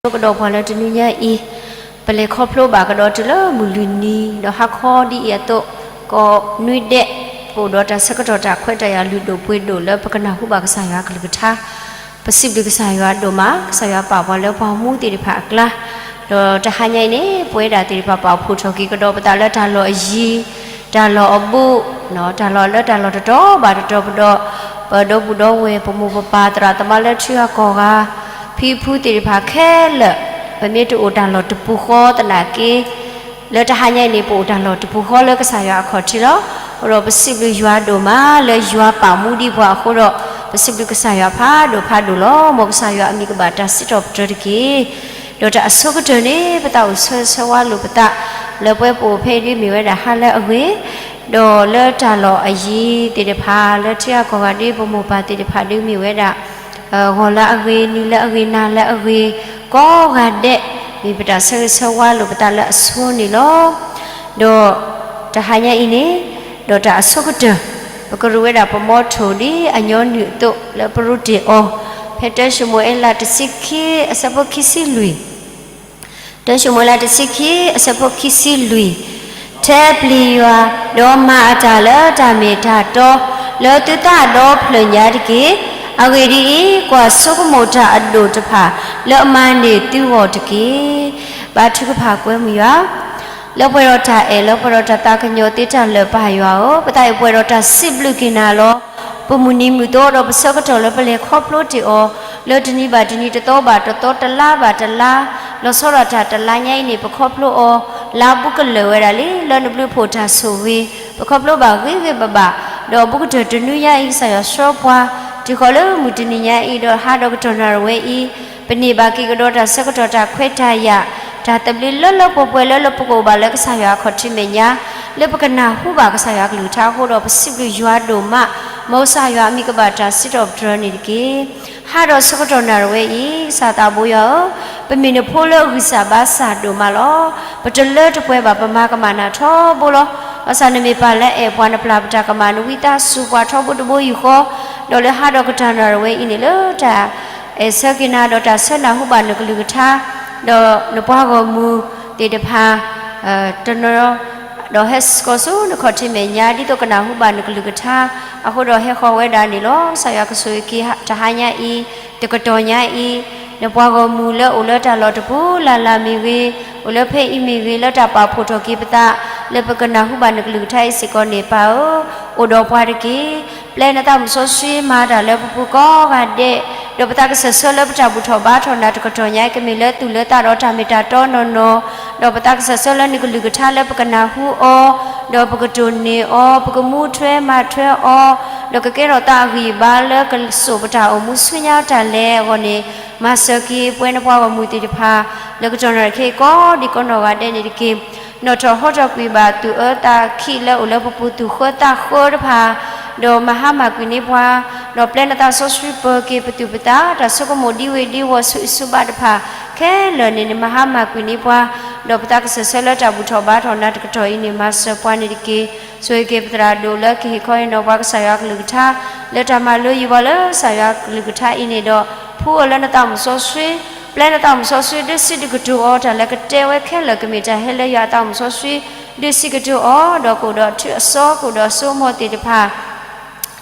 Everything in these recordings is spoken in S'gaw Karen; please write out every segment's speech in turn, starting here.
ပကလဲၤခီဖျိကဒီးပှၤလၢတနွံညါအံၤ, ပလဲၤခီဖျိဘၣ်ကဒီးတုၤလၢမုၢ်လွံၢ်နံၤ, ဒီးဟါခီဒ်အံၤအသိး, ကိးနွံဒဲး, ပအိၣ်ဒီးတၢ်ဆၢကတီၢ်တၢ်ခွဲးတၢ်ယာ်လုၢ်ဒိၣ်ပှ့ၤဒိၣ်လၢပကနၢ်ဟူဘၣ်ကစၢ်ယွၤအကလုၢ်ကထါ, ပစံးဘျုးကစၢ်ယွၤဒိၣ်မး, ကစၢ်ယွၤပာ်ပှၤလၢပှၤမူသ့ၣ်တဖၣ်အကျါ, ဒီးတဟါညါအံၤန့ၣ် ပဝဲဒၣ်သ့ၣ်တဖၣ် ပာ်ဖှိၣ်ထီၣ်က့ၤကဒီးပသးလၢတၢ်လီၢ်အယံၤ, တၢ်လီၢ်အဘူး, တၢ်လီၢ်လၢတၢ်လီၢ်တတီၤဘၣ်တတီၤပဒီ, ပဒီပုၢ်ဒီဝဲၢ် ပမိၢ်ပပၢ်သရၣ်သမါလၢထံဂၤကီၢ်ဂၤ, ဖံဖုသ့ၣ်တဖၣ်ခဲလၢာ်, ပမ့ၢ်တအိၣ်တၢ်လီၢ်တပူၤဃီသနာ်က့ လၢတဟါညါအံၤန့ၣ် ပအိၣ်တၢ်လီၢ်တပူၤဃီလၢကစၢ်ယွၤအခီၣ်ထံးလီၤ. အဃိဒီးပစံးဘျုးယွၤဒိၣ်မးလၢယွၤပာ်မူဒံးပှၤအဃိဒီး, ပစံးဘျုးကစၢ်ယွၤဖးဒိၣ်ဖးဒိၣ်လီၤ. မ်ကစၢ်ယွၤအမံၤကဘၣ်တၢ်စံးထီၣ်ပတြၢၤတက့ၢ်. ဒီးတၢ်အဆိကတၢၢ်န့ၣ် ပသးအိၣ်ဆၢဂ့ၤဆၢဝါလိာ်ပသး, လၢပဝဲပအိၣ်ဖဲအံၤဒ်မ့ၢ်ဝဲဒၣ်ဟါလၢအဂ့ၤ, ဒီးလၢတၢ်လီၢ်အယံၤသ့ၣ်တဖၣ် လၢထံဂၤကီၢ်ဂၤဒ်ပမိၢ်ပၢ်သ့ၣ်တဖၣ်ဒ်မ့ၢ်ဝဲဒၣ် ဂီၤလၢအဂ့ၤ, နံၤလၢအဂ့ၤ, နၤလၢအဂ့ၤ, ကိးဂၤဒဲး, မ့ၢ်ပတၢ်ဆၢဂ့ၤဆၢဝါလိာ်ပသးလၢအဆိန့ၣ်လီၤ. ဒီးတဟါညါအံၤန့ၣ်, ဒီးတၢ်အဆိကတၢၢ်, ပကရူးဝဲဒၣ်ပမီထိၣ်ဒ်အညီနုၢ်အသိး လၢပရူးတ့ၢ်အီၤ, ဖဲတၢၡမူၤအ့လးတဆံခံ အဆၢဖိခံဆံလွံၢ် တၢၡမူၤအ့လးတဆံခံ အဆၢဖိခံဆံလွံၢ်, ထဲပျံၤယွၤ, ဒီးမၤအတၢ်လၢတၢ်မ့ၢ်တၢ်တီ, လၢသုသးဒီဖျၢၣ်ညါတက့ၢ်. အဂ့ၢ်ဒ်အံၤ, ကွၢ်ဆိကမိၣ်တၢ်အဒိၣ်တဖၣ် လၢအမၤန့ၢ်သုဂီၢ်တက့ၢ်. ဘါထုကဖၣ်ကွဲမုာ်ယွၤ လၢပှဲၤဒီးတၢ်အဲၣ် လၢပှဲၤဒီးတၢ်သးကညီၤသ့တၢ်လၢာ်ပၢ်ယွၤဧၢ, ပသးအံၤပှဲၤဒီးတၢ်စံးဘျုးက့ၤနၤလီၤ. ပမုၢ်နံၤမုၢ်သီဒီးပဆၢကတီၢ်လၢပလဲၤခီဖျိတ့ၢ်အီၤ, လၢတနံၤဘၣ်တနံၤ တသီဘၣ်တသီ တလါဘၣ်တလါ, လီၤဆီဒၣ်တၢ်တလါညါအံၤန့ၣ် ပခီဖျိအီၤ, လါဘူးကလၢာ်ဝဲဒၣ်လံ, လၢနဘျုးဖှိၣ်တၢ်ဆိၣ်ဂ့ၤ, ပခီဖျိဘၣ်ဂ့ၤဂ့ၤဘၣ်ဘၣ်, ဒီးဘူးကတၢၢ်တနွံညါအံၤ ကစၢ်ယွၤဆှၢပှၤ, တုၤဃီၤလၢမုၢ်တနံၤညါအံၤ ဒီးဟါဒီးကတီၢ်နၣ်ရံၣ်ဝဲအံၤ, ပန့ၢ်ဘၣ်က့ၤကဒီးတၢ်ဆၢကတီၢ်တၢ်ခွဲးတၢ်ယာ်, တၢ်သဘျ့လၢလၢပှဲၤပှဲၤလၢလၢပကအိၣ်ဘၣ်လၢကစၢ်ယွၤအခီၣ်ထံးမဲာ်ညါ, လၢပကနၢ်ဟူဘၣ်ကစၢ်ယွၤအကလုၢ်ကထါအဃိဒီး ပစံးဘျုးယွၤဒိၣ်မး, မ်ကစၢ်ယွၤအမံၤကဘၣ်တၢ်စံးထီၣ်ပတြၢၤန့ၣ်တက့ၢ်. ဟါဒီးဆၢကတီၢ်နၣ်ရံၣ်ဝဲအံၤ ကစၢ်သးဘိယွၤဧၢ, ပမ့ၢ်နဖိလၢအဂံၢ်စၢ်ဘါစၢ်ဒိၣ်မးလီၤ. ပတလၢတပှဲၤဘၣ် ပမၤကမၣ်နၤထီဘိလီၤ. ဘၣ်ဆၣ်နမ့ၢ်ပၢ်လၢအဲၣ်ပှၤ နပျၢ်ပတၢ်ကမၣ် နဝံသးစူၤပှၤထီဘိတဘိယူၢ်ဃီ, ဒီးလၢဟါဒီးကတၢၢ်နၣ်ရံၣ်ဝဲအံၤန့ၣ် လၢတၢ် အဲၣ်ဆၢက့ၤနၤဒီးတၢ်ဆၢနၢ်ဟူဘၣ်နကလုၢ်ကထါ, ဒီးနပှၤဂီၢ်မုၢ်သ့ၣ်တဖၣ် တနီၤ, ဒီးဟဲစ့ၢ်ကီးဆူနခီၣ်ထံးမဲာ်ညါ ဒ်သိးကနၢ်ဟူဘၣ်နကလုၢ်ကထါ, အဃိဒီးဟဲဃီၤဝဲဒၣ်န့ၣ်လီၤ. ကစၢ်ယွၤကဆိၣ်ဂ့ၤက့ၤတဟါညါအံၤ, တကတီၢ်ညါအံၤ, နပှၤဂီၢ်မုၢ်လၢအိၣ်လၢတၢ်လီၢ်တပူၤလၢ်လၢ်မ့ၢ်ဂ့ၤ, အိၣ်လၢဖဲအံၤမ့ၢ်ဂ့ၤ, လၢတၢ်ပာ်ဖှိၣ်ထီၣ်က့ၤပသး, လၢပကနၢ်ဟူဘၣ်နကလုၢ်ကထါအံၤစ့ၢ်ကီးန့ၣ် ပၢ်ဧၢ, အိၣ်ဒီးပှၤတက့ၢ်. ပျဲနသးမုၢ်စီဆှံမၤတၢ်လၢပပူၤကိးဂၤဒဲး, ဒီးပသးကစၢၢ်ဆၢလၢပတၢ်ဘူၣ်ထီၣ်ဘါထီၣ်နၤတကတီၢ်ညါ ကမ့ၢ်လၢသူၣ်လၢသးဒီးတၢ်မ့ၢ်တၢ်တီနီၢ်နီၢ်, ဒီးပသးကစၢၢ်ဆၢလၢနကလုၢ်ကထါလၢပကနၢ်ဟူအီၤ, ဒီးပကတိၢ်န့ၢ်အီၤ, ပကမူထွဲမၤထွဲအီၤ, ဒီးကကဲထီၣ်သးအဂံၢ်အဘါလၢကစိာ်ပတၢ်အိၣ်မူဆူညါတၢ်လဲၤအဂီၢ်န့ၣ်, မၤစၢၤက့ၤပဝဲနပှၤဂီၢ်မုၢ်သ့ၣ်တဖၣ်, လၢကတီၢ်နၣ်ရံၣ်ခဲအံၤကိးဒံးကိးနီၢ်ဂၤဒဲးန့ၣ်တက့ၢ်. နီၣ်ထီၣ်ဟီထီၣ်ကွံာ်ဘၣ်သူၣ်အၢသးခံလၢအိၣ်လၢပပူၤသူၣ်ဃၢသးဃၢတဖၣ်, ဒီးမၤဟါမၢ်ကွံာ်န့ၢ်ပှၤ, ဒီးပျဲနသးစီဆှံပၢၤက့ၤပသူၣ်ပသး တၢ်ဆိကမိၣ်ဒ်ဝ့ၢ်ဒ်ဝီၤဆူအံၤဆူဘၣ်တဖၣ်, ခဲလၢာ်န့ၣ် နမၤဟါမၢ်ကွံာ်န့ၢ်ပှၤ, ဒီးပသးကစၢၢ်ဆၢလၢတၢ်ဘူၣ်ထီၣ်ဘါထီၣ်နၤတကတီၢ်အံၤန့ၣ် မၤစၢၤပှၤန့ၣ်တက့ၢ်. ဆိၣ်ဂ့ၤက့ၤပသရၣ်ဒိၣ်လၢကဟ့ၣ်ခီဟ့ၣ်နီၤပှၤကစၢ်ယွၤကလုၢ်ကထါ, လၢတၢ်မၤလိယံၤပှၤလၢကစၢ်ယွၤကလုၢ်ကထါအံၤန့ၣ်ဒီး, ဖှူအီၤလၢနသးမုၢ်စီဆှံ, ပျဲနသးမုၢ်စီဆှံ ဒုးစံးဒုးကတိၤအီၤ တၢ်လၢကတဲဝဲခဲလၢာ် ကမ့ၢ်တၢ်ဟဲလၢယွၤအသးမုၢ်စီဆှံ, ဒုးစံးကတိၤအီၤ, ဒီးကအိၣ်ဒီးထုးအစီ ကအိၣ်ဒီးစိကမီၤသ့ၣ်တဖၣ်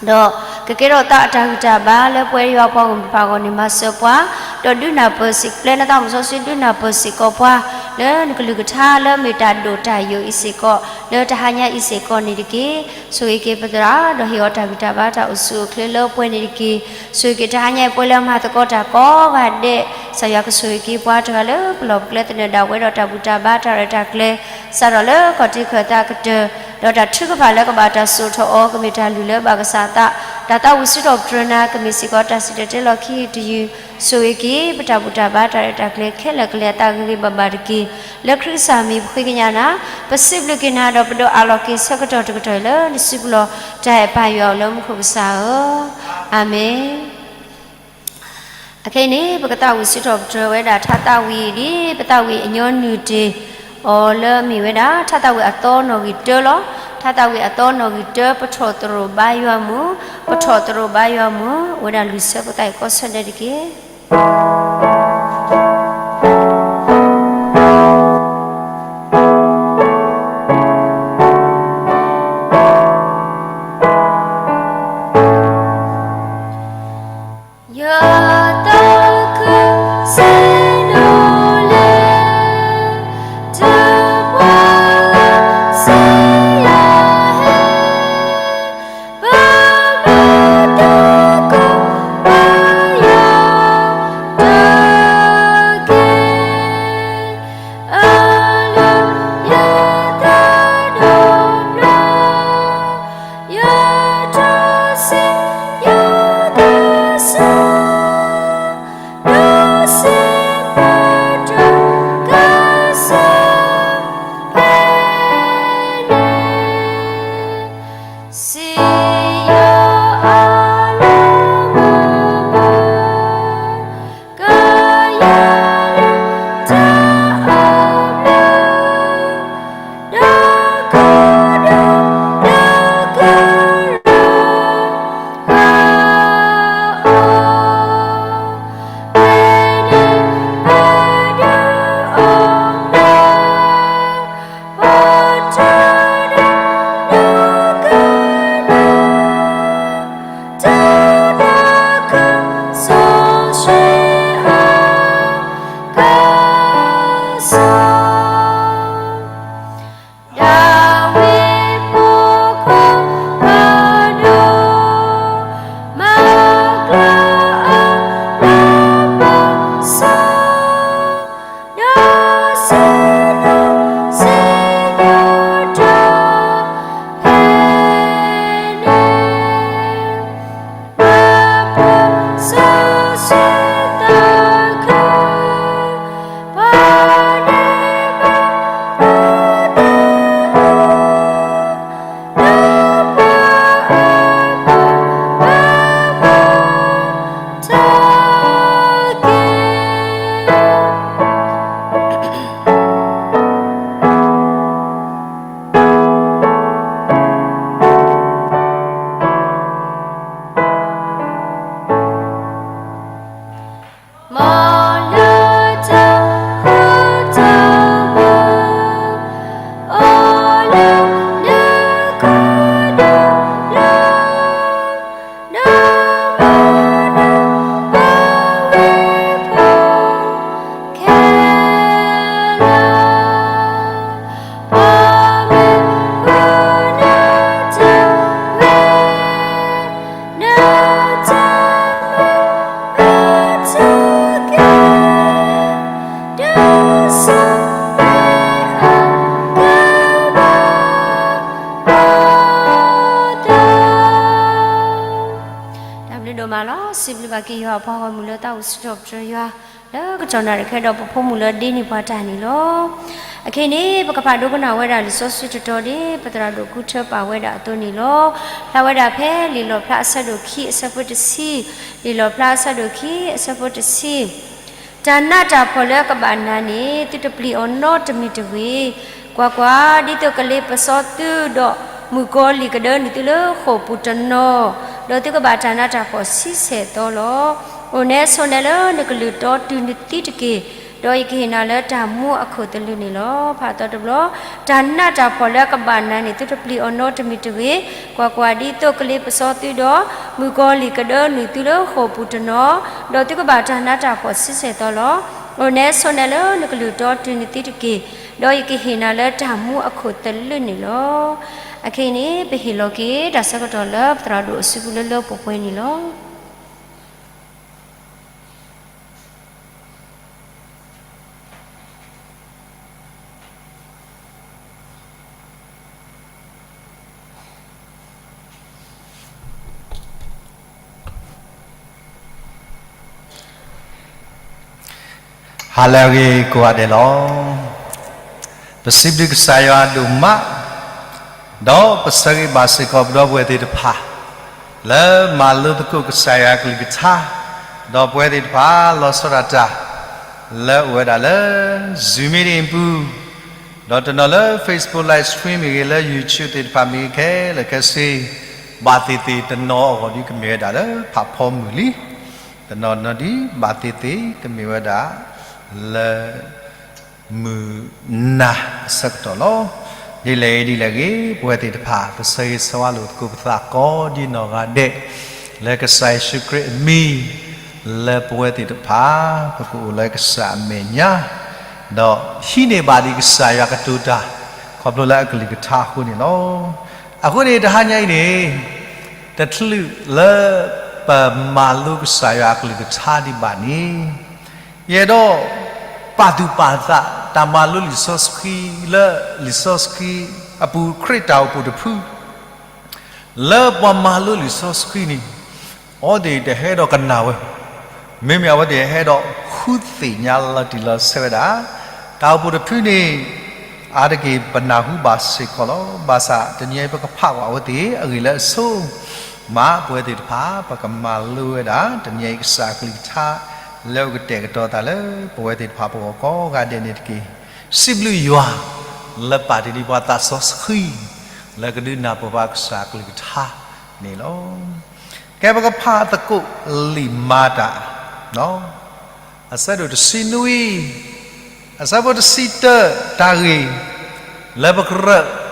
ဒီးကကဲထီၣ်သးအတၢ်ဂံၢ်တၢ်ဘါလၢပဝဲယွၤပှၤဂီၢ်မုၢ်တဖၣ်အဂီၢ်န့ၣ် မၤစၢၤပှၤ, ဒီးဒုးနၢ်ပၢၢ်စ့ၢ် ပျဲနသးမုၢ်စီဆှံ ဒုးနၢ်ပၢၢ်စ့ၢ်ကီးပှၤ, လၢနကလုၢ်ကထါလၢမ့ၢ်တၢ်ဒိၣ်တၢ်ယိာ်အံၤစ့ၢ်ကီး, လၢတဟါညါအံၤစ့ၢ်ကီးန့ၣ်တက့ၢ်. ဆိၣ်ဂ့ၤက့ၤပသရၣ်, ဒီးဟ့ၣ်အီၤတၢ်ဂံၢ်တၢ်ဘါတၢ်အိၣ်ဆူၣ်အိၣ်ချ့လၢပှဲၤန့ၣ်တက့ၢ်. ဆိၣ်ဂ့ၤက့ၤတဟါညါအံၤပှဲၤလၢမၤသကိးတၢ်ကိးဂၤဒဲး, ကစၢ်ယွၤကဆိၣ်ဂ့ၤက့ၤပှၤတဂၤလၢပလီၢ်ပကျဲသနၢၣ်ဒၣ်ဝဲဒီးတၢ်ဘူၣ်တၢ်ဘါတၢ်ရဲၣ်တၢ်ကျဲၤ, စးထီၣ်လၢခီၣ်ထံးခၢၣ်သးကတၢၢ်, ဒီးတၢ်ထုကဖၣ်လၢကဘၣ်တၢ်စိာ်ထီၣ်အီၤ ကမ့ၢ်တၢ်လုၢ်လၢဘၣ်ကစၢ်အသး, တၢ်သးဝံၣ်စံးထီၣ်ပတြၢၤနၤ ကမ့ၢ်စ့ၢ်ကီးတၢ်စံၣ်တဲၤတဲလီၤခံတယုၢ်, ဆိၣ်ဂ့ၤက့ၤပတၢ်ဘူၣ်တၢ်ဘါတၢ်ရဲၣ်တၢ်ကျဲၤခဲလၢာ်ကလဲၤအသးဂ့ၤဂ့ၤဘၣ်ဘၣ်တက့ၢ်. လၢခရံာ်ကစၢ်မံၤပဃ့ကညးနၤ, ပစံးဘျုးက့ၤနၤဒီးပဒိးအးလီၤက့ၤဆၢကတီၢ်တကတီၢ်အံၤလၢနစုပူၤလီၤ. တၢ်အဲၣ်ပၢ်ယွၤအိၣ်လၢမူခိၣ်ကစၢ်ဧၢ, အၤမ့ၣ်. အခဲအံၤန့ၣ် ပကသးဝံၣ်စံးထီၣ်ပတြၢၤဝဲဒၣ် ထါသးဝံၣ်ဒ်ပသးဝံၣ်အညီနုၢ်တ့ၢ်အီၤလၢအမ့ၢ်ဝဲဒၣ် ထါသးဝံၣ်အသီနီၣ်ဂံၢ်တၢလီၤ. ထါသးဝံၣ်အသီနီၣ်ဂံၢ်တၢ ပထီၣ်သရိာ်ဘါယွၤမုၢ်, ပထီၣ်သရိာ်ဘါယွၤမုၢ်, အိၣ်ဝဲဒၣ်လွံၢ်ဆၢဖိသၣ်အံၤကိးဆၢဒဲးတက့ၢ်. တၢ်ဘျုးဒိၣ်မးလီၤ. စံးဘျုးဘၣ်က့ၤယွၤအပှၤဂီၢ်မုၢ်လၢတၢ်အိၣ်ဆူၣ်ထီၣ်ပတြၢၤယွၤ လၢကတီၢ်နၣ်ရံၣ်ခဲဒီးပဖိမုၣ်လၢဒ့န့ၢ်ပှၤတၢ်န့ၣ်လီၤ. အခဲအံၤန့ၣ် ပကဖးဒိကနၣ်ဝဲဒၣ်လံာ်စီဆှံတတီၤဒ် ပသရၣ်ဒိၣ်ကူထၢပာ်ဝဲဒၣ်အသိးန့ၣ်လီၤ. ဖျါဝဲဒၣ်ဖဲလံာ်လီၣ်ဖျါအဆၢဒိၣ်ခံအဆၢဖိတဆံ, လံာ်လီၣ်ဖျါအဆၢဒိၣ်ခံအဆၢဖိတဆံ တၢ်နးတၢ်ဖှီၣ်လၢအကဘၣ်နၤန့ၣ် သုတပျံၤအီၤနီတမံၤတဂ့ၤ. ကွၢ်ကွၢ်, ဒ်သိးကလ့ပစီသုဒီး မုၣ်ကီၤလံၢ်ကဒၢနုာ်သုလၢဃိာ်ပူၤတနီၤ, ဒီးသုကဘၣ်တၢ်နးတၢ်ဖှီၣ်ဆံဆဲၣ်သီလီၤ. အိၣ်နဲဆိးနဲလၢနကလုၢ်တီတုၤနသံတက့ၢ်, ဒီးယကဟ့ၣ်နၤလၢတၢ်မူအခိၣ်သလုးန့ၣ်လီၤ. ဖးသီတဘျီ, တၢ်နးတၢ်ဖှီၣ်လၢအကဘၣ်နၤန့ၣ် သုတပျံၤအီၤနီတမံၤတဂ့ၤ. ကွၢ်ကွၢ်, ဒ်သိးကလ့ပစီသုဒီး မုၣ်ကီၤလံၢ်ကဒၢနုာ်သုလၢဃိာ်ပူၤတနီၤ, ဒီးသုကဘၣ်တၢ်နးတၢ်ဖှီၣ်ဆံဆဲၣ်သီလီၤ. အိၣ်နဲဆိးနဲလၢနကလုၢ်တီတုၤနသံတက့ၢ်, ဒီးယကဟ့ၣ်နၤလၢတၢ်မူအခိၣ်သလုးန့ၣ်လီၤ. အခဲအံၤန့ၣ် ပဟ့ၣ်လီၤက့ၤတၢ်ဆၢကတီၢ်လၢပသရၣ်ဒိၣ်အစုပူၤလၢလၢပှဲၤပှဲၤန့ၣ်လီၤ. ဟါလၢအဂ့ၤကိးဂၤဒဲးလီၤ. ပစံးဘျုးကစၢ်ယွၤဒိၣ်မး, ဒီးပဆၢဂ့ၤဘၣ်စ့ၢ်ကီးပဒီပုၢ်ဝဲၢ်သ့ၣ်တဖၣ် လၢမၤလိသကိးကစၢ်ယွၤအကလုၢ်ကထါ, ဒီးပဝဲသ့ၣ်တဖၣ်လီၤဆီဒၣ်တၢ် လၢအိၣ်ဝဲဒၣ်လၢ Zoom meeting အပူၤ, ဒီးတနီၤလၢ Facebook live stream မ့ၢ်ဂ့ၤ, လၢ YouTube သ့ၣ်တဖၣ်မ့ၢ်ဂ့ၤ, ခဲလၢာ်ခဲဆ့ ဘၣ်သ့ၣ်သ့ၣ်တနီၤအဂီၢ်ဒ်ကမ့ၢ်ဝဲဒၣ်လၢဖးဖီမုၢ်လံ. တနီၤနီၤဒ်ဘၣ်သ့ၣ်သ့ၣ် ကမ့ၢ်ဝဲဒၣ်လၢ မုၢ်နၤအဆၢကတီၢ်လီၤ. ဒ်လဲၣ်ဂ့ၤဒ်လဲၣ်ဂ့ၤ, ပဝဲသ့ၣ်တဖၣ် ပဆၢဂ့ၤဆၢဝါလိာ်သကိးပသးကိးဒ်နီၢ်ဂၤဒဲး, လၢကစၢ်ယ့ၣ်ၡူးခရံာ်အမံၤ, လၢပဝဲသ့ၣ်တဖၣ် ပကအိၣ်လၢကစၢ်အမဲာ်ညါ, ဒီးဟံးန့ၢ်ဘၣ်ဒံးကစၢ်ယွၤကတိၤတၢ် ခီဖျိလၢအကလုၢ်ကထါအဃိန့ၣ်လီၤ. အဃိန့ၣ် တဟါညါအံၤန့ၣ် တချုးလၢပမၤလိကစၢ်ယွၤအကလုၢ်ကထါဒံးဘၣ်န့ၣ် ယအဲၣ်ဒိးပာ်သူၣ်ပာ်သး တၢ်မၤလိလံာ်စီဆှံလၢလံာ်စီဆှံအပူၤ ခရံာ်တၢ်အိၣ်ဖှိၣ်တဖု လၢပှၤမၤလိလံာ်စီဆှံန့ၣ် အဝဲသ့ၣ်တဟဲဒီးကနၣ်ဝဲ, မ့မ့ၢ်အဝဲသ့ၣ်ဟဲဒီးဃုသ့ၣ်ညါလီၤတံၢ်လီၤဆဲးဝဲဒၣ် တၢ်အိၣ်ဖှိၣ်တဖုန့ၣ် အါတက့ၢ်ပနၢ်ဟူဘၣ်စ့ၢ်ကီးလီၤ. ဘၣ်ဆၣ်တနံၤအံၤပကဖးကွၢ်အဝဲသ့ၣ်အဂ့ၢ်လၢအဆိ မ့ၢ်ပဝဲသ့ၣ်တဖၣ် ပကမၤလိဝဲဒၣ် တနံၤအံၤကစၢ်အကလုၢ်ကထါ လၢအကတဲာ်ကတီၤသးလၢပဝဲသ့ၣ်တဖၣ်ပဂီၢ်ကိးဂၤဒဲးန့ၣ်တက့ၢ်. စံးဘျုးယွၤ လၢပာ်တ့ၢ်ဒံးပှၤသးစီဆှံ လၢကဒုးနၢ်ပၢၢ်ပှၤကစၢ်အကလုၢ်ကထါန့ၣ်လီၤ. ကဲ ပကဖးသကိးလံာ်မၤတၢ် အဆၢဒိၣ်တဆံနွံ အဆၢဖိတဆံတၢ တၢ်ဂ့ၢ်လၢပကရၢ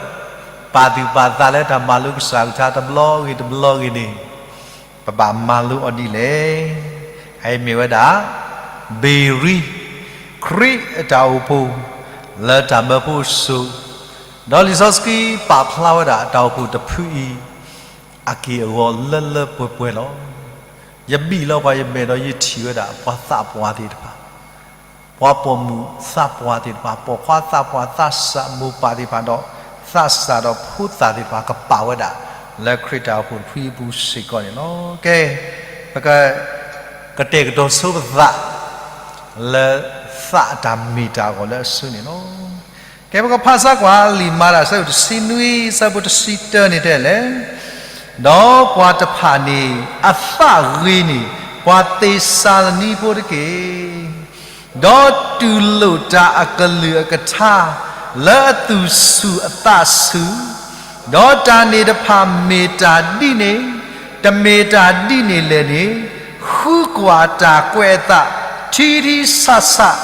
ပာ်သူၣ်ပာ်သးလၢတၢ်မၤလိကစၢ်ကထါတဘျီဂ့ၤတဘျီဂ့ၤန့ၣ်, ပဘၣ်မၤလိအီၤဒ်လဲၣ်. အအံၤမ့ၢ်ဝဲဒၣ် ဘ့ၤရံ, ခရံာ်အတၢ်အိၣ်ဖှိၣ် လၢတၢ်မၢဖိစိၤ, ဒီးလံာ်စီဆှံပာ်ဖျါဝဲဒၣ်အတၢ်အိၣ်ဖှိၣ်တဖုအံၤ အက့ၢ်အဂီၤလၢလၢပှဲၤပှဲၤလီၤ. ယဘံၣ်လီၤပှၤယမဲာ်ဒီးယထံၣ်ဝဲဒၣ် ပှၤသးပှၢ်သ့ၣ်တဖၣ်, ပှၤပိာ်မုၣ်သးပှၢ်သ့ၣ်တဖၣ်, ပိာ်ခွါသးပှၢ်, သးစၢ်မိၢ်ပၢ်သ့ၣ်တဖၣ်ဒီး သးစၢ်ဒီးဖိသၣ်သ့ၣ်တဖၣ် ကပာ်ဝဲဒၣ် လၢခရံာ်တၢ်အိၣ်ဖှိၣ်တဖုအံၤအပူၤစ့ၢ်ကီးန့ၣ်လီၤ. ကဲ, ပက, ကတဲာ်ကတီၤဆိပသး လၢသးအတၢ်မ့ၢ်တၢ်အဂီၢ်လၢအစုန့ၣ်လီၤ. ကဲ, ပကဖးစၢ်ကွၢ်လံာ်မၤတၢ်အဆၢဒိၣ်တဆံနွံ အဆၢဖိတဆံတၢန့ၣ်တဲလဲၣ်, ဒီးပှၤတဖၣ်န့ၣ် အသးဂ့ၤန့ၢ် ပှၤသ့းစၤလနံဖိတက့ၢ်. ဒီးတူၢ်လိာ်တၢ်အကလုၢ်အကထါ လၢအသူၣ်ဆူၣ်အသးဆူၣ်, ဒီးတၢ်န့ၣ်တဖၣ်မ့ၢ်တၢ်ဒ်န့ၣ်, တမ့ၢ်တၢ်ဒ်န့ၣ်လဲၣ်န့ၣ်, ဃုကွၢ်တၢ်ကွဲးအသး ထံထံဆးဆး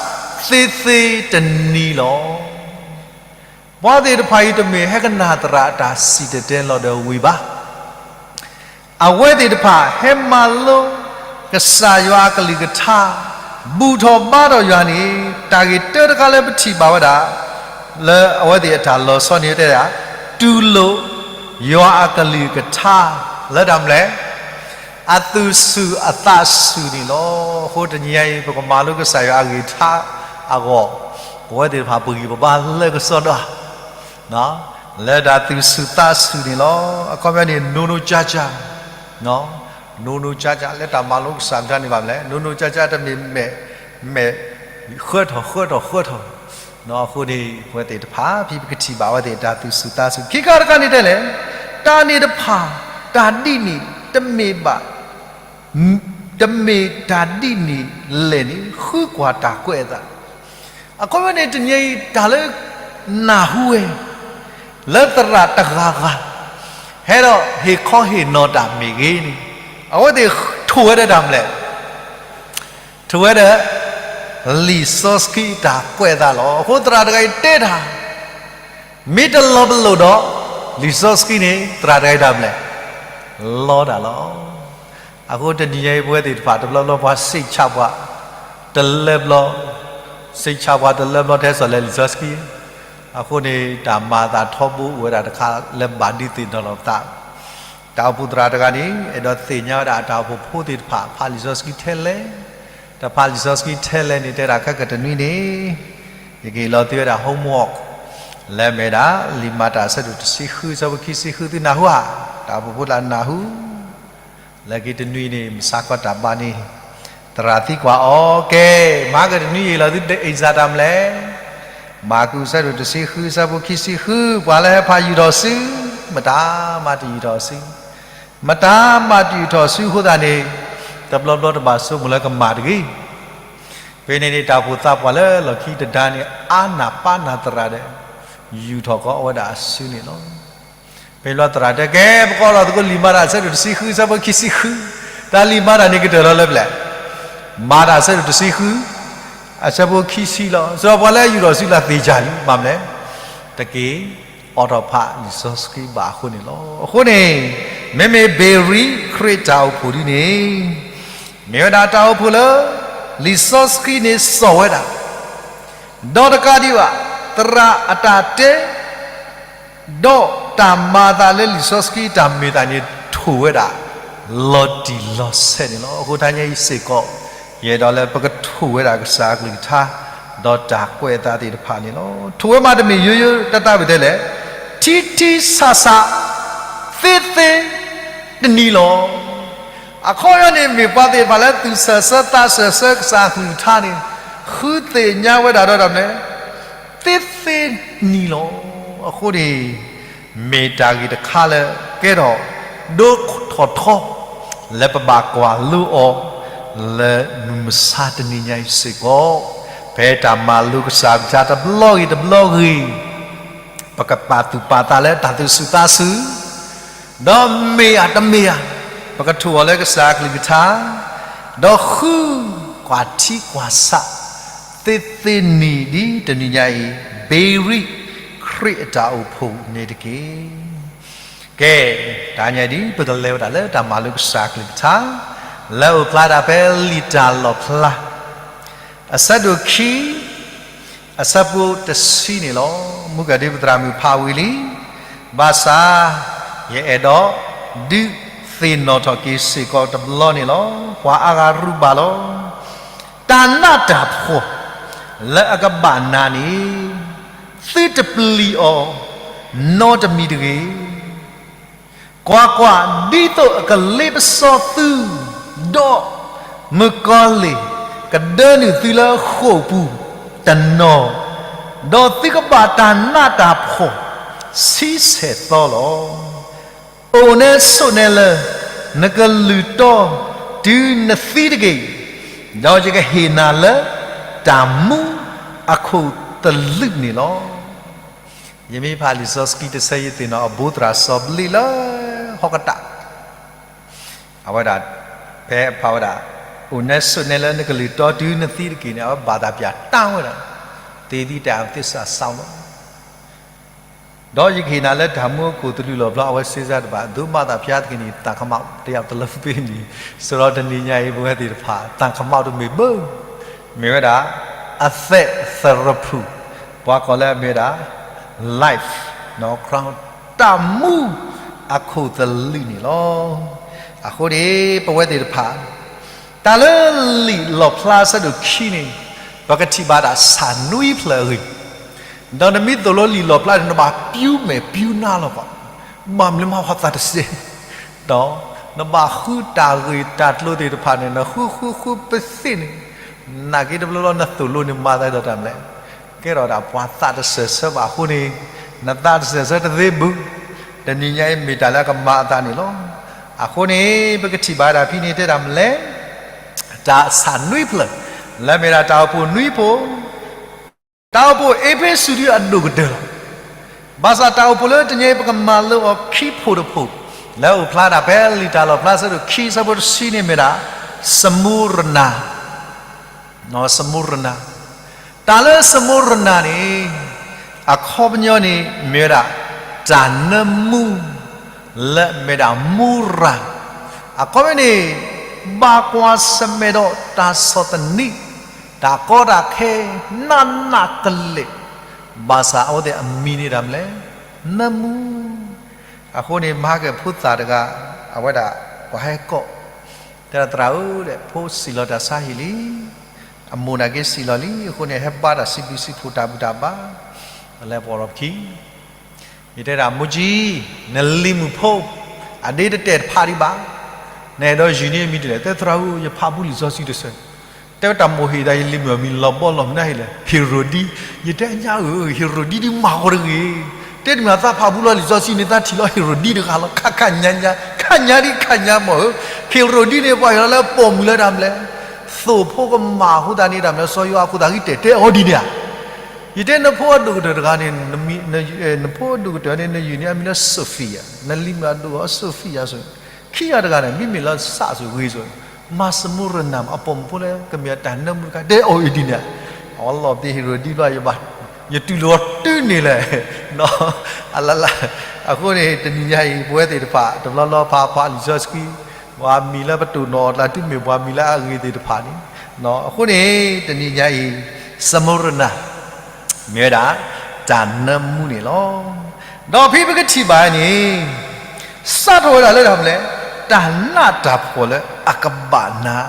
သ့သ့တနံၤလီၤ. ပှၤသ့ၣ်တဖၣ်အံၤတမ့ၢ်ဟဲကနၣ်သရၣ်အတၢ်စံၣ်တဲၤတဲလီၤဒီးဝံၤဘၣ်. အဝဲသ့ၣ်တဖၣ်ဟဲမၤလိ ကစၢ်ယွၤအကလုၢ်ကထါ, ဘူၣ်ထီၣ်ဘါထီၣ်ယွၤန့ၣ် တၢ်ဂ့ၢ်တၢတခါလၢပထံၣ်ဘၣ်ဝဲဒၣ် လၢအဝဲသ့ၣ်အတၢ်လီၤဆီန့ၣ်တဲဒၣ်, တူၢ်လိာ်ယွၤအကလုၢ်ကထါ လၢတၢ်မနုၤလဲၣ် အသူၣ်ဆူၣ်အသးဆူၣ်န့ၣ်လီၤ. အဃိတနံၤညါအံၤ ပကမၤလိကစၢ်ယွၤအဂ့ၢ်ထါအဂီၢ်, ပဝဲသ့ၣ်တဖၣ်ပဂံၢ်ပဘါလၢကစီဒီဧါ, လၢတၢ်သူၣ်ဆူၣ်သးဆူၣ်န့ၣ်လီၤ. အခီပညီန့ၣ် နိးနိးကၠါကၠါ, နိးနိးကၠါကၠါ လၢတၢ်မၤလိကစၢ်ယွၤန့ၣ်ဘၣ်မနုၤလဲၣ်, နိးနိးကၠါကၠါတမ့ၢ်မဲာ်, မဲာ်, ဃၢထီၣ်ဃၢထီၣ်ဃၢထီၣ်, အဃိန့ၣ် ပဝဲသ့ၣ်တဖၣ် ဖဲပကထံၣ်ဘၣ်ဝဲသ့ၣ်တၢ်သူၣ်ဆူၣ်သးဆူၣ် ခံခါတခါန့ၣ်တဲလဲၣ်, တၢ်န့ၣ်တဖၣ်, တၢ်ဒ်န့ၣ်, တမ့ၢ်ဘၣ် တမ့ၢ်တၢ်ဒ်န့ၣ်လဲၣ်န့ၣ် ဃုကွၢ်တၢ်ကွဲးအသး. အခီပညီန့ၣ် တနံၤအံၤ တၢ်လၢနၢ်ဟူဝဲ လၢသရၣ်တဂၤဂၤ ဟဲဒီးဟ့ၣ်ခီဟ့ၣ်နီၤတၢ်မ့ၢ်ဂ့ၤန့ၣ်, အဝဲသ့ၣ်ထိၣ်ဝဲဒီးတၢ်မနုၤလဲၣ်, ထိၣ်ဝဲဒီး လံာ်စီဆှံတၢ်ကွဲးအသးလီၤ. အဃိသရၣ်တဂၤအံၤတဲတၢ် မ့ၢ်တလီၤပလိာ်ဒီး လံာ်စီဆှံန့ၣ် သရၣ်တဂၤအံၤတၢ်မနုၤလဲၣ်, လီတၢ်လီၤ. အဃိတနံၤညါအံၤ ပဝဲသ့ၣ်တဖၣ်တဘျီဘျီပှၤစံးဆၣ်ပှၤ တလၢဘျီ, စံးဆၣ်ပှၤတလၢဘျီ တဟဲစိာ်လၢလံာ်စီဆှံ. အဃိန့ၣ် တၢ်မၤအသးထီဘိအိၣ်ဝဲဒၣ်တခါလၢဘၣ်ဒုးသ့ၣ်နီၣ်လီၤပသး တၢ်အိၣ်ဖှိၣ်သရၣ်တဂၤန့ၣ် အဲၣ်ဒိးသ့ၣ်ညါဝဲဒၣ်အတၢ်အိၣ်ဖှိၣ်ဖိသ့ၣ်တဖၣ် ဖးလံာ်စီဆှံထဲလဲၣ်, တဖးလံာ်စီဆှံထဲလဲၣ်န့ၣ် တဲဒၣ်ခဲကတနွံန့ၣ် ယကဟ့ၣ်လီၤသုဝဲဒၣ် homework လၢအမ့ၢ်ဝဲဒၣ် လံာ်မၤတၢ်အဆၢဒိၣ်တဆံဃု အဆၢဖိခံဆံဃု သုနၢ်ဟူဧါ, တၢ်အိၣ်ဖှိၣ်ဖိသရၣ်နၢ်ဟူ လၢခံတနွံန့ၣ် မုၢ်ဆါခီတၢ်ဘါန့ၣ် သရၣ်သံကွၢ်အီၤ ကဲ, မဟါကတနွံယဟ့ၣ်လီၤသု အ့ၣ်စၢ်တၢ်မနုၤလဲၣ်, မၢ်ကူးအဆၢဒိၣ်တဆံဃု အဆၢဖိခံဆံဃု ပှၤလၢဟဲဖးယူၢ်ထီၣ်စု, မတၤမၤတယူၢ်ထီၣ်စု, မတၤမၤတယူၢ်ထီၣ်စုအဃိသတးန့ၣ် တဘျီဘျီတဘၣ်ဆိကမိၣ်လၢကမၣ်တဂ့ၤ. ဖဲန့ၣ်န့ၣ် တၢ်အိၣ်ဖှိၣ်သးပှၢ်လၢလီၢ်ခံတဒါန့ၣ် အါနၢ်ပၢ်နၢ်သရၣ်ဒီး ယူၢ်ထီၣ်ကီးအဝဲဒၣ်အစုန့ၣ်လီၤ. ဖဲန့ၣ်သရၣ်တဲ ကဲ ပကအိးထီၣ်သကိးလံာ်မၤတၢ်အဆၢဒိၣ်တဆံဃု အဆၢဖိခံဆံဃု, တၢ်လံာ်မၤတၢ်န့ၣ်ကတၢၢ်လီၤလၢပျၢၤ, မၤတၢ်အဆၢဒိၣ်တဆံဃု အဆၢဖိခံဆံလီၤ. စံးပှၤလၢယူၢ်ထီၣ်စုလၢသ့ၣ်ညါလံ ဘၣ်မနုၤလဲၣ်, တက့ၢ် အိးထီၣ်ဖးလံာ်စီဆှံဘၣ်အဃိန့ၣ်လီၤ. အဃိန့ၣ် မ့မ့ၢ်ဘ့ၤရံခရံာ်တၢ်အိၣ်ဖှိၣ်ဒ်န့ၣ် မ့ၢ်ဝဲဒၣ်တၢ်အိၣ်ဖှိၣ်လၢ လံာ်စီဆှံန့ၣ်စိာ်ဝဲဒၣ်, ဒီးတကးဒံးဘၣ် သရၣ်အတၢ်တဲ ဒီးတၢ်မၤအသးလၢလံာ်စီဆှံတၢ်မ့ၢ်တၢ်န့ၣ် ထိၣ်ဝဲဒၣ် လီၤတံၢ်လီၤဆဲးန့ၣ်လီၤ. အဃိတနံၤညါအံၤစ့ၢ်ကီး ယအဲၣ်ဒိးလၢပကထိၣ်ဝဲဒၣ်ကစၢ်အကလုၢ်ကထါ ဒီးတၢ်ကွဲးအသးသ့ၣ်တဖၣ်န့ၣ်လီၤ. ထိၣ်ဝဲမးတမ့ၢ်ယိယိတၢ်သးဝံၣ်ထဲလဲၣ်, ထံထံဆးဆး သ့သ့တနံၤလီၤ. အခီပညီန့ၣ် မ့ၢ်ပှၤသ့ၣ်တဖၣ်လၢသူၣ်ဆၢၣ်ဆၢသးဆၢၣ်ဆၢကစၢ်အကလုၢ်ကထါန့ၣ် ဃုသ့ၣ်ညါဝဲဒၣ်ဒီးတၢ်မနုၤလဲၣ်, သ့သ့နံၤလီၤ. အဃိန့ၣ် မ့ၢ်တၢ်ဂ့ၢ်တခါလၢကဲထီၣ်ဒိထီၣ်ထီ လၢပဘၣ်ကွၢ်လိအီၤ လၢမုၢ်မဆါတနံၤညါအံၤစ့ၢ်ကီး, ဖဲတၢ်မၤလိကစၢ်အကလုၢ်ကထါတဘျီဂ့ၤတဘျီဂ့ၤ ပကပာ်သူၣ်ပာ်သးလၢတၢ်သူၣ်ဆူၣ်သးဆူၣ်, ဒီးမ့ၢ်ဧါတမ့ၢ်ဧါ ပကထိၣ်အီၤလၢကစၢ်အကလုၢ်ကထါ, ဒီးဃုကွၢ်ထံကွၢ်ဆး သ့သ့နံၤဒ်တနံၤညါအံၤ, ဘ့ၤရံခရံာ် ခရံာ်အတၢ်အိၣ်ဖှိၣ်န့ၣ်တက့ၢ်. ကဲ, တနံၤအံၤ ပကလဲၤဝဲဒၣ်လၢတၢ်မၤလိကစၢ်အကလုၢ်ကထါ လၢအအိၣ်ဖျါဒၣ်ဖဲလံာ်တၢ်လီၣ်ဖျါ အဆၢဒိၣ်ခံ အဆၢဖိတဆံန့ၣ်လီၤ. မုၢ်ကဒုပသရၣ်မုၣ်ဖးဝံၤလံ, ဘၣ်ဆၣ် ယအဲၣ်ဒိးဒုးသ့ၣ်နီၣ်ထီၣ်က့ၤစ့ၢ်ကီးတဘျီန့ၣ်လီၤ. ပှၤအါဂၤရူၢ်ဘၣ်လီၤ. တၢ်နးတၢ်ဖှီၣ်လၢအကဘၣ်နၤန့ၣ် သုတပျံၤအီၤ နီတမံၤတဂ့ၤ. ကွၢ်ကွၢ်, ဒ်သိးအကလ့ပစီသု, ဒီးမုၣ်ကီၤလံၢ်ကဒၢနုာ်သုလၢဃိာ်ပူၤတနီၤ, ဒီးသုကဘၣ်တၢ်နးတၢ်ဖှီၣ်ဆံဆဲၣ်သီလီၤ. အိၣ်နဲဆိးနဲလၢနကလုၢ်တီတုၤနသံတက့ၢ်, ဒီးယကဟ့ၣ်နၤလၢတၢ်မူအခိၣ်သလုးန့ၣ်လီၤ. ယမ့ၢ်ဖးလံာ်စီဆှံတဆၢ ယသ့ၣ်နီၣ်အဘိသရၣ်စီၤဘလ့းလၢဟီၣ်ကတၢၢ်, အဝဲဒၣ် ဖဲဖးဝဲဒၣ် အိၣ်နဲဆိးနဲလၢနကလုၢ်တီတုၤနသံတက့ၢ်န့ၣ် အဝဲဘၣ်သးပျၢ်တၢ်ဝဲဒၣ် သ့သံတၢ်သ့စၢ်စီလီၤ. ဒီးယကဟ့ၣ်နၤလၢတၢ်မူအခိၣ်သလုးလီၤဘျီ အဝဲစ့စါတဘၣ် ဒိးမၤသးဖျါသက့ၤန့ၣ် သးကမၣ်တယၤတလၢပ့ၤန့ၣ်, စရီတနံၤညါအံၤ ပဝဲသ့ၣ်တဖၣ် သးကမၣ်တမ့ၢ်ဘၣ်, မ့ၢ်ဝဲဒၣ် အသဲးသရဖူၣ်, ပှၤကိးလၢအမ့ၢ်ဝဲဒၣ် life, တၢ်မူအခိၣ်သလုးန့ၣ်လီၤ. အဃိန့ၣ် ပဝဲသ့ၣ်တဖၣ် တၢ်လၢလံာ်လီၣ်ဖျါဆၢဒိၣ်ခံန့ၣ် ပကထံၣ်ဘၣ်ဒၣ်ဆၣ်နွံဖျၢၣ်အဂ့ၢ်, ဒီးနမ့ၢ်သိၣ်လိလံာ်လီၣ်ဖျါန့ၣ် နဘၣ်ပျူမဲာ်ပျူနါလီၤကီး, ဘၣ်မနုၤမၤဟီသးတစဲး, ဒီးနဘၣ်ဃုတၢ်ဂ့ၢ်တၢ်ကျိၤသ့ၣ်တဖၣ်န့ၣ် နဃုဃုဃုပသ့ၣ်န့ၣ်, နာ်က့တဘျီဘျီနသိၣ်လိန့ၣ် မၤသးဒီးတၢ်မလဲၣ်, ကဲထီၣ်ဒၣ်ပှၤသးတစၢၢ်ဆၢဘၣ်အဃိန့ၣ်, နသးတစၢၢ်ဆၢတသ့ဘၣ်, တနံၤညါအံၤမ့ၢ်တၢ်လၢအကမၤအသးန့ၣ်လီၤ. အဃိန့ၣ် ပကထံၣ်ဘၣ်ဒၣ်ဖဲန့ၣ်တဲဒၣ်မလဲၣ်, တၢ်ဆၣ်နွံဖျၢၣ် လၢမ့ၢ်ဒၣ်တၢ်အိၣ်ဖှိၣ်နွံဖှိၣ်, တၢ်အိၣ်ဖှိၣ်အ့းဖ့းစူးဒုအဒိၣ်ကတၢၢ်လီၤ. ဘၣ်ဆၣ်တၢ်အိၣ်ဖှိၣ်လၢတနံၤအံၤ ပကမၤလိအီၤခံဖှိၣ်တဖှိၣ်, လၢအအိၣ်ဖျါဒၣ်ဖဲလံာ်တၢ်လီၣ်ဖျါဆၢဒိၣ်ခံဆၢဖိတဆံန့ၣ်မ့ၢ်ဒၣ် စမူရနၤ စမူရနၤ, တၢ်လၢစမူရနၤန့ၣ် အခီပညီန့ၣ်မ့ၢ်ဝဲဒၣ် တၢ်နၢမူ လၢအမ့ၢ်ဒၣ်မူရၤ, အခီပညီန့ၣ် ဘၣ်ကွၢ်ဆၢၣ်မဲာ်ဒီးတၢ်ဆီၣ်သနံး, တၢ်ကီတၢ်ခဲ နးနးကလဲာ်, ဘၣ်ဆၣ်အဝဲသ့ၣ်အမံၤန့ၣ်ဒၣ်မလဲၣ်, နၢမူ. အဃိန့ၣ် မဟါကဖိသၣ်တဂၤ အဝဲဒၣ် ပှၤဟဲကိး တဲဒၣ်သရၣ်ဧၢ, ဖိစံၣ်လီၤတၢ်ဆါဟံၣ်လံ, အမိၢ်နာ်က့စံၣ်လီၤလံ, အဃိန့ၣ် ဟဲဘါတၢ်စံးဘျုးစံးဖှိၣ်တၢ်ဘူၣ်တၢ်ဘါ, လၢပှၤရိၣ်ခံ, ယတဲဒၣ် မိၢ်ကၠံ, နလံၤမုၣ်ဖိ အဒ့တတဲာ်တဖးဒံးဘၣ်, နအဲၣ်ဒိးယုၢ်န့ၢ်အမံၤဒ်လဲၣ်, တဲသရၣ်ဧၢ, ယဖးဘူးလံာ်စီဆှံတဆၢ, တဲဝဲတၢ်မိၢ်ဟ့ၣ်သးယလံၤမုၣ်အမံၤလီၤဘီလီၤမနုၤဟ့ၣ်လဲၣ်, ဟ့ရိၣ်ဒံ, ယတဲညါဧၢ, ဟ့ရိၣ်ဒံဒ်မၤဂီၤတဂ့ၤ, တဲတမံၤသးဖးဘူးလီၤလံာ်စီဆှံန့ၣ် သးထံၣ်လီၤဟ့ရိၣ်ဒံတဂၤလီၤ, ခါခါညါညါ, ခါညါဒ်ခါညါမ့ၢ်ဧၢ, ဟ့ရိၣ်ဒံန့ၣ် ပှၤဟ့ၣ်လီၤလၢပိာ်မုၣ်လၢတၢ်မလဲၣ်, သိၣ်ဖိကမၣ်အဃိသတးန့ၣ် တၢ်မလဲၣ် စီၤယိၤဟၣ်အဃိသတးဂံၢ်တဲာ်တဲအီၤဒ်န့ၣ်ဧါ. ယတဲနဖိအဒိၣ်ကတၢၢ်တဂၤန့ၣ်, နဖိအဒိၣ်ကတၢၢ်န့ၣ် နယုၢ်န့ၢ်အမံၤလၢ Sophia, နလံၤမုၣ်အဒိၣ်အီၤ Sophia ဆိ, ခံဂၤတဂၤန့ၣ် မ့မ့ၢ်လၢစးစူၤဂ့ၤဆိ, မၤစမူရနၤ အပိာ်မုၣ်ဖိလၢကမ့ၢ်အတၢ်နၢမူတခါ တဲအီၤအံၤဒ်န့ၣ်ဧါ. အဝဲလီၤပသံးဟ့ရိၣ်ဒံဘျီ ယဘၣ်, ယတူၢ်လိာ်အီၤတုၤန့ၣ်လဲၣ်, အလလ, အဃိန့ၣ် တနံၤညါအံၤ ပဝဲသ့ၣ်တဖၣ် တဘျီဘျီဖးဖးလံာ်စီဆှံ, ပှၤမံၤလၢပတိၢ်နီၣ်အီၤတၢ်တုၤမ့ၢ်ပှၤမံၤလၢအဂ့ၤသ့ၣ်တဖၣ်န့ၣ်, အဃိန့ၣ် တနံၤညါအံၤ စမူရနၤ မ့ၢ်ဝဲဒၣ် တၢ်နၢမူန့ၣ်လီၤ. ဒီးဖဲပကထံၣ်ဘၣ်န့ၣ် စးထီၣ်ဝဲဒၣ်လၢတၢ်မနုၤလဲၣ်, တၢ်နးတၢ်ဖှီၣ်လၢအကဘၣ်နၤ,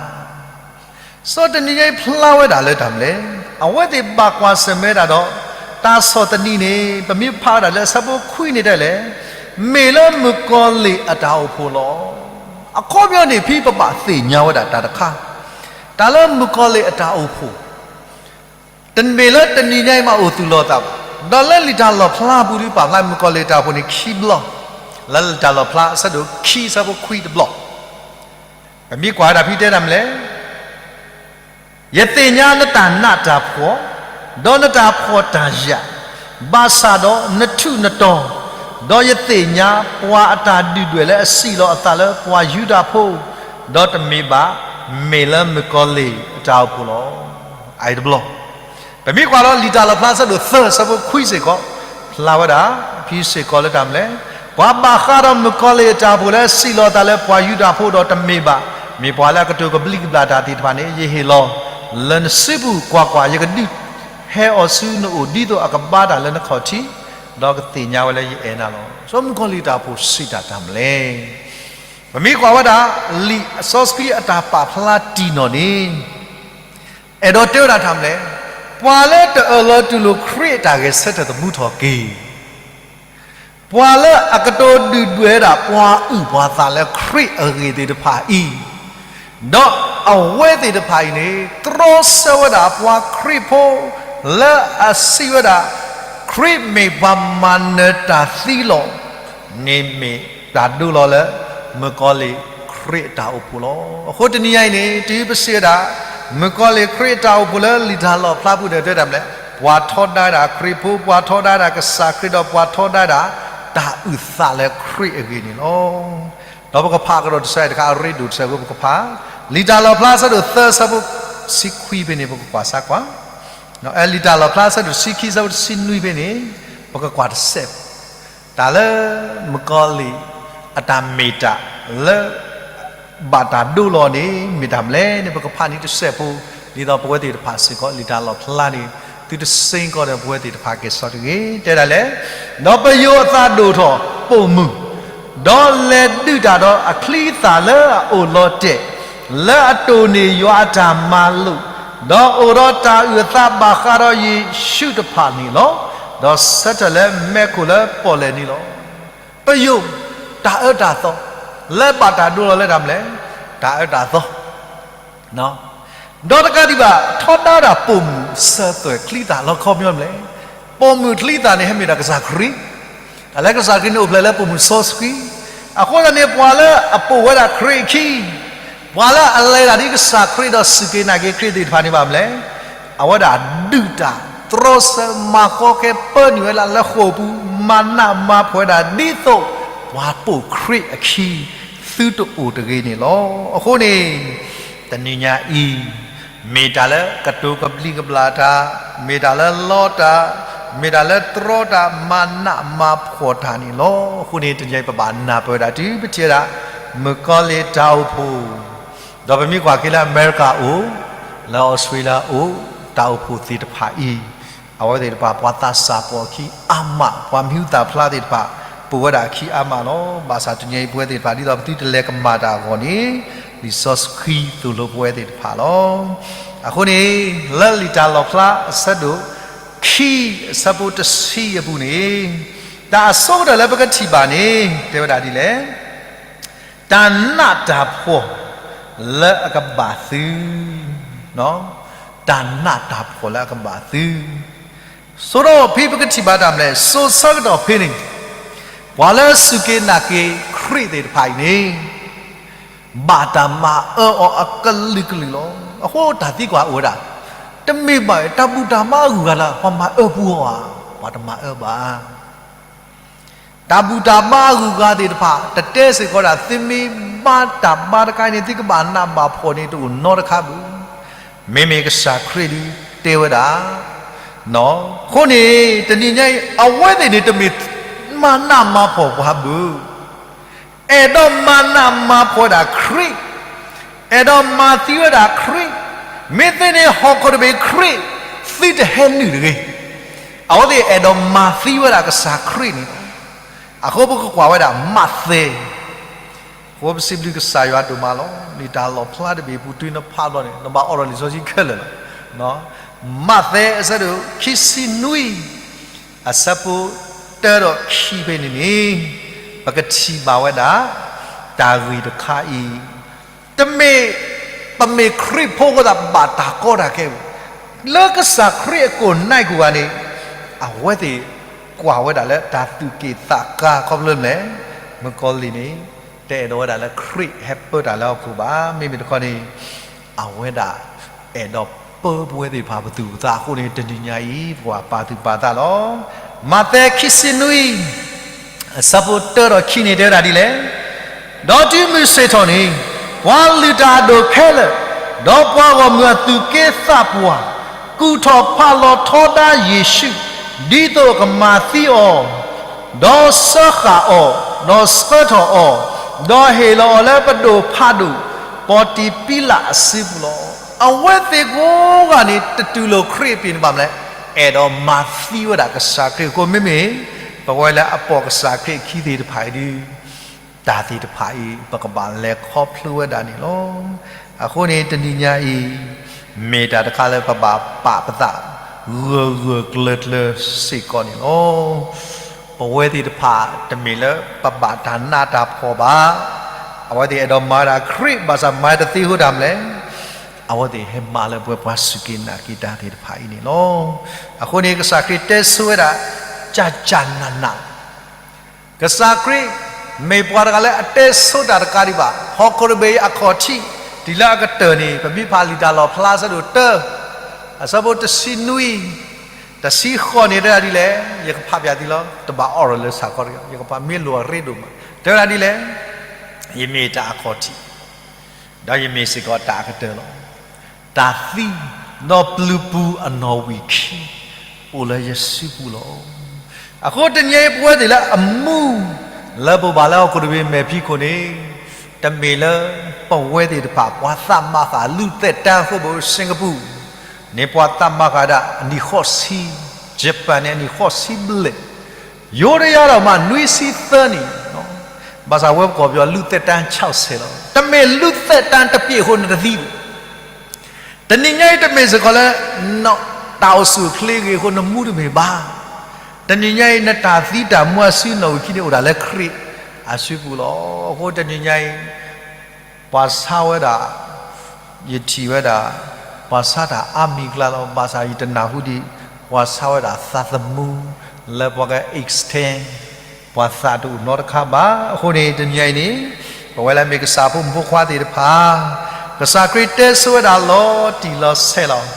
စီၤတနံၤညါအံၤဖျါဝဲဒၣ်လၢတၢ်မနုၤလဲၣ်, အဝဲသ့ၣ်ဘၣ်ကွၢ်ဆၢၣ်မဲာ်ဒၣ်ဒီး တၢ်ဆီၣ်သနံးန့ၣ် ပမ့ၢ်ဖးဝဲဒၣ်လၢအဆၢဖိခွံန့ၣ်တဲလဲၣ်, မ့ၢ်လၢမုၣ်ကီၤလံၢ်အတၢ်အိၣ်ဖှိၣ်လီၤ. အခီပညီန့ၣ် ဖဲပဘၣ်သ့ၣ်ညါဝဲဒၣ်တၢ်တခါ, တၢ်လၢမုၣ်ကီၤလံၢ်အတၢ်အိၣ်ဖှိၣ် တမ့ၢ်လၢတနံၤညါအံၤမးအိၣ်သူၣ်လီၤသးဘၣ်, ဒီးလၢလံာ်တၢ်လီၣ်ဖျါပူၤဒ်ပာ်ဖျါမုၣ်ကီၤလံၢ်တၢ်အိၣ်ဖှိၣ်န့ၣ်ခံဘျီ, လၢလံာ်တၢ်လီၣ်ဖျါအဆၢဒိၣ်ခံအဆၢဖိခွံတဘျီ, ပမ့ၢ်ကွၢ်ဝဲဒၣ်ဖဲတဲတၢ်မနုၤလဲၣ်, ယသ့ၣ်ညါနတၢ်နးတၢ်ဖှီၣ်, ဒီးနတၢ်ဖှီၣ်တၢ်ယာ်, ဘၣ်ဆၣ်ဒီးနထူးနတီၤ, ဒီးယသ့ၣ်ညါပှၤအတၢ်ဒုၣ်ဒွဲၣ်လၢအစံၣ်လီၤအသးလၢပှၤယူဒၤဖိ, ဒီးတမ့ၢ်ဘၣ်, မ့ၢ်လၢမုၣ်ကီၤလံၢ်အတၢ်အိၣ်ဖှိၣ်လီၤ. အအံၤတဘျီ, ပမ့ၢ်ကွၢ်လီၤလံာ်တၢ်လီၣ်ဖျါအဆၢဒိၣ်သၢအဆၢဖိခွံစ့ၢ်ကီး, ဖျါဝဲဒၣ်ဖဲစ့ၢ်ကီးလၢတၢ်မနုၤလဲၣ်, ပှၤဘၣ်ဃးဒီးမုၣ်ကီၤလံၢ်အတၢ်အိၣ်ဖှိၣ်လၢစံးလီၤသးလၢပှၤယူဒၤဖိဒီးတမ့ၢ်ဘၣ်, မ့ၢ်ပှၤလၢအကတိၤကဘျံးကဘျၣ်တၢ်သ့ၣ်တဖၣ်န့ၣ် ယဟ့ၣ်လီၤ လၢနစုပူၤ, ကွၢ်ကွၢ်, ယကဒုးဟဲအီၤဆူနအိၣ် ဒ်သိးအကဘါတၢ်လၢနခီၣ်ထံး, ဒီးကသ့ၣ်ညါဝဲလၢယအဲၣ်နၤလီၤ. စီၤမုၣ်ကီၤလံၢ်တၢ်အိၣ်ဖှိၣ်စံးတၢ်တၢ်မနုၤလဲၣ်. ပမ့ၢ်ကွၢ်ဝဲဒၣ် လံာ်စီဆှံအတၢ်ပာ်ဖျါတံၢ်နီၣ်န့ၣ် အဲၣ်ဒိးတဲဝဲဒၣ်တၢ်မနုၤလဲၣ်, ပှၤလၢတအၢၣ်လီၤတူၢ်လိာ်ခရံာ်အတၢ်ဂဲၤဆၢထၢၣ်သမူထီၣ်က့ၤ, ပှၤလၢအကတိၤဒုၣ်ဒွဲၣ်ဝဲဒၣ် ပှၤအုၣ်ပှၤသးလၢခရံာ်အဂ့ၢ်သ့ၣ်တဖၣ်အံၤ, ဒီးအဝဲသ့ၣ်တဖၣ်အံၤန့ၣ် တြီဆၢဝဲဒၣ်ပှၤခရံာ်ဖိ လၢအစံးဝဲဒၣ် ခရံာ်မ့ၢ်ပှၤမၤနၢၤတၢ်သံလီၤ န့ၣ်မ့ၢ်တၢ်ဒိလီၤလၢ မုၣ်ကီၤလံၢ်ခရံာ်အတၢ်အိၣ်ဖှိၣ်လီၤ. အဃိတနံၤညါအံၤန့ၣ် တုၤပစံးဝဲဒၣ် မုၣ်ကီၤလံၢ်ခရံာ်အတၢ်အိၣ်ဖှိၣ်လၢလံာ်တၢ်လီၣ်ဖျါပူၤန့ၣ် တဲတၢ်မနုၤလဲၣ်, ပှၤထီဒါဒၣ်ခရံာ်ဖိ, ပှၤထီဒါဒၣ်ကစၢ်ခရံာ်ဒီး ပှၤထီဒါဒၣ်တၢ်အုၣ်သးလၢခရံာ်အဂ့ၢ်န့ၣ်လီၤ. ဒီးပကဖးကဒီးတစဲးတခါ အရ့ဒိၣ်တစဲးဖိ ပကဖး လံာ်တၢ်လီၣ်ဖျါအဆၢဒိၣ်သၢ အဆၢဖိတဆံခွံဖဲန့ၣ် ပကကွၢ်စၢ်ကွၢ် လံာ်တၢ်လီၣ်ဖျါအဆၢဒိၣ်တဆံခံ အဆၢဖိတဆံနွံဖဲန့ၣ် ပကကွၢ်တစဲးဖိ တၢ်လၢ မုၣ်ကီၤလံၢ်အတၢ်မ့ၢ်တၢ်လၢ ဘၣ်တၢ်ဒိလီၤန့ၣ် မ့ၢ်တၢ်မနုၤလဲၣ်န့ၣ် ပကဖးန့ၣ်တစဲးဖိ ဒ်သိးပဝဲသ့ၣ်တဖၣ်စ့ၢ်ကီး လံာ်တၢ်လီၣ်ဖျါန့ၣ် သုတစ့ၢ်ကီးဒီးပဝဲသ့ၣ်တဖၣ်ကဲၤဆီၣ်တဂ့ၤ တဲဒၣ်လဲၣ်, ဒီးပယိၤအသးဒိၣ်ထီၣ်ပိာ်မုၣ် ဒီးလဲၤဒုးတၢ်ဒီးအချံအသၣ်လၢအအိၣ်လီၤတဲာ်, လၢအတိၢ်န့ၢ်ယွၤအတၢ်မၤလိာ်, ဒီးအိၣ်ဒီးတၢ်အုၣ်အသးဘၣ်ဃးဒီးယ့ၣ်ၡူးတဖၣ်န့ၣ်လီၤ. ဒီးဆၢထၢၣ်လၢမဲးခိၣ်လၢပီၣ်လဲၣ်န့ၣ်လီၤ. ပယိၤ တၢ်အၢတၢ်သီ လၢဘၣ်တၢ်ဒိလီၤလၢတၢ်မနုၤလဲၣ်, တၢ်အၢတၢ်သီ ဒီးတကးဒံးဘၣ် ထီဒါဒၣ်ပိာ်မုၣ်စၢၤသွဲၣ်ချံသၣ်လီခီ မ့ၢ်မနုၤလဲၣ်, ပိာ်မုၣ်ချံသၣ်န့ၣ် ဟဲမ့ၢ်ဒၣ်ကစၢ်ခရံာ်, တၢ်လၢကစၢ်ခရံာ်န့ၣ်အိၣ်ဖျဲၣ်လၢပိာ်မုၣ်စီဆှံ, အဃိသတးန့ၣ် ပှၤလၢအပိာ်ဝဲဒၣ်ခရံာ်အခံ, ပှၤလၢအလဲၤတၢ်ဒ်ကစၢ်ခရံာ်ဒီးစူၢ်က့ၤနာ်က့ၤခရံာ်သ့ၣ်တဖၣ်န့ၣ်ဘၣ်မနုၤလဲၣ်, အဝဲဒၣ်ဒုးတၢ် တြီဆၢမၤကီကဲပၢနုာ်ဝဲဒၣ်လၢဃိာ်ပူၤ မၤနးမၤဖှီၣ်ဝဲဒၣ်ဒ်သိး ပှၤပိာ်ခရံာ်အခံ သုတအိၣ်တဂ့ၤန့ၣ်လီၤ. အဃိန့ၣ် တနံၤညါအံၤ မ့ၢ်တၢ်လၢကတိၤကဘျံးကဘျၣ်တၢ်, မ့ၢ်တၢ်လၢလီတၢ်, မ့ၢ်တၢ်လၢတြီတၢ် မၤနးမၤဖှီၣ်တၢ်န့ၣ်လီၤ. အဃိန့ၣ် တနံၤညါအံၤ ပဘၣ်နၢ်ပၢၢ်ဝဲဒၣ် တုၤပထံၣ်ဝဲဒၣ် မုၣ်ကီၤလံၢ်တၢ်အိၣ်ဖှိၣ်, ဒီးပမ့ၢ်ကွၢ်က့ၤလၢအမဲရကၤအိၣ်, လၢအီစထြ့လယါအိၣ်, တၢ်အိၣ်ဖှိၣ်သ့ၣ်တဖၣ်အံၤ အဝဲသ့ၣ်တဖၣ် ပှၤသးစၢ်ပိာ်အခံအါမး, ပှၤမံၤဟူသၣ်ဖျါသ့ၣ်တဖၣ် ပိာ်ဝဲဒၣ်အခံအါမးလီၤ. ဘၣ်ဆၣ်တနံၤညါအံၤ ပဝဲသ့ၣ်တဖၣ် ဒ်သိးပသုတလဲၤကမၣ်တၢ်အဂီၢ်န့ၣ် လံာ်စီဆှံသိၣ်လိပဝဲသ့ၣ်တဖၣ်လီၤ. အဃိန့ၣ် လၢလံာ်တၢ်လီၣ်ဖျါအဆၢဒိၣ်ခံ အဆၢဖိတဆံအပူၤန့ၣ် တၢ်အဆိကတၢၢ်လၢပကထံၣ်ဘၣ်န့ၣ် တဲဝဲဒၣ်ဒ်လဲၣ်, တၢ်နးတၢ်ဖှီၣ်လၢအကဘၣ်သု, တၢ်နးတၢ်ဖှီၣ်လၢအကဘၣ်သု, ဆိဒီးဖဲပကထံၣ်ဘၣ်တၢ်မနုၤလဲၣ်, စိၤဆၢကတီၢ်ဖဲန့ၣ် ပှၤလၢစူၢ်က့ၤနာ်က့ၤခရံာ်သ့ၣ်တဖၣ်အံၤန့ၣ် ဘၣ်တၢ်မၤအၢအီၤအကလုာ်ကလုာ်လီၤ. အဃိတၢ်သံကွၢ်အိၣ်ဝဲဒၣ်, တမ့ၢ်ဘၣ် တၢ်ဘူၣ်တၢ်ဘါအဂုၤအဂၤလၢ ပှၤမၤအၢပှၤဧါ, ပှၤတမၤအၢဘၣ်. တၢ်ဘူၣ်တၢ်ဘါအဂုၤအဂၤသ့ၣ်တဖၣ် တတဲစ့ၢ်ကီးဒၣ် သုမ့ၢ်ဘါတၢ်ဘါတခါအံၤန့ၣ် သုကဘၣ်နးဘၣ်ဖှီၣ်န့ၣ် တအိၣ်နီတခါဘၣ်. မ့မ့ၢ်ကစၢ်ခရံာ်ဒုးတဲဝဲဒၣ်, အဃိန့ၣ် တနံၤညါအံၤ အဝဲသ့ၣ်န့ၣ် တမ့ၢ်မၤနးမၤဖှီၣ်ပှၤဘၣ်. အဲၣ်ဒိးမၤနးမၤဖှီၣ်ဝဲဒၣ်ခရံာ်, အဲၣ်ဒိးမၤသံဝဲဒၣ်ခရံာ်, မ့ၢ်သ့န့ၣ်ဟီၣ်ခိၣ်တဘ့ၣ်ခရံာ် သုတဟဲနုာ်တဂ့ၤ. အဝဲသ့ၣ်အဲၣ်ဒိးမၤသံဝဲဒၣ်ကစၢ်ခရံာ်န့ၣ်လီၤ. အဃိပကကွၢ်ဝဲဒၣ်မးသဲ, အဃိပစံးဘျုးကစၢ်ယွၤဒိၣ်မးလီၤ. လံာ်တၢ်လီၣ်ဖျါတဘ့ၣ်အပူၤတုၤနဖးဘျီန့ၣ် နဘၣ်အိးထီၣ်လံာ်စီဆှံခဲလၢာ်လီၤ. မးသဲအဆၢဒိၣ်ခံဆံနွံ အဆၢဖိတၢဒီးခံဖဲန့ၣ်န့ၣ် ပကထံၣ်ဘၣ်ဝဲဒၣ် တၢ်ဂ့ၢ်တခါအံၤ, တမ့ၢ်ပမ့ၢ်ခရံာ်ဖိအဃိသတး ပဘၣ်တၢ်ကီတၢ်ခဲဘၣ်. လၢကစၢ်ခရံာ်အကိာ်နါကိာ်ဂၤန့ၣ် အဝဲသ့ၣ်ကွၢ်ဝဲဒၣ်လၢတၢ်သူၣ်က့ၣ်သးကါခီဖျိမနုၤလဲၣ်, မုၣ်ကီၤလံၢ်န့ၣ် တအဲၣ်ဒိးဝဲဒၣ်လၢခရံာ်ဟဲပၢတၢ်လၢဟီၣ်ခိၣ်ဘၣ်. မ့မ့ၢ်တခီန့ၣ် အဝဲဒၣ်အဲၣ်ဒိးပၢပဝဲသ့ၣ်တဖၣ်ပသူၣ်ပသးအဃိန့ၣ် တနံၤညါအံၤ ပကဘၣ်ပာ်သူၣ်ပာ်သးလီၤ. မးသဲခံဆံနွံ အဆၢဖိတၢဒီးခံန့ၣ် တဲဝဲဒၣ်ဒ်လဲၣ်, ဒီးတုၤမုၢ်ဆ့ၣ်ထီၣ်န့ၣ် ပှၤလုၢ်တၢ်အဒိၣ်ခဲလၢာ်, ဒီးပှၤဂီၢ်မုၢ်အသူၣ်က့သးပှၢ် ကူၣ်ထီၣ်ဖးလီၤထီဒါယ့ၣ်ၡူး ဒ်သိးကမၤသံအီၤ, ဒီးစၢဃာ်အီၤ, ဒီးဆှၢထီၣ်အီၤ, ဒီးဟ့ၣ်လီၤအီၤလၢပဒိၣ်ဖးဒိၣ် ပီၣ်တံၣ်ပံလးအစုပူၤလီၤ. အဝဲသ့ၣ်ကိးဂၤန့ၣ် တတူၢ်လိာ်ခရံာ်အပျ့ၤန့ၣ်ဘၣ်မလဲၣ်, အဲၣ်ဒိးမၤသံဝဲဒၣ်ကစၢ်ခရံာ်အဃိ မ့မ့ၢ် ပဝဲလၢအပိာ်ကစၢ်ခရံာ်အခံသ့ၣ်တဖၣ်အံၤဒုး တၢ်သ့ၣ်တဖၣ်အံၤ ပကဘၣ်လဲၤခီဖျိဝဲဒၣ်န့ၣ်လီၤ. အဃိန့ၣ် တနံၤညါအံၤ မ့ၢ်တၢ်တခါလၢပဘၣ်ပာ်ပသး ဂၢၢ်ဂၢၢ်ကျၢၤကျၢၤစ့ၢ်ကီးန့ၣ်လီၤ. ပဝဲသ့ၣ်တဖၣ် တမ့ၢ်လၢပဘၣ်တၢ်နးတၢ်ဖှီၣ်ဘၣ်. အဝဲသ့ၣ်အဲၣ်ဒိးမၤဝဲဒၣ်ခရံာ် ဘၣ်ဆၣ်မၤတသ့အဃိတၢ်မလဲၣ်, အဝဲသ့ၣ်ဟဲမၤလၢပှဲၤပှၤစူၢ်က့ၤနာ်က့ၤတၢ်သ့ၣ်တဖၣ်အံၤန့ၣ်လီၤ. အဃိန့ၣ် ကစၢ်ခရံာ်တဲဆိဝဲဒၣ် ကၢ်ကၢ်နးနး ကစၢ်ခရံာ် မ့ၢ်ပှၤတဂၤလၢအတဲဆိတၢ်တကးဒံးဘၣ်. ဟီၣ်ခိၣ်တဘ့ၣ်အံၤအခီၣ်ထံး တုၤလၢအကတၢၢ်န့ၣ် ပမ့ၢ်ဖးလံာ်တၢ်လီၣ်ဖျါအဆၢဒိၣ်တၢ အဆၢဖိတဆံနွံ တဆံဃိးန့ၣ် တဲဝဲဒၣ်ဒ်လဲၣ်, ယကဖးပၠးသုလီၤ, တဘၣ်အီၣ်လီၤလၢဆၣ်ခီတဂ့ၤ, ယကဖးမ့ၢ်လိၣ်အရ့ဒိၣ်မး, တဲဝဲဒၣ်ဒ်လဲၣ်, ယမ့ၢ်တၢ်အခီၣ်ထံး ဒီးယမ့ၢ်စ့ၢ်ကီးတၢ်အကတၢၢ်လီၤ. တၢ်သံ ဒီးပျုၤပူၤအနီၣ်ဝံာ်ခံ အိၣ်လၢယစုပူၤလီၤ. အဃိတနံၤအံၤပဝဲသ့ၣ်လၢအမူ လၢပဘၣ်လၢဟီၣ်ခိၣ်တဘ့ၣ်မဲာ်ဖံးခိၣ်န့ၣ် တမ့ၢ်လၢပဝဲသ့ၣ်တဖၣ် ပှၤသးမၤဃၣ် လူၢ်သဲးတၢ်ဃိဘိ စ့ကပူၤ န့ၣ်ပှၤသးမၤဃၣ်ဒၣ်အနံၣ်ဃိးဆံ, Japan န့ၣ်အနံၣ်ဃိးဆံဘျဲၣ်, ယိၤဒယါဒီးမးနွံဆံသၢနံၣ်, ဘၣ်ဆၣ်ဝဲပကီၢ်ပယီၤ လူၢ်သဲးတၢ်ဆီဆဲးလီၤ. တမ့ၢ်လူၢ်သဲးတၢ်တပျ့ၤအဃိန့ၣ်တသံဘၣ်. တနံၤညါအံၤတမ့ၢ်စ့ၢ်ကီးလၢ တၢ်အိၣ်ဆူၣ်အိၣ်ချ့ဂ့ၤအဃိနမူတမ့ၢ်ဘၣ်. တနံၤညါအံၤ နတၢ်သံတၢ်မူအစုနီၣ်ဝံာ်ခံန့ၣ် အိၣ်ဒၣ်လၢခရံာ်အစုပူၤလီၤ. အဃိတနံၤညါအံၤ ပှၤဆါဝဲဒၣ် ယထံၣ်ဝဲဒၣ် ပှၤဆါတၢ်အါမံၤကျါလီၤ. ဘၣ်ဆၣ်ယတနၢ်ဟူဒံး ပှၤဆါဝဲဒၣ်သးသမူ လၢပှၤက extend ပှၤသးတအိၣ်နီတခါဘၣ်. အဃိန့ၣ် တနံၤညါအံၤန့ၣ် ပဝဲလၢမ့ၢ်ကစၢ်ဖိမုၣ်ဖိခွါသ့ၣ်တဖၣ် ကစၢ်ခရံာ်တဲဆိဝဲဒၣ်လီၤတံၢ်လီၤဆဲးလီၤ.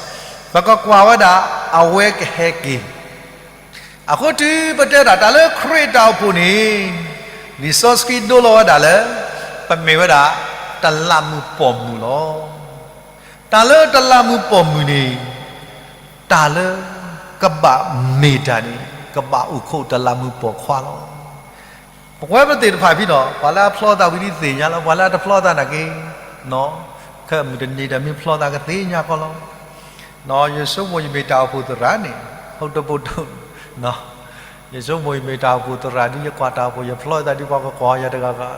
ပကကွၢ်ဝဲဒၣ်အဝဲကဟဲက့ၤ အဃိတုၤပတဲတၢ် တၢ်လၢခရံာ်တၢ်အိၣ်ဖှိၣ်န့ၣ် လံာ်စီဆှံဒိလီၤဝဲဒၣ်လၢ ပမ့ၢ်ဝဲဒၣ် တလးမုၢ်ပိာ်မုၣ်လီၤ. တၢ်လၢတလးမုၢ်ပိာ်မုၣ်န့ၣ် တၢ်လၢ ကဘၣ်မ့ၢ်တၢ်န့ၣ် ကဘၣ်အိၣ်ခိးတလးမုၢ်ပိာ်ခွါလီၤ. ပဝဲပသ့ၣ်တဖၣ်ဖဲနီၤ ပှၤလၢအဖျီသးဝံၤဒ်သ့ၣ်ညါလီၤ, ပှၤလၢအတဖျီသးနာ်က့ ခဲအမုၢ်တနံၤဒီးမ့ၢ်ဖျီသးကသ့ၣ်ညါကီးလီၤ. ယဆိကမိၣ်ယမ့ၢ်တၢ်အိၣ်ဖှိၣ်သရၣ်န့ၣ် ဟိတပိတိၢ်, ယဆိကမိၣ်ယမ့ၢ်တၢ်အိၣ်ဖှိၣ်သရၣ်ဒ်ယကွၢ်တၢ်အိၣ်ဖှိၣ် ယဖျီသးဒ်ပှၤကကွၢ်ယၤတဂၤဂၤ,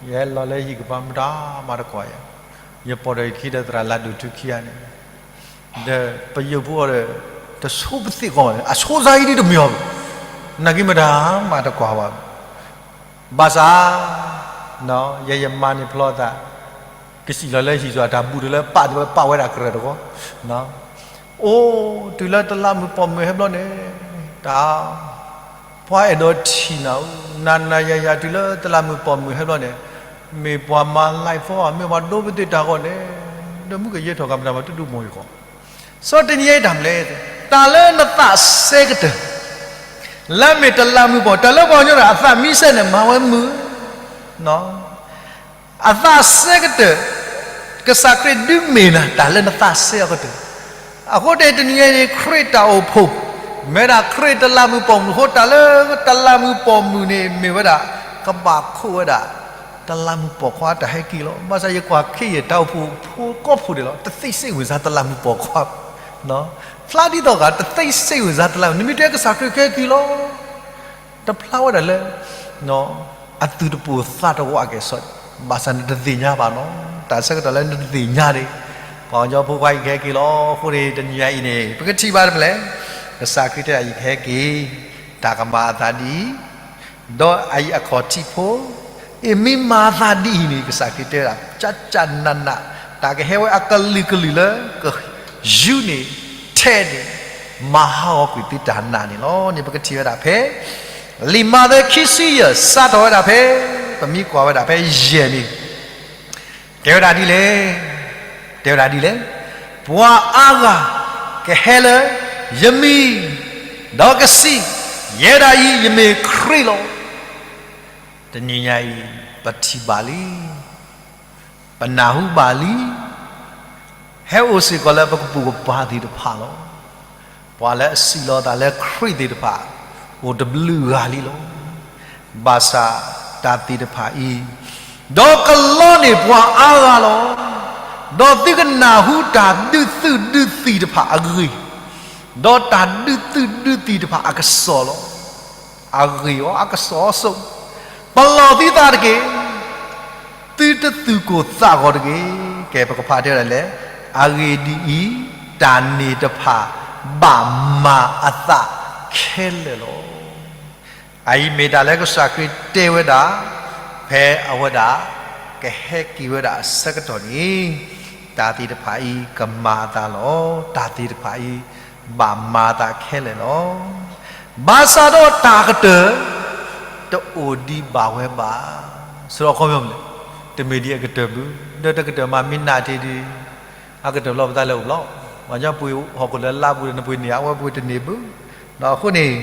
ယဟဲလီၤလၢဟံၣ်ကပၤမတၤမၤတကွၢ်ယၤ, ယပိာ်ဒီးယခံဒီးသရၣ်လၢဒိၣ်ထူခံဂၤန့ၣ် ဒီးပယိၣ်ဖိအီၤဒီး တဆိပသ့ၣ်ကီး အဆိစါအံၤဒ်တမ့ၢ်အီၤဘၣ်, နာ်က့မတၤမၤတကွၢ်ဘၣ်. ဘၣ်ဆၣ် ယဲယမါန့ၣ်ဖျီသး ကစံၣ်လီၤလၢဟံၣ်စီၤအတၢ်ဘူၣ်တလၢပာ်ဒ်ဝဲပာ်ဝဲဒၣ်ကရၢၢ်တခီ, အိၣ်တုၤလၢတလးမုၢ်ပိာ်မုၣ်ဟဲဘျီန့ၣ် တၢ် ပှၤအဲၣ်ဒိးထံၣ်နၤ, နၤနၤယၤယၤ တုၤလၢတလးမုၢ်ပိာ်မုၣ်ဟဲဘျီန့ၣ် မ့ၢ်ပှၤမၤ live ဖီ မ့ၢ်ပှၤဒိပသ့ၣ်တၢ်ဂီၢ်န့ၣ် ဒီးမုၢ်ကယဲၢ်ထီၣ်ကမတၤမၤတဒူၣ်မိၢ်ဂ့ၤဃီ, စီၤတနံၤညါအံၤတၢ်မနုၤလဲၣ်, တၢ်လၢနသးစဲကတၢၢ် လၢမ့ၢ်တလးမုၢ်ပိာ် တၢ်လၢပှၤကညီဒီးအသးမံစဲန့ၣ် မၤဝဲမုာ် အသးစဲကတၢၢ် ကစၢ်ခရံာ်ဒုးမ့ၢ်နၤ တၢ်လၢနသးစဲအီၤကတၢၢ်. အဃိတနံၤညါအံၤန့ၣ် ခရံာ်တၢ်အိၣ်ဖှိၣ် မ့ၢ်ဝဲဒၣ်ခရံာ်တလးမုၢ်ပိာ်မုၣ်အဃိ တၢ်လၢတလးမုၢ်ပိာ်မုၣ်န့ၣ် မ့ၢ်ဝဲဒၣ် ကဘၣ်ခိးဝဲဒၣ် တလးမုၢ်ပိာ်ခွါတၢ်ဟဲက့ၤလီၤ. ဘၣ်ဆၣ်ယကွၢ်ခဲအံၤ တၢ်အိၣ်ဖှိၣ်ဖိကိးဖှိၣ်ဒဲးလီၤ တသ့စ့ၣ်ဝင်စားတလးမုၢ်ပိာ်ခွါ ဖျါဒ်သိးဂၤ တသ့စ့ၣ်ဝင်စားတလးမုၢ် နမ့ၢ်တဲကစၢ်ခရံာ်ကဟဲက့ၤလီၤ တဖျါဝဲဒၣ်လၢ အသုတပူၤသးတဝးကဲၣ်ဆိး, ဘၣ်ဆၣ်နတသ့ၣ်ညါဘၣ်နီၤ, တၢ်ဆၢကတီၢ်လၢနတသ့ၣ်ညါန့ၣ်, ပှၤကညီဖိခွါအံၤကဟဲက့ၤလီၤ. အဃိန့ၣ် တနံၤညါအံၤန့ၣ် ပကထံၣ်ဘၣ်တမံၤလဲၣ်, ကစၢ်ခရံာ်တဲဒၣ်အံၤကဟဲက့ၤ, တၢ်ကမၤအသးဒ်အံၤ, ဒီးအအံၤအခီၣ်ထံးဖိ, အ့ၣ်မ့ၢ်မၤအသးဒ်အံၤန့ၣ် ကစၢ်ခရံာ်တဲဒၣ် ကၠၢ်ကၠၢ်နးနး, တၢ်ကဟဲဝဲအကလုာ်ကလုာ်လၢ ကယူန့ၣ် ထဲန့ၣ် မၤဟးဂီၤကွံာ်သုတၢ်နာ်န့ၣ်လီၤ. န့ၣ်ပကထံၣ်ဝဲဒၣ်ဖဲ လံာ်မးသဲခံဆံယဲၢ် စးထီၣ်ဝဲဒၣ်ဖဲ ပမ့ၢ်ကွၢ်ဝဲဒၣ်ဖဲယဲၢ်န့ၣ်, တဲဝဲဒၣ်ဒ်လဲၣ်, တဲဝဲဒၣ်ဒ်လဲၣ်, ပှၤအါဂၤကဟဲလၢယမံၤ, ဒီးကစံး, ယဲဒၣ်အံၤယမ့ၢ်ခရံာ်လီၤ. တနံၤညါအံၤ ပထံၣ်ဘၣ်လံ, ပနၢ်ဟူဘၣ်လံ, ဟဲအိၣ်စ့ၢ်ကီးလၢပကပိာ်ကပၤသ့ၣ်တဖၣ်လီၤ. ပှၤလၢအစံးလီၤသးလၢခရံာ်သ့ၣ်တဖၣ် အိၣ်တဘျုးဂၤလံလီၤ. ဘၣ်ဆၣ်တၢ်သ့ၣ်တဖၣ်အံၤ ဒီးကလီန့ၢ်ပှၤအါဂၤလီၤ. ဒီးသုကနၢ်ဟူတၢ်ဒုးသုးဒုးသံၣ်တဖၣ်အဂ့ၢ်, ဒီးတၢ်ဒုးသုးဒုးသံၣ်တဖၣ်အကစီၣ်လီၤ. အဂ့ၢ်အီၤ အကစီၣ်အစိ, ပလီၢ်သုသးတက့ၢ်. သုတသူၣ်ကိၢ်သးဂီၤတဂ့ၤ. ကဲ ပကဖးတဲဝဲဒၣ်လဲၣ်. အဂ့ၢ်ဒ်အံၤ, တၢ်န့ၣ်တဖၣ် ဘၣ်မၤအသးခဲလၢာ်လီၤ. အအံၤမ့ၢ်တၢ်လၢကစၢ်ခရံာ်တဲဝဲဒၣ်, ဖဲအဝဲဒၣ် ကဟဲက့ၤဝဲဒၣ်အဆၢကတီၢ်န့ၣ်, တၢ်သ့ၣ်တဖၣ်အံၤကမၤအသးလီၤ. တၢ်သ့ၣ်တဖၣ်အံၤ ဘၣ်မၤအသးခဲလၢာ်လီၤ. ဘၣ်ဆၣ်ဒီးတၢ်ကတၢၢ် တအိၣ်ဒံးဘၣ်ဝဲဘၣ်. ဆိုတော့ အခီပညီမနုၤလဲၣ်, တမ့ၢ်ဒ်အကတၢၢ်ဘၣ်, ဒီးတကတၢၢ်မးမ့ၢ်နးတ့ၢ်ဒံး, အကတၢၢ်လီၤပသးလဲၤအိၣ်ဘျီ, ပှၤညီပှ့ၤဟီၣ်ခိၣ်လၢလါပူၤဒီး နပှ့ၤန့ၢ်အဝဲပှ့ၤတန့ၢ်ဘၣ်. ဒီးအဃိန့ၣ်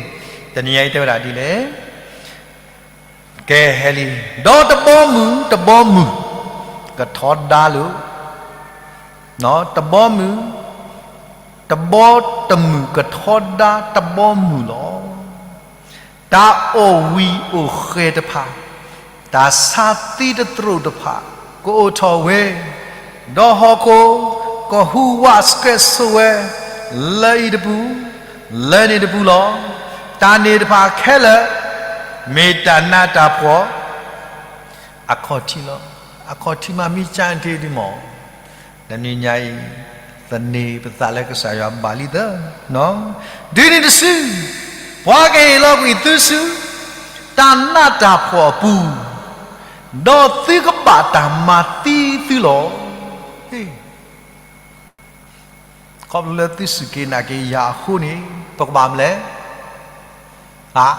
တနံၤညါအံၤတဲဝဲဒၣ်ဒ်လဲၣ်. ကဲ ဟဲလံ, ဒီးတဘီမုၢ်တဘီမုၢ် ကထီဒါလၢ တဘီမုၢ်, တဘီတမုၢ်ကထီဒါတဘီမုၢ်လီၤ. တၢ်အိၣ်ဝံၤအိၣ်ဃဲၤတဖၣ်, တၢ်ဆါသံတသရိာ်တဖၣ် ကအိၣ်ထီၣ်ဝဲ, ဒီးဟီၣ်ခိၣ်ကဟူးဝးဆှဲးဆိးဝဲ လၢအံၤတပူၤ လၢန့ၣ်တပူၤလီၤ. တၢ်န့ၣ်တဖၣ်ခဲလၢာ် မ့ၢ်တၢ်နးတၢ်ဖှီၣ် အခီၣ်ထံးလီၤ. အခီၣ်ထံးမးမ့ၢ်ကၢ်တ့ၢ်ဒံးမး, တနံၤညါအံၤ သန့ၤပသးလၢကစၢ်ယွၤဘၣ်လံသၢ, ဒ်န့ၣ်တစု ပှၤကဟ့ၣ်လီၤကွံာ်သုဆူ တၢ်နးတၢ်ဖှီၣ်အပူၤ, ဒီးသုကဘၣ်တၢ်မၤသံသုလီၤ. ခီဖျိလၢသုစူၢ်က့ၤနာ်က့ၤယၤအဃိန့ၣ် ပကဘၣ်မနုၤလဲၣ်, ဟါ,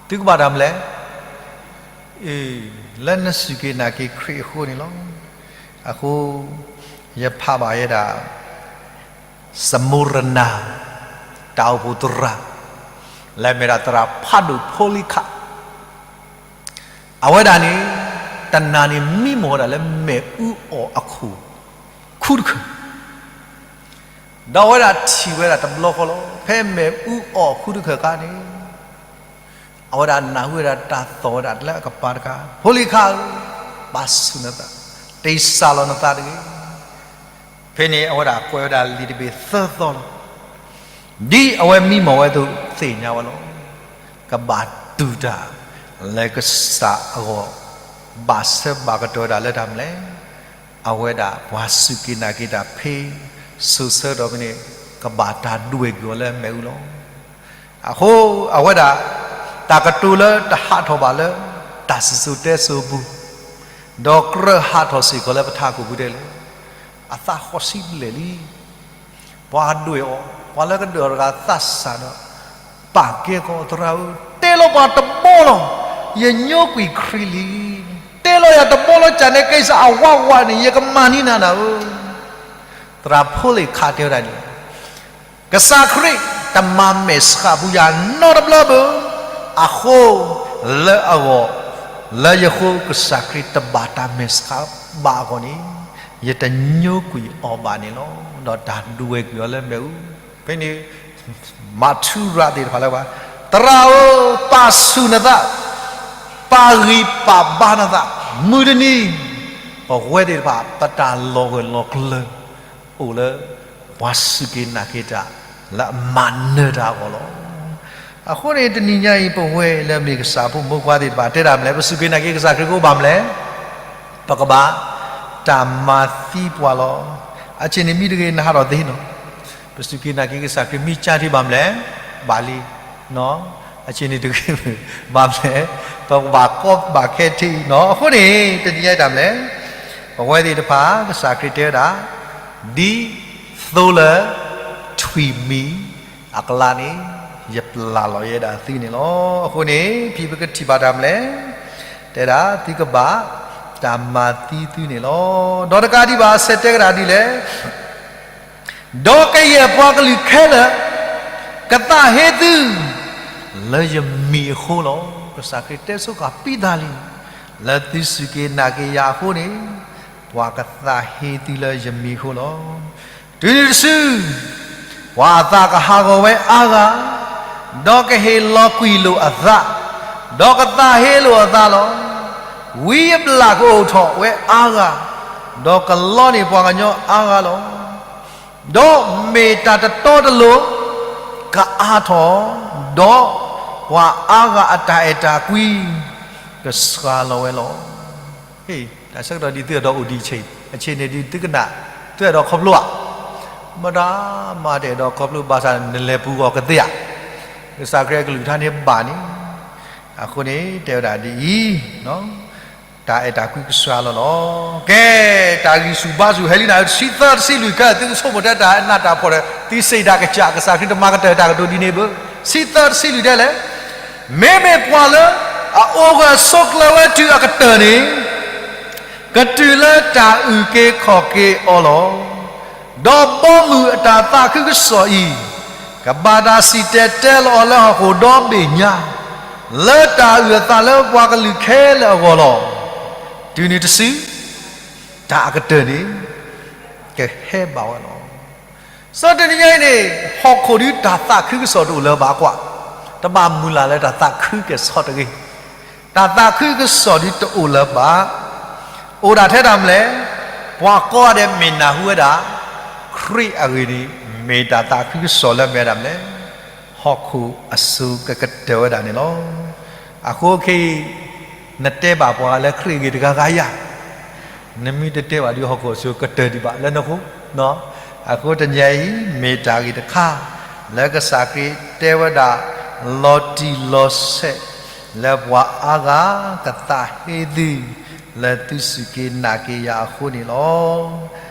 သုကဘၣ်တၢ်မနုၤလဲၣ်, လၢနစူၢ်က့ၤနာ်က့ၤခရံာ်အဃိန့ၣ်လီၤ. အဃိ ယဖးဘၣ်ယဲဒၣ် စမူရနၤ တၢ်အိၣ်ဖှိၣ်သရၣ် လၢအမ့ၢ်ဒၣ်သရၣ်ဖးဒိၣ်ဖိလံၤခး အဝဲဒၣ်န့ၣ် တနၤန့ၣ်မံမီၢ်ဝဲဒၣ်လၢမ့ၣ်အူအီၣ်အခိၣ် ခူတခၢၣ်, ဒီးအဝဲဒၣ်ထံၣ်ဝဲဒၣ်တဘျီဃီလီၤ. ဖဲမ့ၣ်အူအီၣ်ခူတခၢၣ်အခါန့ၣ် အဝဲဒၣ်နၢ်ဟူဝဲဒၣ်တၢ်သီၣ်ဝဲဒၣ်လၢအကပၤတခါ, ဖိလံၤခးဧၢ, ပာ်ဆူၣ်နသး, တ့ၢ်စၢ်လီၤနသးတဂ့ၤ. ဖဲန့ၣ်အဝဲဒၣ်ကွဲးဝဲဒၣ်လံာ်တဘ့ၣ်သၢသီလီၤ. ဒ်အဝဲမံမီၢ်ဝဲအသိးသ့ၣ်ညါဝဲလီၤ. ကဘၣ်တူၢ်တၢ်လၢကစၢ်အဂီၢ်, ဘၣ်ဆၢဘၣ်ကတီၤဝဲဒၣ်လၢတၢ်မနုၤလဲၣ်. အဝဲဒၣ်ပှၤစူၢ်က့ၤနာ်က့ၤတၢ်ဖဲ စိၤဆၢကတီၢ်ဖဲန့ၣ် ကဘၣ်တၢ်ဒွဲၣ်ကွံာ်အီၤလၢမ့ၣ်အူလီၤ. အဃိအဝဲဒၣ် တၢ်ကတိၤလၢတဟးထီၣ်ဘၣ်လၢ တၢ်စံၣ်စိၤတဲစိၤအပူၤ, ဒီးကြၢးဟးထီၣ်စ့ၢ်ကီးလၢပထးခိၣ်ပူၤဒဲးလီၤ. အသးဃီၤဆံးဘျဲၣ်လံ. ပှၤဒွဲၣ်အီၤ, ပှၤလၢကဒွဲၣ်အီၤတဂၤသးစၢ်ဒီး ပာ်ကဲကီး သရၣ်ဧၢ, တဲလီၤပှၤတဘီလီၤ, ယညိကွံာ်ခရံာ်လံ. တဲလီၤယၤတဘီလီၤ ကန့ၣ်ကစၢ်အဝးဝးန့ၣ် ယကမၤန့ၢ်နၤနၤဧၢ. သရၣ်ဖိလံၤခးတဲဝဲဒၣ်န့ၣ် ကစၢ်ခရံာ်တမၤမဲာ်ဆှးပူၤယၤနီတဘျီဘၣ်. အဃိ လၢအဂီၢ် လၢယဃိ ကစၢ်ခရံာ်တဘၣ်တၢ်မဲာ်ဆှးဘၣ်အဂီၢ်န့ၣ် ယတညိကွံာ်အီၤဘၣ်န့ၣ်လီၤ. ဒီးတၢ်ဒွဲၣ်ကွံာ်အီၤလၢမ့ၣ်အူ. ဖဲန့ၣ် မၤထူရၤသ့ၣ်တဖၣ်လၢပှၤ, သရၣ်ဧၢ, ပာ်ဆူၣ်နသး, ပာ်ဂံၢ်ပာ်ဘါနသး, မုၢ်တနံၤ ပဝဲသ့ၣ်တဖၣ် ပတၢ်လီၤဂၢၢ်လီၤကျၢၤ အိၣ်လၢ ပှၤစူၢ်က့ၤနာ်က့ၤတၢ် လၢအမၤနၢၤတၢ်အဂီၢ်လီၤ. အဃိန့ၣ် တနံၤညါအံၤ ပဝဲလၢအမ့ၢ်ကစၢ်ဖိမိၢ်ပှၢ်သ့ၣ်တဖၣ် တဲဒၣ်မနုၤလဲၣ်, ပစူၢ်က့ၤနာ်က့ၤကစၢ်ခရံာ်ကအိၣ်ဘၣ်မနုၤလဲၣ်, ပကဘၣ်တၢ်မၤသံပှၤလီၤ. အဆ့ၣ်န့ၣ်မ့ၢ်တဂ့ၤ နဟးထီၣ်သ့နီၤ, ပစူၢ်က့ၤနာ်က့ၤကစၢ်ခရံာ်မ့ၢ်ကၢ်ထံဘၣ်မနုၤလဲၣ်, ဘၣ်လံ အဆ့ၣ်န့ၣ်တဂ့ၤ ဘၣ်မနုၤလဲၣ်, ပကဘၣ်ကီဘၣ်ခဲထံနီၤ. အဃိန့ၣ် တနံၤညါအံၤတၢ်မနုၤလဲၣ်, ပဝဲသ့ၣ်တဖၣ် ကစၢ်ခရံာ်တဲဝဲဒၣ်, ဒ်သိလၢထွံၣ်မံၤအကျါန့ၣ် ယပျၢ်လီၤယဲဒၣ်သုန့ၣ်လီၤ. အဃိန့ၣ် ဖဲပကထံၣ်ဘၣ်တၢ်မနုၤလဲၣ်, တဲဒၣ်သုကဘၣ်တၢ်မၤသံသုန့ၣ်လီၤ. ဒီးတကးဒံးဘၣ် ဆဲးတဲကဒါဒ်လဲၣ် ဒီးကယဲၢ်ပှၤကလုာ်ခဲလၢာ် ကသးဟ့သု လၢယမံၤအဃိလီၤ. ကစၢ်ခရံာ်တဲဆိဃာ်ပံသးလံ, လၢသုစူၢ်က့ၤနာ်က့ၤယၤအဃိန့ၣ် ပှၤကသးဟ့သုလၢယမံၤအဃိလီၤ. တုၤနုၤတစု ပှၤအသးကဟးဂီၤဝဲအါဂၤ, ဒီးကဟ့ၣ်လီၤကွံာ်လိာ်အသး, ဒီးကသးဟ့လိာ်အသးလီၤ. ဝံအဘျၣ်ကအိၣ်ထီၣ်ဝဲအါဂၤ, ဒီးကလီန့ၢ်ပှၤကညီအါဂၤလီၤ. ဒီးမ့ၢ်တၢ်တတီတလိၤကအါထီၣ်, ဒီးပှၤအါဂၤအတၢ်အဲၣ်တၢ်ကွံကစှၤလီၤဝဲလီၤ. တၢ်ဆၢကတီၢ်ဒ်သုအဲၣ်ဒိးအိၣ်ဒံးဆ့, အဆ့န့ၣ်ဒ်သုကနၣ်, သုအဲၣ်ဒိးခီဖျိဧါ. မတၤမၤတအဲၣ်ဒိးခီဖျိဘၣ်ဆၣ် နလဲၤပူၤဂီၢ်ကသ့ဧါ. ကစၢ်ခရံာ်အကလုၢ်ကထါန့ၣ်ဘၣ်န့ၣ်, အဃိန့ၣ်တဲဝဲဒၣ်ဒ်အံၤ, တၢ်အဲၣ်တၢ်ကွံကစှၤလီၤလီၤ. ကဲ, တၢ်ဂံၢ်ဆူၣ်ဘါဆူၣ်ဟဲလံနၤ, ဆံသၢတဆံလွံၢ်ခဲ သုကဆိကမိၣ်ထဲတၢ်နးတၢ်ဖှီၣ်ဒီး သုစံးဒၣ်ကစၢ်, ကစၢ်ခရံာ်တမၤကတၢၢ်တၢ်ကတိၤဒ်န့ၣ်ဘၣ်. ဆံသၢတဆံလွံၢ်တဲလဲၣ်, မ့မ့ၢ်ပှၤလၢအအိၣ်ဂၢၢ်ဆိးကျၢၤဝဲတုၤအကတၢၢ်န့ၣ် ကတုၤလၢတၢ်အုၣ်က့ၤခီၣ်က့ၤအီၤလီၤ. ဒီးဘီမုၢ်အတၢ်သးခုကစီၣ်အံၤ ကဘၣ်တၢ်စံၣ်တဲၤတဲလီၤအီၤလၢဟီၣ်ခိၣ်ဒီဘ့ၣ်ညါ, လၢတၢ်အုၣ်အသးလၢပှၤကလုာ်ခဲလၢာ်အဂီၢ်လီၤ. တုၤနုၤတစု တၢ်အကတၢၢ်န့ၣ် ကဟဲဘၣ်ဝဲလီၤ. စီၤတနံၤညါအံၤန့ၣ် ဟီၣ်ခိၣ်ဒုးတၢ်သးခုကစီၣ်တအိၣ်လၢၤဘၣ်ကွၢ်, တဘၣ်မုၢ်လၢ်လၢတၢ်သးခုကစီၣ်တဂ့ၤ. တၢ်သးခုကစီၣ်ဒုးတအိၣ်လၢၤဘၣ်. အိၣ်ဒၣ်ထဲတၢ်မနုၤလဲၣ်, ပှၤကိးဂၤဒဲးမ့ၢ်နၢ်ဟူဝဲဒၣ် ခရံာ်အဂ့ၢ်န့ၣ် မ့ၢ်တၢ်သးခုကစီၣ်လၢမ့ၢ်ဝဲဒၣ်မနုၤလဲၣ်, ဟီၣ်ခိၣ်အစိၤကကတၢၢ်ဝဲဒၣ်န့ၣ်လီၤ. အဃိခဲအံၤ နတဲဘၣ်ပှၤလၢခရံာ်အဂ့ၢ်တဂၤဂၤယၤ နမ့ၢ်တတဲဘၣ်ဒီးဟီၣ်ခိၣ်အစိၤကတၢၢ်ဒံးဘၣ်လၢနဃိ, အဃိတနံၤအံၤ မ့ၢ်တၢ်ဂ့ၢ်တခါ လၢကစၢ်ခရံာ်တဲဝဲဒၣ် လီၤတံၢ်လီၤဆဲး လၢပှၤအါဂၤကသးဟ့သု လၢသုစူၢ်က့ၤနာ်က့ၤယၤအဃိန့ၣ်လီၤ.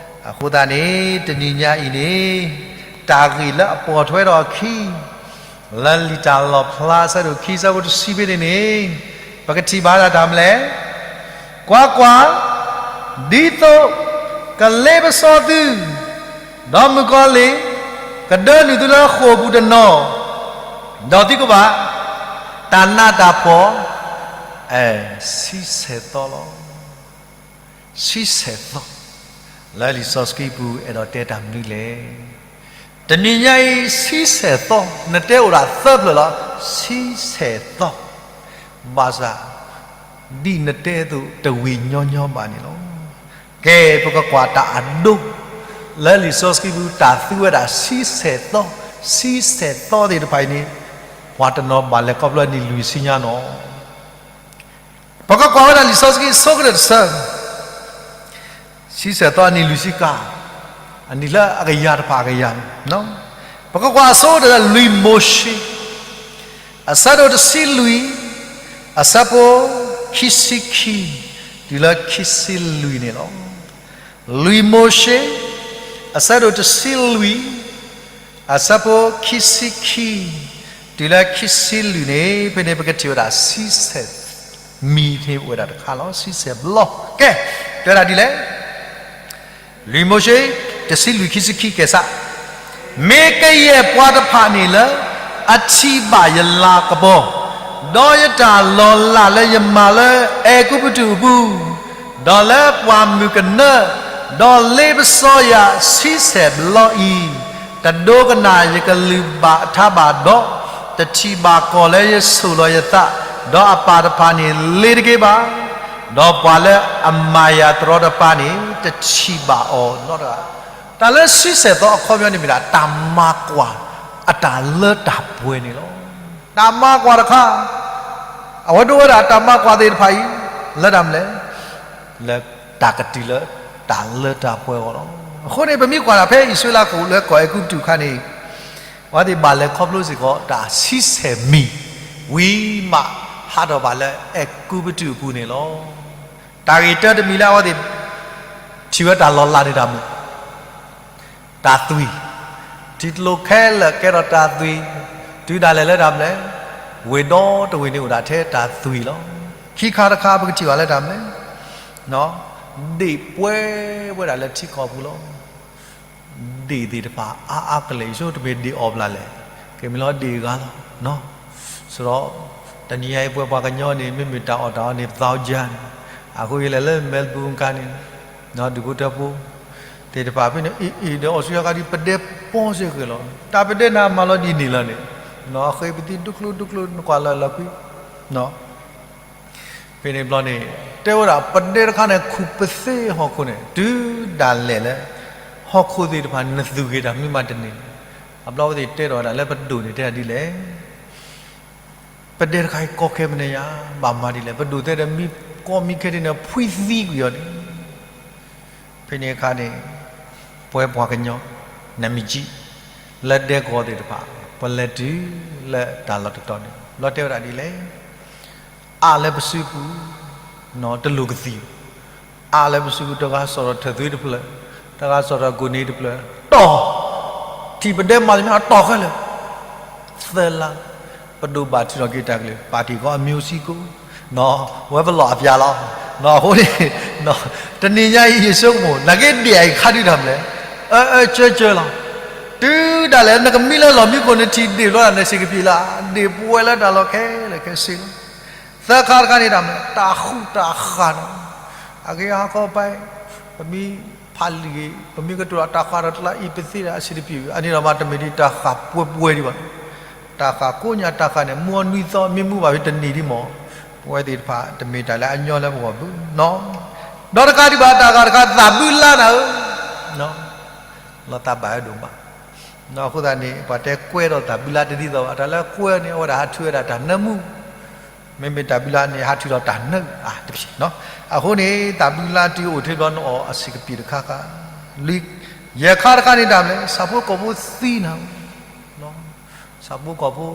အဃိသတးန့ၣ် တနံၤညါအံၤန့ၣ် တၢ်ဂ့ၢ်လၢအပိာ်ထွဲထီၣ်အခံ လၢလံာ်တၢ်လီၣ်ဖျါအဆၢဒိၣ်ခံ အဆၢဖိတဆံဖဲန့ၣ်န့ၣ် ပကထံၣ်ဘၣ်ဒၣ်တၢ်မနုၤလဲၣ်, ကွၢ်ကွၢ်, ဒ်သိးကလ့ပစီသု, ဒီးမုၣ်ကီၤလံၢ်ကဒၢနုာ်သုလၢဃိာ်ပူၤတနီၤ, ဒီးသုကဘၣ် တၢ်နးတၢ်ဖှီၣ် ဆံဆဲၣ်သီလီၤ. ဆံဆဲၣ်သီ လၢလံာ်စီဆှံပူၤအဲၣ်ဒိးတဲတၢ်မနုၤလဲၣ်. တနံၤညါအံၤ ဆံဆဲၣ်သီ နတဲအိၣ်ဒၣ်သၢဖျၢၣ်လီၤ. ဆံဆဲၣ်သီ ဘၣ်ဆၣ် ဒ်နတဲအသိးတဝံၤညီညီဘၣ်န့ၣ်လီၤ. ကဲ ပကကွၢ်တၢ်အဒိ လၢလံာ်စီဆှံပူၤ တၢ်သူဝဲဒၣ်ဆံဆဲၣ်သီ, ဆံဆဲၣ်သီသ့ၣ်တဖၣ်အံၤန့ၣ် ပှၤတနီၤဘၣ်လဲၤခီဖျိအနံၣ်လွံၢ်ဆံညါနီၤ. ပကကွၢ်ဝဲဒၣ်လံာ်စီဆှံအဆိကတၢၢ်တဆၢ, ဆံဆဲၣ်သီအနံၣ်လွံၢ်ဆံကါ, အနံၣ်လၢအကယၤတဖၣ်အကယၤ, ပကကွၢ်အဆိကတၢၢ်လၢလွံၢ်မိၤၡ့ အဆၢဒိၣ်တဆံလွံၢ်, အဆၢဖိခံဆံခံ တုၤလၢခံဆံလွံၢ်န့ၣ်လီၤ. လွံၢ်မိၤၡ့ အဆၢဒိၣ်တဆံလွံၢ်, အဆၢဖိခံဆံခံ တုၤလၢခံဆံလွံၢ်န့ၣ် ဖဲန့ၣ်ပကထံၣ်ဝဲဒၣ်ဆံဆဲၣ်မံၤန့ၣ်အိၣ်ဝဲဒၣ်တခါလီၤ. ဆံဆဲၣ်ဘျီ ကဲ, တဲဝဲဒၣ်ဒ်လဲၣ်. လွံၢ်မိၤၡ့ တဆံလွံၢ်ခံဆံခံ ကဲစး, မ့ၢ်ကယဲၢ်ပှၤတဖၣ်န့ၣ်လၢ အထံၣ်ဘၣ်ယလၤကပီၤ, ဒီးယတၢ်လီၤလးလၢယမၤလၢအဲၤကူပတူးအပူၤ, ဒီးလၢပှၢ်မုၢ်ကနၢ, ဒီးလ့ပစီယၤဆံဆဲၣ်ဘျီအံၤ, တဒိကနၣ်ယကလုၢ်ဘၣ်အထါဘၣ်ဒီး, တထံၣ်ဘၣ်ကီၢ်လၢယဆိၣ်လီၤယသး, ဒီးအပၢ်တဖၣ်န့ၣ်လ့ၤတက့ၢ်ဘၣ်, ဒီးပှၤလၢအမၤယၤတရီတပါန့ၣ် တထံၣ်ဘၣ်အီၤနီတဂၤ. တၢ်လၢဆံဆဲၣ်သီအခီပညီန့ၣ်မ့ၢ်ဒၣ် တၢ်မၤကွၢ်အတၢ်လၢတၢ်ပှဲၤန့ၣ်လီၤ. တၢ်မၤကွၢ်တခါ, အဝဲဒိဝဲဒၣ်တၢ်မၤကွၢ်သ့ၣ်တဖၣ်အံၤ လၢတၢ်မနုၤလဲၣ်, လၢတၢ်ကတုၤလၢတၢ်လၢတၢ်ပှဲၤအဂီၢ်လီၤ. အဃိန့ၣ် ပမ့ၢ်ကွၢ်ဒၣ်ဖဲအံၣ်စရ့လးကအိၣ်လၢကီၢ်အဲၤကူပတူးအခါန့ၣ်, အဝဲသ့ၣ်ဘၣ်လဲၤခီဖျိစ့ၢ်ကီးတၢ်ဆံဆဲၣ်မံၤ, ဝံၤမးဟးထီၣ်ဘၣ်လၢအဲၤကူပတူးအပူၤန့ၣ်လီၤ. တၢ်ဂ့ၢ်တၢတမံၤလၢအဝဲသ့ၣ် ထံၣ်ဝဲတၢ်လီၤလးန့ၣ်တၢ်မနုၤ, တၢ်သွံၣ်, ထံကျိခဲလၢာ်ကဲထီၣ်တၢ်သွံၣ်, တုၤဒၣ်လဲာ်လၢတၢ်မနုၤလဲၣ်, ဝ့ၢ်ဒီတဝ့ၢ်န့ၣ်အိၣ်ဒၣ်ထဲတၢ်သွံၣ်လီၤ. ခံခါတခါပကထံၣ်ဘၣ်လၢတၢ်မနုၤလဲၣ်, ဒ့ၣ်ပှဲၤဝဲဒၣ်လၢထံကီၢ်ပူၤလီၤ. ဒ့ၣ်သ့ၣ်တဖၣ်အါအါကလဲာ် ယဆိကမိၣ်တမ့ၢ်ဒ့ၣ်အီၣ်ဘျၣ်လဲၣ်, ကမ့ၢ်လီၤဒ့ၣ်ဂၤလီၤ. ဆိုတော့ တနံၤညါအံၤပဝဲပှၤကညီန့ၣ် မ့မ့ၢ်တၢ်အီၣ်တၢ်အီန့ၣ် ပသးအီၣ်ယၤန့ၣ်, အဃိယလဲၤလၢ Melbourne ခါန့ၣ်, ဒူၣ်ဖိထၢဖိ, သ့ၣ်တဖၣ်ဖဲန့ၣ် အံၤအံၤဒီး အီစထြ့လယါခါဒ်ပဒဲပီစ့ၢ်ကီးလီၤ. တၢ်ပဒဲနၤမၤလီၤဒ်န့ၣ်လီၤန့ၣ်, အဃ့ပသံဒူၣ်ကျိဒူၣ်ကျိ နကွၢ်လၢလီၤကွံာ် ဖဲန့ၣ်ဘျီန့ၣ် တဲဝဲဒၣ် ပဒဲတခါန့ၣ် ခူၣ်ပသ့ဟီၣ်ခိၣ်န့ၣ် တုၤဒၣ်လဲာ်လၢ ဟီၣ်ခိၣ်သ့ၣ်တဖၣ်နသူၣ်ဂ့ၤတၢ်မနုၤမးတန့ၢ်. အဘျီဝဲသ့ၣ်တဲထီၣ်ဝဲဒၣ်လၢပဒိၣ်န့ၣ်တဲဒ်လဲၣ် ပဒဲတခါအံၤကီခဲမနုၤညါ ဘၣ်မၤဒ်လဲၣ်, ပဒိၣ်တဲဒီးမ့ၢ်ကီမ့ၢ်ခဲဒ်န့ၣ် ဖှံသံကွံာ်အီၤန့ၣ် ဖဲန့ၣ်အခါန့ၣ် ပဝဲပှၤကညီ နမံၤကံ လၢဒဲကဝီၤသ့ၣ်တဖၣ် ပလဲၤတုၤလၢတၢ်လီၢ်တတီၤန့ၣ် ဘျီတဲဝဲဒၣ်ဒ်လဲၣ်, အါလၢပစုပူၤ တလိၣ်ကသံၣ်, အါလၢပစုပူၤ တဂၤစီၣ်ထီၣ်ထၢၣ်သွံတဖျၢၣ်, တဂၤစီၣ်ထီၣ်ကိၢ်နံၤတဖျၢၣ်, တီၢ်, ထံၣ်ပဒဲမၤလၢမ့ၢ်အတီၢ်ခဲလၢာ် သၢလါ, ပဒိၣ်ဘၣ်ထုးထီၣ်က့ၤတၢ်ကလုၢ် ပာ်တ့ၢ်ကီးအမံၤအိၣ်စံကိၣ်, ဝဲပလီၢ်အပျၢ်လီၤ. အဃိန့ၣ် တနံၤညါအံၤယဆိကမိၣ် နာ်က့ဒ့ၣ်အံၤခါဒုးတၢ်မနုၤလဲၣ်, အၢအၢကၢကၢလီၤ. တုၤဒၣ်လဲာ်နကမံလၢလီၢ်မံခိၣ် နထံၣ်ဒ့ၣ်ဘျီဒၣ်န့ၣ် စ့ၢ်ကပံာ်လၢ ဒ့ၣ်ပဝဲလၢတၢ်လီၢ်ခဲလၢာ်ခဲဆ့လီၤ. သၢခါတခါန့ၣ်တၢ်မနုၤ တၢ်ဃူတၢ်ဃာ်န့ၣ်, အဂ့ၢ်ဟါခီပၢ် ပမ့ၢ်ဖးလံာ်ဂ့ၤ ပမ့ၢ်ကတိၤတၢ်ဃာ်ဒီးတလါအံၤ ပသ့ဒၣ်အဆံးတပံာ်ဝံၤ အန့ၣ်ဒီးမ့တမ့ၢ်ဒ်တၢ်ဃာ်ပှဲၤပှဲၤဒံးဘၣ်, တၢ်ဃာ်ကိးညါတၢ်ဃာ်န့ၣ် မူအနွံသီ မ့ၢ်မူဘၣ်ဖဲတနံၤဒံးမး, ပဝဲသ့ၣ်တဖၣ်တမ့ၢ်တၢ်လၢအညီလၢပဂီၢ်ဘၣ်နီၤ. ဒီးတကးဒံးဘၣ် တၢ်ဂၤတခါ သးဘုလါနၤဧၢ, လီၤသးဘၣ်ဝဲဒိၣ်မး, အဃိသတးန့ၣ် ပှၤတဲကွဲဒီးသးဘုလါတဒ်သိးဘၣ်, တၢ်လၢကွဲန့ၣ် အဝဲဒၣ်ဟးထုးဝဲဒၣ်တၢ်နၢမူ မ့မ့ၢ်တၢ်ဘုလါန့ၣ် ဟးထုးဒီးတၢ်နၢအါတဖၣ်, အဃိန့ၣ် သးဘုလါတုၤအိၣ်ထဲဘျီနအီၣ်အဆံးကပံာ်တခါခါ, ယဲၢ်ခါတခါန့ၣ်တၢ်မနုၤလဲၣ် ဆၣ်ဖိကီၢ်ဖိသံနၤဧၢ, ဆၣ်ဖိကီၢ်ဖိ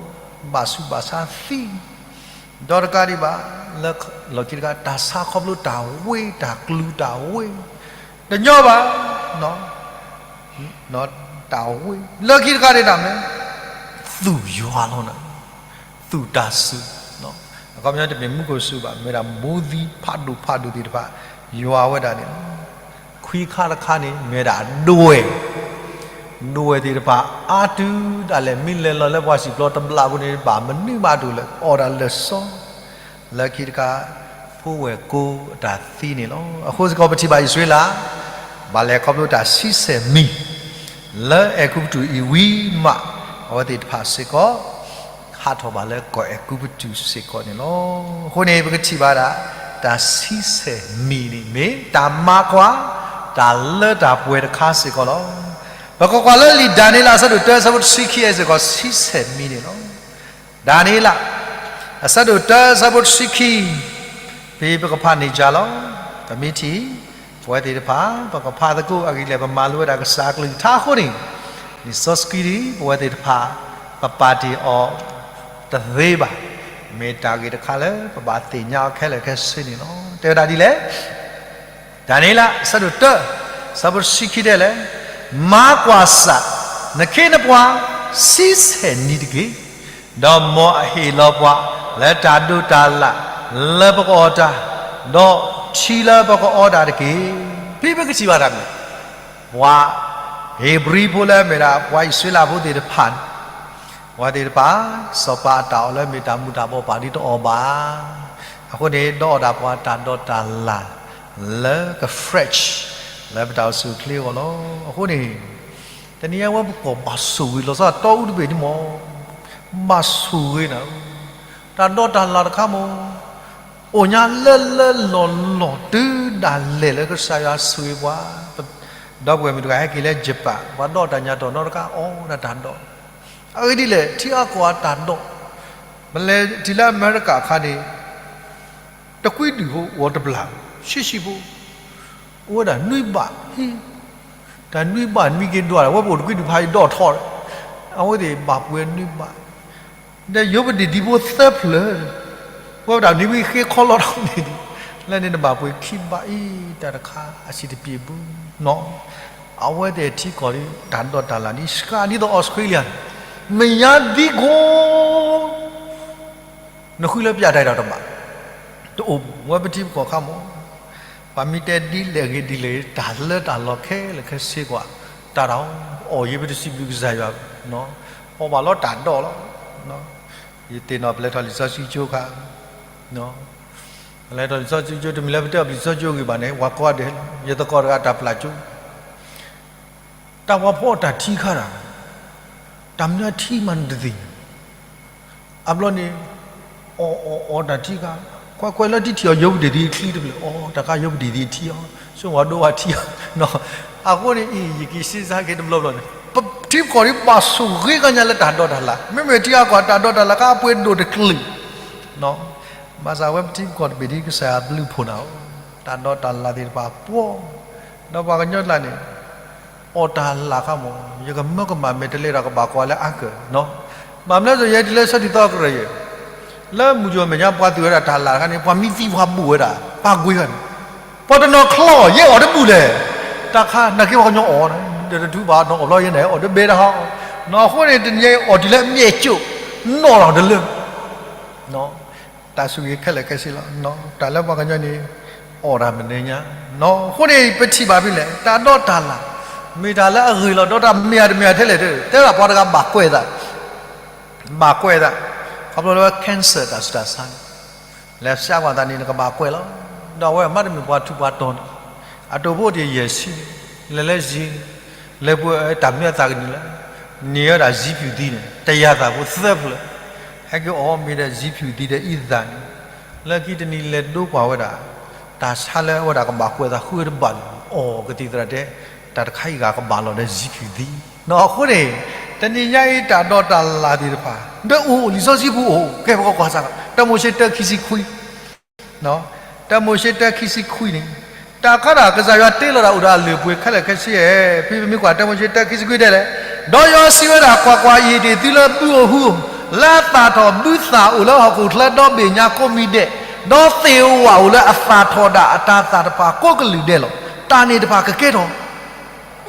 ဘၣ်ဆူးဘၣ်ဆါသံ, ဒီးတကးဒံးဘၣ် လၢလီၢ်ခံတခါ တၢ်ဆါခီဖျိတၢ်ဝ့ တၢ်ကျူၤတၢ်ဝ့, တညီဘၣ် တၢ်ဝ့, လၢခံတခါန့ၣ်တၢ်မနုၤလဲၣ် သူၣ်ယွၤလီၤနၤ, သူၣ်တၢ်စူၤ, အခီပညီတမ့ၢ်မူခိၣ်စူၤဘၣ် မ့ၢ်ဒၣ်ဘိသံဖးဒိၣ်ဖးဒိၣ်သ့ၣ်တဖၣ် ယွၤဝဲဒၣ်န့ၣ်လီၤ. ခွံခါတခါန့ၣ် မ့ၢ်ဒၣ်ဒွဲၣ်, ဒွဲၣ်သ့ၣ်တဖၣ် အါတုၤဒၣ်လဲာ် မ့ၢ်လဲၤလီၤလၢပှၤစံၣ်ပျီတဘျီအပူၤန့ၣ် ဘၣ်မနုၤမးတအိၣ်လၢၤ အီၣ်ဒၣ်လၢာ်စီ လၢခံတခါ ဖိဝဲၢ်ကိအတၢ်သံန့ၣ်လီၤ. အဃိစ့ၢ်ကီးပထံၣ်ဘၣ်အံၣ်စရ့လး ဘၣ်လဲၤခီဖျိတၢ်ဆံဆဲၣ်မံၤ လၢအဲၤကူပတူးအံၤဝံၤမး အဝဲသ့ၣ်တဖၣ်စ့ၢ်ကီး ဟးထီၣ်ဘၣ်လၢကီၢ်အဲၤကူပတူးစ့ၢ်ကီးန့ၣ်လီၤ. အဃိန့ၣ် ပကထံၣ်ဘၣ်ဒၣ် တၢ်ဆံဆဲၣ်မံၤန့ၣ်မ့ၢ် တၢ်မၤကွၢ် တၢ်လၢတၢ်ပှဲၤတခါစ့ၢ်ကီးလီၤ. ပကကွၢ်လၢလံာ်ဒၤနံးယ့လး အဆၢဒိၣ်တၢ အဆၢဖိတဆံခံ အံၤစ့ၢ်ကီးဆံဆဲၣ်မံၤန့ၣ်လီၤ. ဒၤနံးယ့လး အဆၢဒိၣ်တၢ အဆၢဖိတဆံခံ, ဖဲပကဖးန့ၢ်ကၢ်လီၤ. ပမ့ၢ်ထံၣ် ပဝဲသ့ၣ်တဖၣ် ပကဖးသကိးအဂ့ၢ်လဲၣ် ပမၤလိဝဲဒၣ်ကစၢ်အကလုၢ်ကထါအဃိန့ၣ်, လံာ်စီဆှံဒ် ပဝဲသ့ၣ်တဖၣ် ပပာ်တ့ၢ်အီၤတသ့ဘၣ်. မ့ၢ်တၢ်ဂ့ၢ်တခါလၢပဘၣ်သ့ၣ်ညါအီၤခဲလၢာ်ခဲဆ့န့ၣ်လီၤ. တဲဝဲဒၣ်ဒ်လဲၣ် ဒၤနံးယ့လး အဆၢဒိၣ်တၢ အဆၢဖိတဆံခံတဲလဲၣ်, မၤကွၢ်စၢ် နခ့နပှၤ ဆံဆဲၣ်နံၤတက့ၢ်, ဒီးမ်အဟ့ၣ်လီၤပှၤ လၢတၢ်ဒိးတၢ်လၣ် လၢပကအီၣ်တၢ်, ဒီးထံလၢပကအီတၢ်တက့ၢ်. ဖဲပကထံၣ်ဘၣ်တၢ်မနုၤလဲၣ်, ပှၤဧ့ၤဘြံၤဖိလၢအမ့ၢ်ဒၣ် ပှၤအံၣ်စရ့လးဖိသ့ၣ်တဖၣ်န့ၣ် ပဝဲသ့ၣ်တဖၣ် စီၤပၤအတၢ်အီၣ်လၢမ့ၢ်တၢ်မူၤတၢ်ဘှီးပာ်ဒ်တအီၣ်ဘၣ်. အဃိန့ၣ် ဒီးအီၣ်ဒၣ်ပှၤတၢ်ဒိးတၢ်လၣ် လၢက fresh လၢပတၢ်အိၣ်ဆူၣ်အိၣ်ချ့အဂီၢ်လီၤ. အဃိန့ၣ် တနံၤညါဝဲပကီၢ်ဘၣ်ဆိၣ်ဂ့ၤလီၤဆီတီအူတဘ့ၣ်န့ၣ်မး, ဘၣ်ဆိၣ်ဂ့ၤနၤ, တၢ်ဒိးတၢ်လၣ်တခါမး အိၣ်ညါလၢလၢလီၢ်လီၢ် တုၤဒၣ်လဲာ်လၢကစၢ်ယွၤဆိၣ်ဂ့ၤပှၤ, ဒီပုၢ်ဝဲၢ်မုၣ်တဂၤဟဲက့ၤလၢယပၣ် ပှၤဒိးတၢ်ညါတီၢ်နီတဂၤ အီၣ်ဒၣ်တၢ်ဒိး, အဂ့ၢ်ဒ်လဲၣ် ထံအကီၢ်အတၢ်ဒိး, ပလဲၤတုၤလၢအမဲရကၤအခါန့ၣ် တကွံဒုၣ်ဖိအိၣ်တဘျၣ် ဆံးဆံးဖိ, အိၣ်ဝဲဒၣ်နွံဘး, တၢ်နွံဘးနွံက့ၤဒွးဒီး ဝဲပအိၣ်တကွံဒုၣ်ဖးယံၤဒီးထီၣ်ဒီး, အဝဲသ့ၣ်ဘၣ်ပှဲၤနွံဘး, ဒီးယိၤပဒံၣ်ဒံဖိသၢဖျၢၣ်, ဝဲဒၣ်နွံဝံဃ့ခီလီၤထီၣ်န့ၣ်, လၢန့ၣ်နဘၣ်ပှဲၤခံဘးအံၤ တၢ်တခါအဆံးတပံာ်ဘၣ်နီၤ, အဝဲသ့ၣ်ထံကီၢ်ဒီး တၢ်ဒိးတၢ်လၣ်ဒ်စှၤဒ်သိးအီစထြ့လယါန့ၣ်, မ့ၢ်ညါဒ်ကိး နဃုလၢပျၢ်တၢ်ဒီးတဘၣ်, တအိၣ်ဝဲပထံပကီၢ်ခါမး, ပှၤမ့ၢ်တဲဒ်လဲၣ်ဂ့ၤဒ်လဲၣ်ဂ့ၤ တၢ်လၢတၢ်လီၢ်ခဲလၢာ်ခဲဆ့ကွၢ်, တၢ်တၢ်အီၣ်ယံၤပတစံးဘျုးကစၢ်ယွၤ, အီၣ်ဘၣ်လီၤတၢ်ဒိးလီၤ, ယသ့ၣ်နီၣ်ပလဲၤထီၣ်လံာ်စီဆှံကၠိခါ ပလဲၤထီၣ်လံာ်စီဆှံကၠိ တမ့ၢ်လၢပတဲအီၤလံာ်စီဆှံကၠိဂ့ၤဘၣ်န့ၣ် ပှၤကိးဂၤဒဲး, ယသကိးတဂၤတၢ်ပျၢ်ကၠိ, တၢ်ပှၤဖီအီၣ်တၢ်ထံခါတၢ်, တၢ်မနုၤထံမးနတသ့ၣ်ညါ, အဘျီန့ၣ် အီၣ်အီၣ်အီၣ်တၢ်ထံခါ, ကွၢ်ကွၢ်လၢတံၢ်ထံၣ်အီၤယိပူၤတ့ၢ်သံအချံတဖျၢၣ်, အီ တၢ်ခါယိပူၤတ့ၢ်သံအထံအီၤ, ဆိဝဲဒိဝဲထံအီၤ, အဃိန့ၣ်အံၤ ယက့ၤစ့စါက့ၤတဘျီဘျီန့ၣ် ပထံပကီၢ်ဒ်ဘၣ်ဆိၣ်ဂ့ၤကညါလၢတၢ်ဒိးတၢ်လၣ်, မ့မ့ၢ်ထံအကီၢ် တၢ်ဒိးတၢ်လၣ်ခါအပှ့ၤဒိၣ်တကလုာ်, ဘၣ်ဆၣ်ဝဲပထံပကီၢ်တဘ့ၣ်ဒ်ကစၢ်ယွၤဘျုးဖှိၣ်နၤအိၣ်, တၢ်ဒိးတၢ်လၣ်သ့ၣ်တဖၣ်ပှီၤ, ဒီးပှၤကညီကျါန့ၣ် အီၣ်တၢ်လၣ်ခါမး, ယကမၢကမၣ်မဲာ်တလဲဒီးကဘၣ်ကွၢ်လၢအါကၢၢ်နီၤ, ဘၣ်မနုၤလဲၣ် ယဲတုၤလၢဆၢထံသီကရၢၢ်ယဲၢ်, လၢမုၢ်ယိၤမဲာ်ညါပှၤသူၣ်ဝဲဒၣ်တၢ်လၣ်တခါန့ၣ် ပှၤမံသံပှၤဘူၣ်ဝဲဒၣ် ပှၤကွံာ်ဂၤန့ၣ်, ပှၤတနီၤချီ ယဲအီၣ်တဘူၣ်လဲၣ်, တၢ်ခါနာ်က့ပှၤကညီအီၣ်, ဒီးတထူဘၣ်နီၤ အီၣ်ဘျီယဲန့ၣ် အီၣ်တဘဲတဟီ, နီၤအဃိန့ၣ် တနံၤညါအံၤအီၣ်တုၤလၢအမဲာ်ကၠိၣ်, နီၣ်ထီၣ်တလၢ တၢ်ဆိၣ်ဂ့ၤခဲလၢာ်ခဲဆ့လီၤ. တၢ်လၢပှၤကညီန့ၣ် အီၣ်တၢ်မနုၤညါ, အဃိန့ၣ် ပထံၣ်ဘၣ်ဖဲလဲၣ် တၢ်ဒိးတၢ်လၣ်, မ့ၢ်တၢ်လၢအဂ့ၤလီၤ, ဒီးတၢ်မ့ၢ်အတမ့ၢ်ထဲလဲၣ်, တဲဒၣ်ပှၤတဂၤဘၣ်ကွဲးသး, ဘၣ်ကွဲးသး, ခီဖျိလၢ cancer တၢ်ဆူးတၢ်ဆါန့ၣ်, လဲၤဆှၢကွၢ်သးန့ၣ် နကဘၣ်ကွဲးလီၤ. ဒီးအဝဲမ့တမ့ၢ်ပှၤထူးပှၤတီၤန့ၣ်, အတိာ်ဖိတယဲၢ်ဆံန့ၣ်, လဲၤလၢယံၤ, လဲၤပှ့ၤတၢ်မနုၤအသးကနံၤလဲၣ်, န့ၢ်ဝဲဒၣ်ယံၤဖၠူၣ်သံန့ၣ် တယၤသၢဖျၢၣ်, ဟဲက့ၤအီၣ်မ့ၤဒီးယံၤဖၠူၣ်သံဒီးအံသၣ်န့ၣ်, လၢခံတနံၤလဲၤဒိကွၢ်ဝဲဒၣ်, တၢ်ဆါလၢအဝဲဒၣ်ကဘၣ်ကွဲးသးဃုတဘၣ်လၢၤ, အီၣ်ကသံၣ်သရၣ်တဲ, တၢ်တခါအံၤဂၤကဘၣ်လီၤဒီးယံၤဖၠူၣ်သံ, အဃိန့ၣ်, တနံၤညါအံၤတၢ်ဒိးတၢ်လၣ်သ့ၣ်တဖၣ်, ဒီးအိၣ်လံာ်စီဆှံပူၤအိၣ်, ကဲပကကွၢ်စၢ်, တၢမိၤၡ့တၢခံဆံခွံ တၢမိၤၡ့တၢခံဆံခွံန့ၣ်, တၢ်ခါဒၣ်ကစၢ်ယွၤတ့လီၤဒၣ်အိၣ်ဒီးအလုၢ်အပှ့ၤခဲလၢာ်ခဲဆ့ဧါ, ဖဲပမ့ၢ်ကွၢ်တၢမိၤၡ့တၢခံဆံခွံတဲလဲၣ်, ဒီးယွၤစံးဝဲဒၣ်, ကွၢ်ကွၢ်, ယဟ့ၣ်တ့ၢ်သုလၢဘုဧိၤဟုဧိၤ, လၢအသၣ်ထီၣ်ဘုသၣ်အိၣ်လၢဟီၣ်ခိၣ်ချၢဒီဘ့ၣ်ညါကိးမံၤဒဲး, ဒီးသ့ၣ်ဧိၤဝၣ်အိၣ်လၢအသၣ်ထီၣ်ဒၣ်အတၤသၣ်တဖၣ်ကိးကလုာ်ဒဲးလီၤ. တၢ်န့ၣ်တဖၣ်ကကဲထီၣ်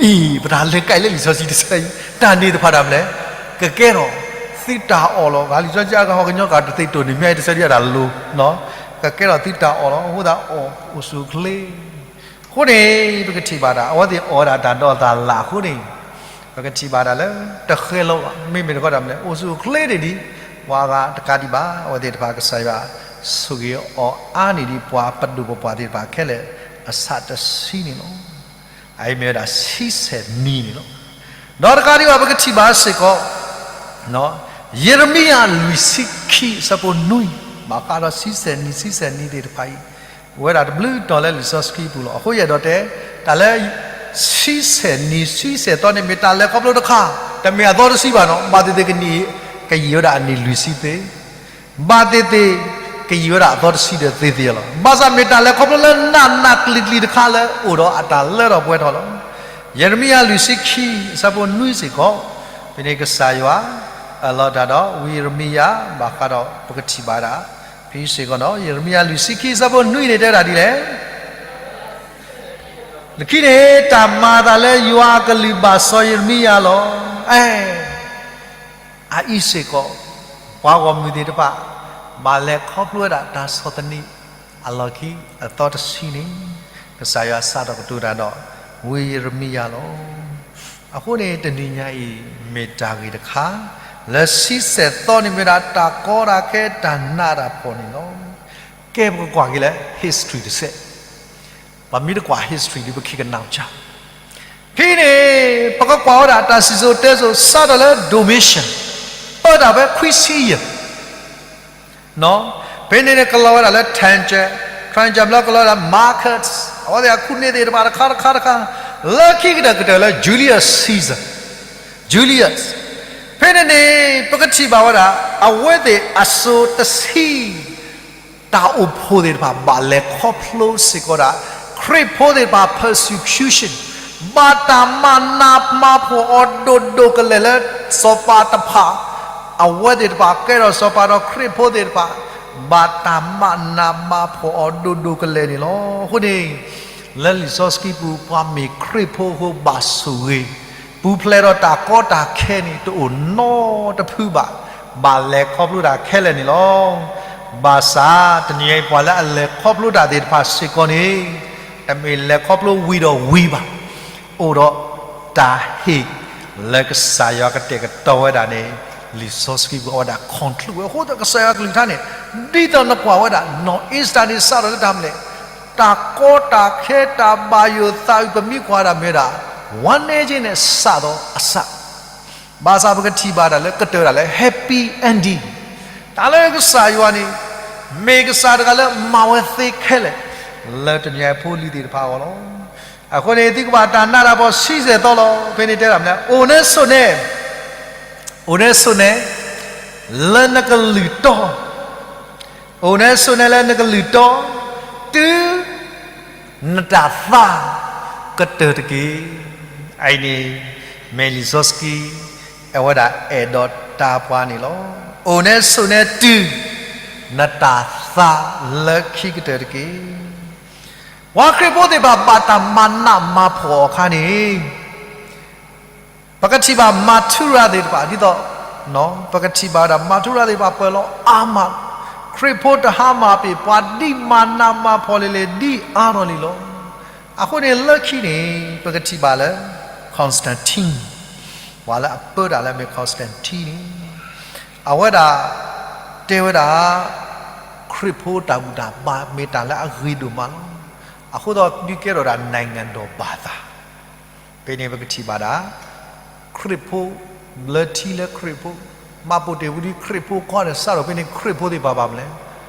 အံၤ ပတၢ်လဲၤကဲလၢလံာ်စီဆှံတဆၢအံၤ, တၢ်န့ၣ်တဖၣ်ဒၣ်မနုၤလဲၣ်, ကကဲထီၣ်သုတၢ်အီၣ်လီၤ. ဂၤလံာ်စီဆှံအါဂၤဟီၣ်ကညီကတသ့တိၢ်န့ၣ် မ့ၢ်တဆၢဒၣ်တၢ်လိၤ, ကကဲထီၣ်သုတၢ်အီၣ်လီၤ. အဃိသတးအိၣ်ဆူၣ်အိၣ်ချ့, အဃိန့ၣ် ပကထံၣ်ဘၣ်ဒၣ် အဝဲသ့ၣ်အီၣ်ဝဲဒၣ်တၢ်ဒိးတၢ်လၣ်အဃိန့ၣ်, ပကထံၣ်ဘၣ်ဒၣ်လၢ တဃဲလီၤဘၣ်, မ့မ့ၢ်တခီဒၣ်မနုၤလဲၣ်, အိၣ်ဆူၣ်အိၣ်ချ့န့ၣ်ဒ် ပှၤဂၤတကးဒံးဘၣ်, အဝဲသ့ၣ်တဖၣ်ကစၢ်ယွၤဆိၣ်ဂ့ၤအီၤအါန့ၢ်ဒ်ပှၤပဒိၣ်ပပှၢ်သ့ၣ်တဖၣ်ခဲလၢာ်အဆၢတဆံန့ၣ်လီၤ. အအံၤမ့ၢ်ဝဲဒၣ်ဆံဆဲၣ်နံၤန့ၣ်လီၤ. ဒီးတကးဒံးဘၣ် ပကထံၣ်ဘၣ်စ့ၢ်ကီး ယံးရမံယၤလွံၢ်ဆံခံအဆၢဖိနွံ, ဘၣ်ဃးဒီးဆံဆဲၣ်နံၤ ဆံဆဲၣ်နံၤသ့ၣ်တဖၣ်အံၤ, အိၣ်ဝဲဒၣ်တဘျုးတီၤလၢလံာ်စီဆှံပူၤလီၤ. အဃိယအဲၣ်ဒိးတဲ, တၢ်လၢ ဆံဆဲၣ်နံၤ ဆံဆဲၣ်သီန့ၣ် မ့ၢ်တၢ်လဲၤခီဖျိတခါ, တမ့ၢ်အသီတဆံဘၣ်နီၤ, ဘၣ်သ့ၣ်သ့ၣ်ကနံၣ် ကယံာ်ဝဲဒၣ်အနံၣ်လွံၢ်ဆံသ့, ဘၣ်သ့ၣ်သ့ၣ် ကယံာ်ဝဲဒၣ်အသီတဆံဒီးသ့သ့လီၤ. ဘၣ်ဆၣ်မ့ၢ်တၢ်လဲၤခီဖျိလၢနးနးကျံၤကျံၤတခါလၢအိၣ်ဒီးအတၢ်လၢထီၣ်ပှဲၤထီၣ်လီၤ. ယံးရမံယၤလွံၢ်ဆံခံ အဆၢဖိနွံစ့ၢ်ကီး, ဖဲန့ၣ်ကစၢ်ယွၤ အၢၣ်လီၤတၢ်ဒီးဝံယံးရမံယၤ ဘၣ်ဃးဒီးပကထံၣ်ဘၣ်ဒၣ်, ဖဲစ့ၢ်ကီးနီၤ, ယံးရမံယၤလွံၢ်ဆံခံ အဆၢဖိနွံန့ၣ်တဲဒၣ်ဒ်လဲၣ် လၢခံန့ၣ် တၢ်မၤအသးလၢယွၤအကလုၢ်ဘၣ်စီၤယံးရမံယၤလီၤ. အဲ အအံၤစ့ၢ်ကီး, ပှၤဂီၢ်မုၢ်သ့ၣ်တဖၣ် ဘၣ်လဲၤခီဖျိဝဲဒၣ်တၢ်ဆီၣ်သနံးအလီၢ်ခံအသီတဆံန့ၣ်, ကစၢ်ယွၤစးထီၣ်ကတိၤတၢ်ဒီးဝံယံးရမံယၤလီၤ. အဃိန့ၣ် တနံၤညါအံၤ မ့ၢ်တၢ်ဂ့ၢ်တခါ, လၢဆံဆဲၣ်သီန့ၣ်မ့ၢ်ဒၣ်တၢ်ကီတၢ်ခဲတၢ်နးတၢ်ဖှီၣ်န့ၣ်လီၤ. ကဲပကကွၢ်က့ၤလၢ history တစဲး ပမ့ၢ်တကွၢ် history ဒီးပခံကနၣ်စၢ်, ဖဲန့ၣ် ပကကွၢ်ဝဲဒၣ်တၢ်စံၣ်စိၤတဲစိၤ စးထီၣ်လၢ Domitian ပၢတၢ်ဖဲခွံဆံယဲၢ်, ဖဲန့ၣ်န့ၣ် ကလီၤဝဲဒၣ်လၢ Trajan, Trajan ဘျီကလီၤဝဲဒၣ် Marcus, အဝဲသ့ၣ်အခိၣ်နၢ်သ့ၣ်တဖၣ်တခါတခါတခါ, လၢခံကတၢၢ်ကတၢၢ်လၢ Julius Caesar, Julius, ဖဲန့ၣ်န့ၣ် ပကထံၣ်ဘၣ်ဝဲဒၣ် အဝဲသ့ၣ်အစိၤတဆံ တၢ်အိၣ်ဖှိၣ်သ့ၣ်တဖၣ် ဘၣ်လဲၤခီဖျိစ့ၢ်ကီးဒၣ် ခရံာ်ဖိသ့ၣ်တဖၣ် persecution, ဘၣ်တၢ်မၤနးမၤဖှီၣ်အီၤဒိၣ်ဒိၣ်ကလဲာ်လၢစီၤပၤတဖၣ်, အဝဲသ့ၣ်တဖၣ် ကဲထီၣ်စီၤပၤဒီးခရံာ်ဖိသ့ၣ်တဖၣ် ဘၣ်တၢ်မၤနးမၤဖှီၣ်အီၤဒိၣ်ဒိၣ်ကလဲာ်န့ၣ်လီၤ. အဃိန့ၣ် လၢလံာ်စီဆှံပူၤ ပှၤမ့ၢ်ခရံာ်ဖိအဃိဘၣ်ဆိၣ်ဂ့ၤ, ပူၤဖျဲးဒီးတၢ်ကီတၢ်ခဲန့ၣ် တအိၣ်နီတဖုဘၣ်, ဘၣ်လဲၤခီဖျိတၢ်ခဲလၢာ်န့ၣ်လီၤ. ဘၣ်ဆၣ် တနံၤအံၤ ပှၤလၢအလဲၤခီဖျိတၢ်သ့ၣ်တဖၣ်စ့ၢ်ကီးန့ၣ် တမ့ၢ်လဲၤခီဖျိဝံၤဒီးဝံၤဘၣ်, အိၣ်ဒီးတၢ်ဟ့ၣ်လၢကစၢ်ယွၤကတဲာ်ကတီၤဝဲဒၣ်န့ၣ် လံာ်စီဆှံပူၤအဝဲဒၣ် conclude ဝဲအဃိသတး ကစၢ်ယွၤကလုၢ်ကထါန့ၣ် ဒ်သိးနကွၢ်ဝဲဒၣ် နီၢ်အ့စတၢၤန့ၣ် စးထီၣ်လၢတၢ်မနုၤလဲၣ်, တၢ်ကီတၢ်ခဲတၢ်ဘၣ်ယိၣ်သးအုး ပမ့ၢ်ကွၢ်ဒၣ်မ့ၢ်ဝဲဒၣ် ဝမ်းနည်းခြင်းနဲ့ စသောအစ ဘၣ်ဆၣ်ပကထံၣ်ဘၣ်တၢ်လၢကတၢၢ်တၢ်လၢ happy ending တၢ်လၢကစၢ်ယွၤန့ၣ် မ့ၢ်ကစၢ်တဂၤလၢမၤဝဲသ့ခဲလၢာ် လၢတနံၤအံၤဖိလံၤသ့ၣ်တဖၣ်အဂီၢ်လီၤ. အဃိန့ၣ် သုကဘၣ်တၢ်နးတၢ်ဖှီၣ်ဆံဆဲၣ်သီလီၤ. ဖဲန့ၣ်တဲဒၣ်မနုၤလဲၣ်, အိၣ်နဲဆိးနဲ, အိၣ်နဲဆိးနဲ လၢနကလုၢ်တီ အိၣ်နဲဆိးနဲလၢနကလုၢ်တီ တုၤ နတၢ်သးကတၢၢ်တက့ၢ်. အအံၤန့ၣ် Melly Zovsky အဝဲဒၣ်အဲၣ်ဒိးတၢ်ပှၤန့ၣ်လီၤ. အိၣ်နဲဆိးနဲတုၤ နတၢ်သးလၢခံကတၢၢ်တက့ၢ်. ပှၤခရံာ်ဖိသ့ၣ်တဖၣ်ဘၣ်တၢ်မၤနးမၤဖှီၣ်အခါန့ၣ် ပကထံၣ်ဘၣ် martyr သ့ၣ်တဖၣ် ဒ်သိး ပကထံၣ်ဘၣ်ဝဲဒၣ် martyr သ့ၣ်တဖၣ်ပၢၤလီၤအါမး, ခရံာ်ဖိတဟါမၢ်ပ့ၤ ပှၤဒ်မၤနးမၤဖှီၣ်လံၤလံၤ ဒ်အါထီၣ်လံလီၤ. အဃိန့ၣ်လၢခံန့ၣ် ပကထံၣ်ဘၣ်လၢ Constantine ပှၤလၢအပၢတၢ်လၢအမ့ၢ် Constantine န့ၣ် အဝဲဒၣ် တဲဝဲဒၣ် ခရံာ်ဖိတၢ်ဘူၣ်တၢ်ဘါမ့ၢ်တၢ်လၢအဂ့ၤဒိၣ်မးလီၤ. အဃိသတးဒုးကဲထီၣ်ဒၣ် နိုင်ငံတော်ဘာသာ ဖဲန့ၣ်ပကထံၣ်ဘၣ်ဒၣ် ခရံာ်ဖိ လၢထံလၢခရံာ်ဖိ မၤပိာ်တ့ၢ်ဝံၤဒီးခရံာ်ဖိခီန့ၣ် စးထီၣ်ဖဲန့ၣ် ခရံာ်ဖိသ့ၣ်တဖၣ်ဘၣ်မနုၤလဲၣ်,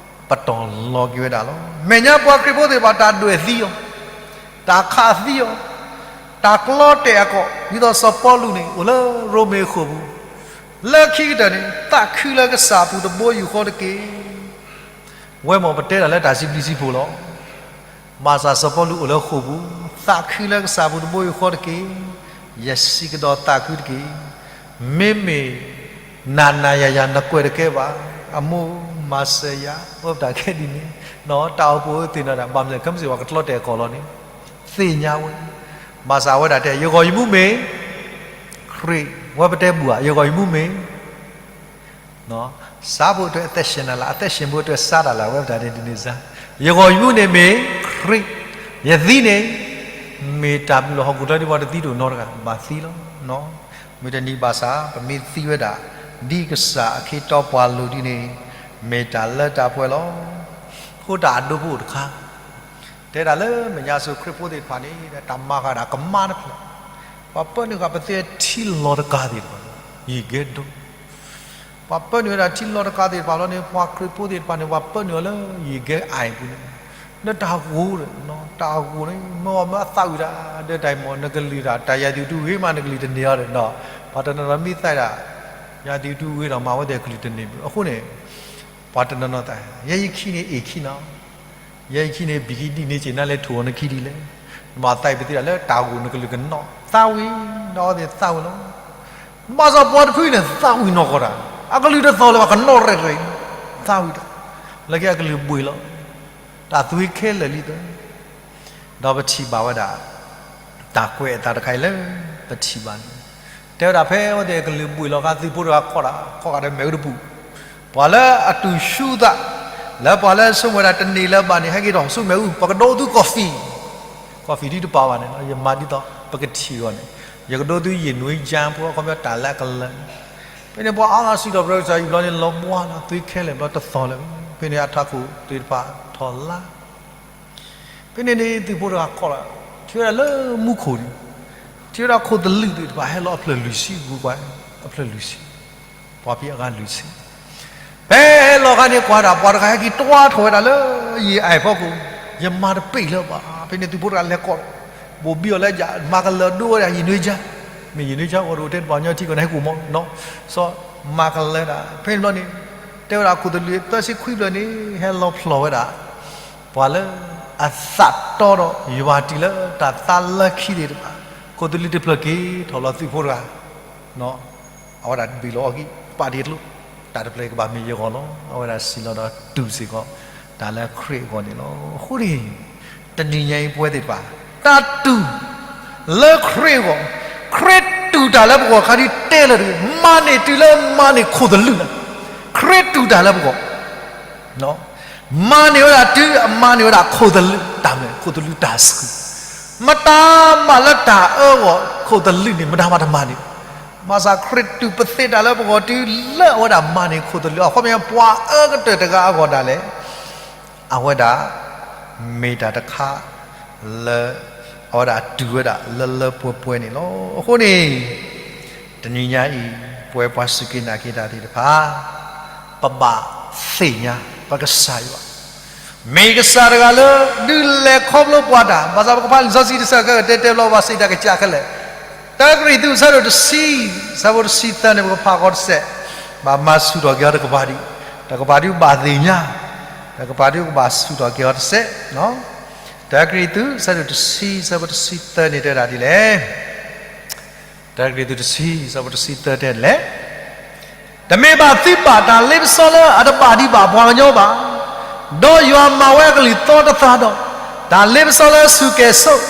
ပတီၢ်လီၤက့ၤဝဲဒၣ်လီၤ. မဲာ်ညါပှၤခရံာ်ဖိသ့ၣ်တဖၣ် တၢ်ဒွဲၣ်သံအီၤ, တၢ်ခးသံအီၤ, တၢ်ကျီတဲာ်အကီၢ် ဒ်သိးစီၤပီလူးန့ၣ် အိၣ်လၢရိမ့ၤဃိာ်ပူၤ, လၢခံကတၢၢ်န့ၣ် သးခုလၢကစၢ်အပူၤတဘိယူၢ်ဃီတက့ၢ်. ဝဲမ့ၢ်ပတဲတၢ်လၢတၢ်စံးဘျုးစံးဖှိၣ်လီၤ. ဘၣ်ဆၣ်စီၤပီလူးအိၣ်လၢဃိာ်ပူၤ, သးခုလၢကစၢ်ပူၤတဘိယူၢ်ဃီတက့ၢ်. ယစံးကဒီးသးခုတက့ၢ်. မ့မ့ၢ် နၤနၤယၤယၤနကွဲးတကဲဘၣ်. အမိၢ်မၤစၢၤယၤ ဝဲပတၢ်ခဲဒ်န့ၣ်, တၢ်အိၣ်ဖှိၣ်သ့ၣ်နီၣ်ဒၣ် ဘၣ်မနုၤလဲၣ် ခဲမုၢ်ဆ့ၣ်ပှၤကကျီတဲာ်ကီၢ်လီၤန့ၣ် သ့ၣ်ညါဝဲ, ဘၣ်ဆၣ်အဝဲဒၣ်တဲ ယဂီၢ်ယမူမ့ၢ် ခရံာ်, ဝဲပတဲဘူၣ်ဧါ ယဂီၢ်ယမူမ့ၢ် စးဖိတၢ်အသက်ရှင်တၢ်လၢ အသက်ရှင်ဖိတၢ်စးတၢ်လၢ ဝဲပတၢ်ဒ်န့ၣ်စါ, ယဂီၢ်ယမူန့ၣ်မ့ၢ်ခရံာ်, ယသံန့ၣ် မ့ၢ်တၢ်ဘျုးလီၤ. ဟီၣ်ခိၣ်ချၢဒ်ပှၤတသံတအိၣ်နီတဂၤ ဘၣ်သံလီၤ. မုၢ်တနံၤဘၣ်ဆၣ် ပမ့ၢ်သံဝဲဒၣ် ဒ်ကစၢ်အခ့တီပှၤလိၤဒ်န့ၣ် မ့ၢ်တၢ်လၢတၢ်ပှဲၤလီၤ. ဖိတၢ်အဒိဖိအိၣ်တခါ တဲဒၣ်လၢမဲာ်ညါဆူ ခရံာ်ဖိသ့ၣ်တဖၣ်န့ၣ် တၢ်မၤဃာ်ဒၣ်ကမါတဖျၢၣ်, ပှၤပၢနုာ်ဃာ်ပသ့ထံလီၤတကးသ့ၣ်တဖၣ်, ယံာ်ကဲဒိၣ်, ပှၤပၢနုာ်ဝဲဒၣ်ထံလီၤတကးသ့ၣ်တဖၣ်လီၤန့ၣ် ပှၤခရံာ်ဖိသ့ၣ်တဖၣ်န့ၣ် ပှၤပၢနုာ်အီၤလၢယံာ်ကဲအါအံၤပူၤန့ၣ်, လၢတၢ်ဂိၢ်ဒီး တၢ်ဂိၢ်န့ၣ် မ့ၢ်အီၤမ့ၢ်အသးဝံၣ်တၢ် ဒီးတၢ်အံၤမ့ၢ် နကလုၢ်တၢ် တၢ်ယၤဒုးတူၢ်ဂ့ၤမး နကလုၢ်တန့ၢ်အီၤဒီး ပှၤတနီၤနီၤမ့ၢ်သးဒၣ် ယၤဒုးတူၢ်ဂ့ၤဒီး မၤဝဲသ့ၣ်ကလုၢ်တန့ၢ်ဘၣ်. အဃိန့ၣ် ပှၤတနီၤနီၤသး ယဲယခံန့ၣ် အ့ၣ်ခံနီၤ ယဲယခံန့ၣ် ဘံၣ်ခံဒ်န့ၣ် စ့ၢ်နၤလဲၤထူၣ်အီၤနခံဒ်လဲၣ်. နဘၣ်သးအံၤပသ့ဒၣ်လၢတၢ်ဂိၢ်နကလုၢ်ကနီၣ် သးဝံၣ်, ဒီးအဝဲသ့ၣ်သးဝံၣ်လီၤ. ဘၣ်ဆၣ်ပှၤတဖုန့ၣ် သးဝံၣ်နီၢ်ကီၢ်တၢ်, အကလုၢ်တသီၣ်လၢၤဘၣ် ကနီၣ်ရဲၣ်ရဲၣ်, သးဝံၣ်တၢ်, လၢက့အကလုၢ်ဘှ့ၣ်လီၤ. တၢ်သွံၣ်ခဲလၢာ်လံသၢ ဒီးပထံၣ်ဘၣ်ဝဲဒၣ် တၢ်ကွဲးအသးတခါအံၤလၢ ပထံၣ်ဘၣ်န့ၣ် တဲဝဲဒၣ်ဖဲအဝဲသ့ၣ်ကလုၢ်ဘှ့ၣ်လီၤအခါ သုးဖိတဂၤခီၣ်တၢ် ခီၣ်ဃာ်ဒီးမ့ၣ်အူတပူၤ, ပှၤလၢအတူၢ်ဆူသး လၢပှၤလၢဆိကမိၣ်ဝဲဒၣ်တန့ၢ်လၢၤဘၣ်န့ၣ် ဟဲက့ၤထီၣ်ဆူမ့ၣ်အူ ပကဒိးသု coffee, coffee ဒ်တပာ်ဘၣ်န့ၣ်လီၤ. ယမၤဒ်သိး ပကထံၣ်အီၤန့ၣ် ယကဒိးသုယံာ်နွံကၠၢဖိ အခီပညီတၢ်လၢအကလၢာ်န့ၣ်, ဖဲန့ၣ်ပှၤအါဂၤစံးထီၣ်ပတြၢၤကစၢ်ယွၤဘျီန့ၣ် လီၤဘှါလီၤ သွံၣ်ခဲလၢာ်ဘျီတသီၣ်လၢၤ, ဖဲန့ၣ်အထးခိၣ်သ့ၣ်တဖၣ်ထီၣ်လါ ဖဲန့ၣ်န့ၣ် သုးဖိတဂၤခီၣ်လၢ ထံၣ်ဝဲဒၣ်လၢမူခိၣ်န့ၣ်, ထံၣ်ဝဲဒၣ်ခိၣ်သလုးသ့ၣ်တဖၣ်ဟဲလီၤအဖျၢၣ်လွံၢ်ဆံ ဂုၤကွၢ် အဖျၢၣ်လွံၢ်ဆံ, ပှၤဖံးအဂၤလွံၢ်ဆံ, ဖဲဟဲလီၤအခါန့ၣ် ကွၢ်ဒၣ်ပှၤတဂၤဟဲက့ၤတွါထီၣ်ဝဲဒၣ်လၢယံာ်အါအံၤဖီခိၣ်, ယမၤတပ့ၢ်လၢၤဘၣ်. ဖဲန့ၣ်သုးဖိတဂၤလဲၤကိး ဘိၣ်ဘံၣ်အီၤလၢယၤ မၤကလၢၤဒိဝဲဒၣ်ယံာ်နွံကၠၢ, မ့ၢ်ယံာ်နွံကၠၢအိၣ်တအိၣ်တဲတဘၣ်ညီထံကီၢ်န့ၣ် ဟဲကိၣ်မီၤနီၤ, စီၤမၤကလၢၤဒၣ် ဖဲန့ၣ်ဘျီန့ၣ် တဲဝဲဒၣ်ခိၣ်သလုးသၢဆံခွံဖျၢၣ်န့ၣ် ဟဲလီၤဖျိးဝဲဒၣ် ပှၤလၢအသးတီဒီးယွၤတုၤလၢတၢ်သးလၢခံသ့ၣ်တဖၣ်, ခိၣ်သလုးတဖျၢၣ်က့ၤထီၣ်လီၤသုးဖိတဂၤ, အဝဲဒၣ်ဘ့ၣ်လီၤအီၣ်ကံ ပာ်တ့ၢ်ကျိ, တၢ်တဖျၢၣ်ကဘၣ်မ့ၢ်ယဂီၢ်လီၤ. အဝဲဒၣ်စံးလီၤဒီးတူၢ်စ့ၢ်ကီး တၢ်လၢခရံာ်အဂီၢ်န့ၣ်လီၤ. အဃိန့ၣ် တနံၤညါအံၤပဝဲသ့ၣ်တဖၣ် တၢ်တူၢ် လၢခရံာ်အဂီၢ်, ခရံာ်တူၢ်တၢ်လၢပဂီၢ်ခါဒ်တဲလၢာ်တဂ့ၤ, မၤန့ၢ်တုၤလၢမၤန့ၢ်ခိၣ်သလုးလၢ, ခရံာ်တူၢ်တၢ်လၢပဂီၢ်, မၤန့ၢ်ဝဲဒၣ်တုၤအမၤန့ၢ်ဝဲဒၣ်ခိၣ်သလုး, တၢ်မ့ၢ်ခိၣ်သလုးတၢ်ဆှုၣ်, မတၤမၤလၢတၢ်အၢအဂီၢ် ခိၣ်သလုးန့ၣ် မတၤမၤတမၤန့ၣ်, ဘၣ်ဆၣ်ခရံာ်တူၢ်ပသ့ၣ်တၢ်လၢပဂီၢ်တုၤလၢအဝဲဒၣ်မၤန့ၢ်ခိၣ်သလုး, အခီပညီပှၤအၢကတၢၢ်တဂၤအဂီၢ်ဒၣ်လဲာ် အဝဲဒၣ် မ့ၢ်တၢ်တခါလၢ အဝဲဒၣ်တူၢ်ဝဲဒၣ်လၢလၢပှဲၤပှဲၤန့ၣ်လီၤ. အဃိန့ၣ် တနံၤညါအံၤ ပဝဲပှၤစူၢ်က့ၤနာ်က့ၤတၢ်သ့ၣ်တဖၣ် ပဘၣ်သ့ၣ်ညါ ပကစၢ်ယွၤ မ့ၢ်ကစၢ်တဂၤလၢ ဒုးလဲၤခီဖျိပှၤတၢ်, ဘၣ်ဆၣ်ပကဖးလံာ်စီဆှံတဆၢကတဲတဲဘျီ ဘၣ်စံးတၢ်ကစၢ်ခဲလၢာ်, တၢကရံၣ်သူး အဆၢဒိၣ်တဆံ အဆၢဖိတဆံသၢန့ၣ် ပကဖးဃီတစဲး, ဘၣ်မၤဆူၣ်ထီၣ်က့ၤအီၤတကပၤဒံး, တကပၤဒံးဘၣ်သ့ၣ်ညါ, တကပၤဒံးကဘၣ်ဆူၣ်ထီၣ်က့ၤအီၤတစဲး. တၢကရံၣ်သူး အဆၢဒိၣ်တဆံ အဆၢဖိတဆံသၢန့ၣ် တဲဒၣ်ဒ်လဲၣ်. တၢကရံၣ်သူးတဆံ အဆၢဖိတဆံသၢတဲဒ်လဲၣ်. တမ့ၢ်ဘၣ်သုဘၣ်တၢ်လ့ပစီလၢအတဘၣ်ဒံးဘၣ်ပှၤကညီဘၣ်, ဒီးယွၤမၤဝဲအကလုၢ်သီတသးဒီး, တၢ်လ့ပစီလၢဆူၣ်ကဲၤဆိး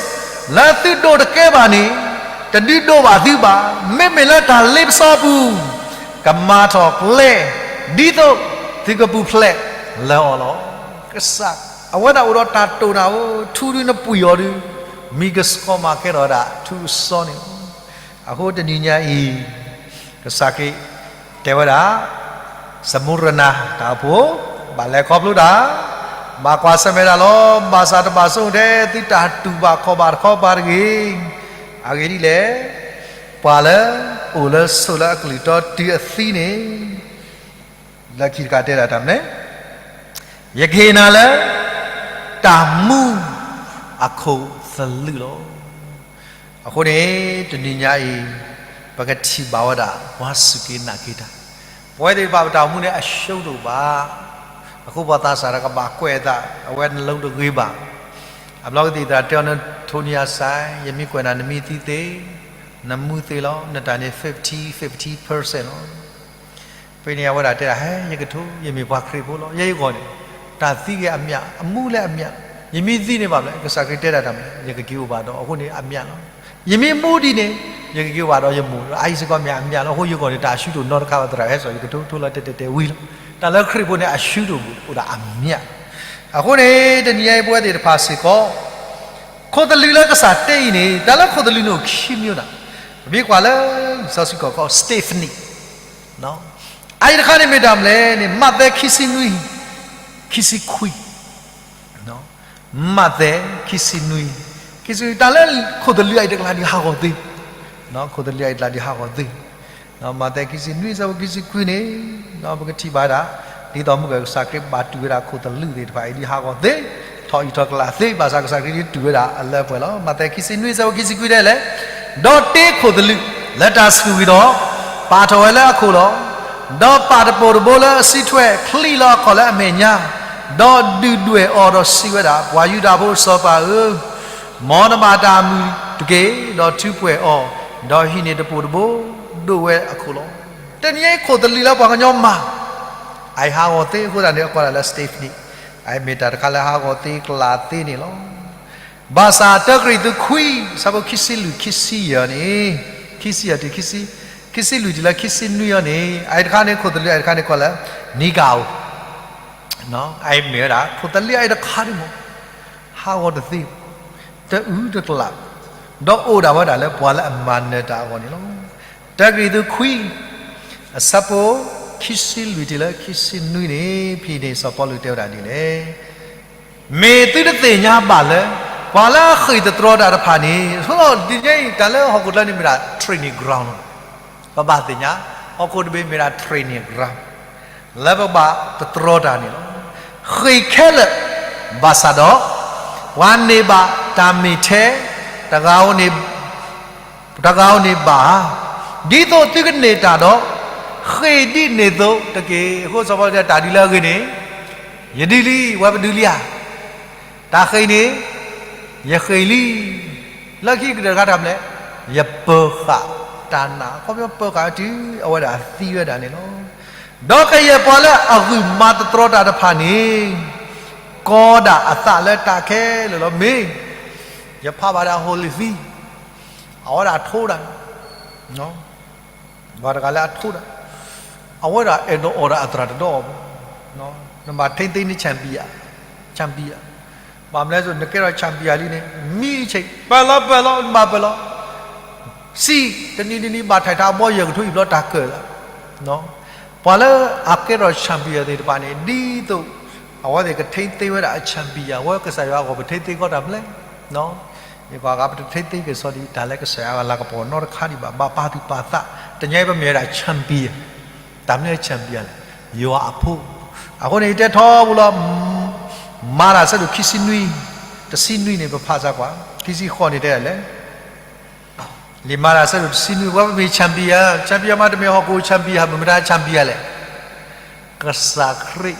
လၢသုဒိးတကဲဘၣ်န့ၣ် တဒုးဒိးဘၣ်သုဘၣ်. မ့မ့ၢ်လၢတၢ်လ့ပစီအပူၤ ကမၤထီၣ်ကျဲ ဒ်သိးသုကပူၤဖျဲးလၢအီၤလီၤ. ကစၢ် အဝဲဒၣ်အိၣ်ဒီးတၢ်တိာ်နၤဧၢ, ထူဒုနပှံၢ်အီၤဒုး မံၤကဆှီမၤကဲထီၣ်ဝဲဒၣ်ထူကစီန့ၣ်လီၤ. အဃိတနံၤညါအံၤ ကစၢ်ခရံာ်တဲဝဲဒၣ် စမူရနၤတၢ်အိၣ်ဖှိၣ် ဘၣ်လဲၤခီဖျိတၢ်, ဘၣ်ကွၢ်ဆၢၣ်မဲာ်တၢ်လီၤ. ဘၣ်ဆၣ်တဘၣ်ဆိကမိၣ်ထဲ သုတၢ်တူၢ်ဘၣ်ခီၣ်ဘၣ်တခီပၤတဂ့ၤ. အဂ့ၢ်ဒ်လဲၣ်, ပှၤလၢအိၣ်လၢဆိးလၢအကလုၢ်တီတုၤအသံန့ၣ် လၢခံတခါတဲဒၣ်တၢ်မနုၤလဲၣ်, ယကဟ့ၣ်နၤလၢ တၢ်မူအခိၣ်သလုးလီၤ. အဃိန့ၣ် တနံၤညါအံၤ ပကထံၣ်ဘၣ်ဝဲဒၣ် ပှၤစူၢ်က့ၤနာ်က့ၤတၢ်, ပဝဲသ့ၣ်တဖၣ်ပတၢ်အိၣ်မူန့ၣ် အရှုံးတအိၣ်ဘၣ်. အဃိပှၤသးစၢ်တၢ်ကဘၣ်ကွဲးအသး အဝဲနလုံးတဂ့ၤဘၣ်. အဘျီကသံၣ်သရၣ်တဲအီၤ နထိနံၤအစၢ် ယမ့ၢ်ကွဲးနၤ နမ့ၢ်သံသ့, နမူသ့လီၤ. နတၢ်န့ၣ် fifty fifty percent လီၤ. ဖဲန့ၣ်အဝဲဒၣ်တဲဒၣ် ဟဲ ယကထိ ယမ့ၢ်ပှၤခရံာ်ဖိလီၤ. ယဲယဂီၢ်န့ၣ် တၢ်သံဂ့ၤအမျး အမူလၢအမျး, ယမ့ၢ်သံန့ၣ်ဘၣ်မလဲၣ်, ကစၢ်ခရံာ်တဲဒၣ်တၢ်မနုၤလဲၣ်, ယကက့ၤအိၣ်ဘၣ်ဒီးအဃိန့ၣ်အမျးလီၤ. ယမ့ၢ်မူဒ်န့ၣ် ယကက့ၤအိၣ်ဘၣ်ဒီးယမိၢ်, အအံၤစ့ၢ်ကီးမ့ၢ်အမျးလီၤ. အဃိယဂီၢ်န့ၣ် တၢ်အရှုံးတအိၣ်နီတခါဘၣ်, သရၣ်ဟဲစိာ် ယကထိ ထိလီၤတဲာ်တဲာ်တဲာ်ဝံၤလီၤ. တၢ်လၢခရံာ်ဖိန့ၣ် အရှုံးတအိၣ်ဘူးအိၣ်ဒၣ်အမျး. အဃိန့ၣ် တနံၤအံၤပဝဲသ့ၣ်တဖၣ်စ့ၢ်ကီး ခိၣ်သလုးလၢကစၢ်တဲအံၤန့ၣ် တၢ်လၢခိၣ်သလုးန့ၣ်အိၣ်ခံမံၤဒၣ်, ပမ့ၢ်ကွၢ်လၢ လံာ်စီဆှံကီၢ် called Stephanie, အအံၤတခါန့ၣ်မ့ၢ်တၢ်မနုၤလဲၣ်န့ၣ် မးသဲခံဆံနွံ ခံဆံခွံ, မးသဲခံဆံနွံ ခံဆံနွံ, တၢ်လၢခိၣ်သလုးအံၤတကလးဒံးဟးဂီၤသ့, ခိၣ်သလုးအံၤတကလးဒံးဟးဂီၤသ့ မးသဲခံဆံနွံ အဆၢဖိခံဆံခွံန့ၣ် ပကထံၣ်ဘၣ်ဒၣ် ဒ်သိးမုၢ်ကစၢ်ခရံာ်ဘၣ်တူၢ်ဝဲဒၣ်ခိၣ်သလုးသ့ၣ်တဖၣ်အံၤ ဒ်ဟးဂီၤသ့, ထီၣ်အံၣ်ထီၣ်ကလးသ့, ဘၣ်ဆၣ်ကစၢ်ခရံာ်ဒ်တူၢ်ဝဲဒၣ်အလၢအပှဲၤလီၤ. မးသဲခံဆံနွံ အဆၢဖိခံဆံခွံတဲလဲၣ်, ဒီးတ့ခိၣ်သလုးလၢတၢ်စူၢ်ဝံၤဒီး ပာ်ထီၣ်ဝဲလၢအခိၣ်လီၤ. ဒီးပာ်တပိာ်တဘိလၢအစုထွဲ, ချံးလီၤအခီၣ်လၢအမဲာ်ညါ, ဒီးဒုၣ်ဒွဲၣ်အီၤဒီးစံးဝဲဒၣ်, ပှၤယူဒၤဖိစီၤပၤဧၢ, မ်နဘၣ်တၢ်အမုာ်တက့ၢ်, ဒီးထုပှဲၤအီၤ, ဒီးဟံးန့ၢ်တပိာ်တဘိ ဒိးဝဲအခိၣ်လီၤ. တနံၤအံၤခိၣ်သလုးလၢပှၤကညီမၤ အံၤဟးဂီၤသ့အဃိသတးန့ၣ် အကိးဒၣ်လၢ Stephanie, အံၤမ့ၢ်တၢ်တခါလၢဟးဂီၤသ့ကလးသ့န့ၣ်လီၤ. ဘၣ်ဆၣ်တၢကရံၣ်သူးခွံ အဆၢဖိခံဆံလွံၢ် ခံဆံယဲၢ်န့ၣ်, ခံဆံယဲၢ်တုၤ ခံဆံလွံၢ်တုၤလၢခံဆံနွံအံၤန့ၣ် အံၤတခါန့ၣ်ခိၣ်သလုးအံၤတခါန့ၣ်ကိးလၢ နီၤကၤဧိၤ အံၤမ့ၢ်ဝဲဒၣ် ခိၣ်သလုးအံၤတခါန့ၣ်မ့ၢ် ဟးဂီၤတသ့, တအုတကလး, ဒီးအိၣ်ဒၣ်ဝဲဒၣ်လၢပှၤလၢအမၤနၢၤတၢ်အဂီၢ်န့ၣ်လီၤ. တၢကရံၣ်သူးခွံ အဆၢဖိ ခံဆံလွံၢ်တုၤလၢခံဆံနွံန့ၣ် ဖဲန့ၣ်စီၤပီလူးတဲဝဲဒၣ်ဒ်လဲၣ်, မ့ၢ်သုတသ့ၣ်ညါဘၣ်လၢ ပှၤလၢအဃ့ၢ်သတြီတၢ်တဖၣ်န့ၣ် အဃိဒီးဒ်န့ၣ်အံၤ တၢ်လၢဟီၣ်ခိၣ်ချၢန့ၣ်မ့ၢ်ဒၣ် training ground လီၤ. ပဘၣ်သ့ၣ်ညါ ဟီၣ်ခိၣ်တဘ့ၣ်မ့ၢ်ဒၣ် training ground လၢပဘၣ်သတြီတၢ်န့ၣ်လီၤ. ဃ့ၢ်ခဲလၢာ် ဘၣ်ဆၣ်ဒီး ပှၤန့ၢ်ဘၣ်တၢ်မ့ၢ်ထဲ တဂၤဧိၤန့ၣ် တဂၤဧိၤန့ၣ်ဘၣ်ဧါ, ဒ်သိးသုကန့ၢ်တၢ်ဒီး ဃ့ၢ်ဒ်န့ၣ်အသိးတက့ၢ်. အဃိစီၤပီလူးတဲတၢ်ဒ်လၢအဂ့ၢ်န့ၣ် ယဒုးလံ, ဝဲပဒုးလံဧါ. တၢ်ဃ့ၢ်န့ၣ် ယဃ့ၢ်လံ. လၢခံကတၢၢ်တခါတၢ်မနုၤလဲၣ်, ယပၢၤဃာ်တၢ်နာ်, အခီပညီပၢၤဃာ်တုၤအဝဲဒၣ်သံဝဲဒၣ်န့ၣ်လီၤ. ဒီးကယဲၢ်ပှၤလၢအဂုာ်မၤသတြီတၢ်တဖၣ်န့ၣ် ကီဒၣ်အသးလၢတၢ်ခဲလၢာ်လီၤ. မ့ၢ် ယဖးဘၣ်ဒၣ် Holyfield အဝဲဒၣ်အထိတၢ်န့ၣ် ပှၤတဂၤလၢအထိတၢ်, အဝဲဒၣ်အဲၣ်ဒိးအီၣ်ဒၣ်အသရၣ်တဒီအီၤဘၣ်. နဘၣ်ထိန်းသိမ်းန champion, champion, ဘၣ်မနုၤလဲၣ်, နကဲထီၣ် champion လံန့ၣ် မံဆ့ၣ် ပၢၢ်လီၤ ပၢၢ်လီၤ နဘၣ်ပၢၢ်လီၤ. စံး တနံၤတနံၤဘၣ်ထဲးထီၣ်အဘီယဲၢ်ကထိ ယံာ်ဘျီတၢ်ကၢၢ်လီၤ. ပှၤလၢအကဲထီၣ် champion သ့ၣ်တဖၣ်န့ၣ် ဒ်သိးအဝဲသ့ၣ်ကထိန်းသိမ်းဝဲဒၣ်အ champion, အဝဲကစၢ်ယွၤအဂီၢ် ပထိန်းသိမ်းကီးတၢ်မနုၤလဲၣ်. ယကွၢ်ဂၤပတထံၣ်သ့ကစီဒီး တၢ်လၢကစၢ်ယွၤအလၤကပီၤနီတခါဒံးဘၣ်, ဘၣ်ပာ်သူၣ်ပာ်သး, တနံၤအံၤပမ့ၢ်ဝဲဒၣ် champion, တၢ်မနုၤ champion လဲၣ်, ယွၤအဖိ, အဃိန့ၣ် ယတဲထီဘိလီၤ, မၤတၢ်ဆၢဒိၣ်ခံဆံနွံ, တဆံနွံန့ၣ် ပဖးစၢ်ကွၢ်, ခံဆံဃိးန့ၣ်တဲဒ်လဲၣ် လံာ်မၤတၢ်ဆၢဒိၣ်တဆံနွံ ပဝဲပမ့ၢ် champion, champion မး တမ့ၢ်ဟီၣ်ခိၣ် champion မ့ၢ်မတၤ champion လဲၣ်, ကစၢ်ခရံာ်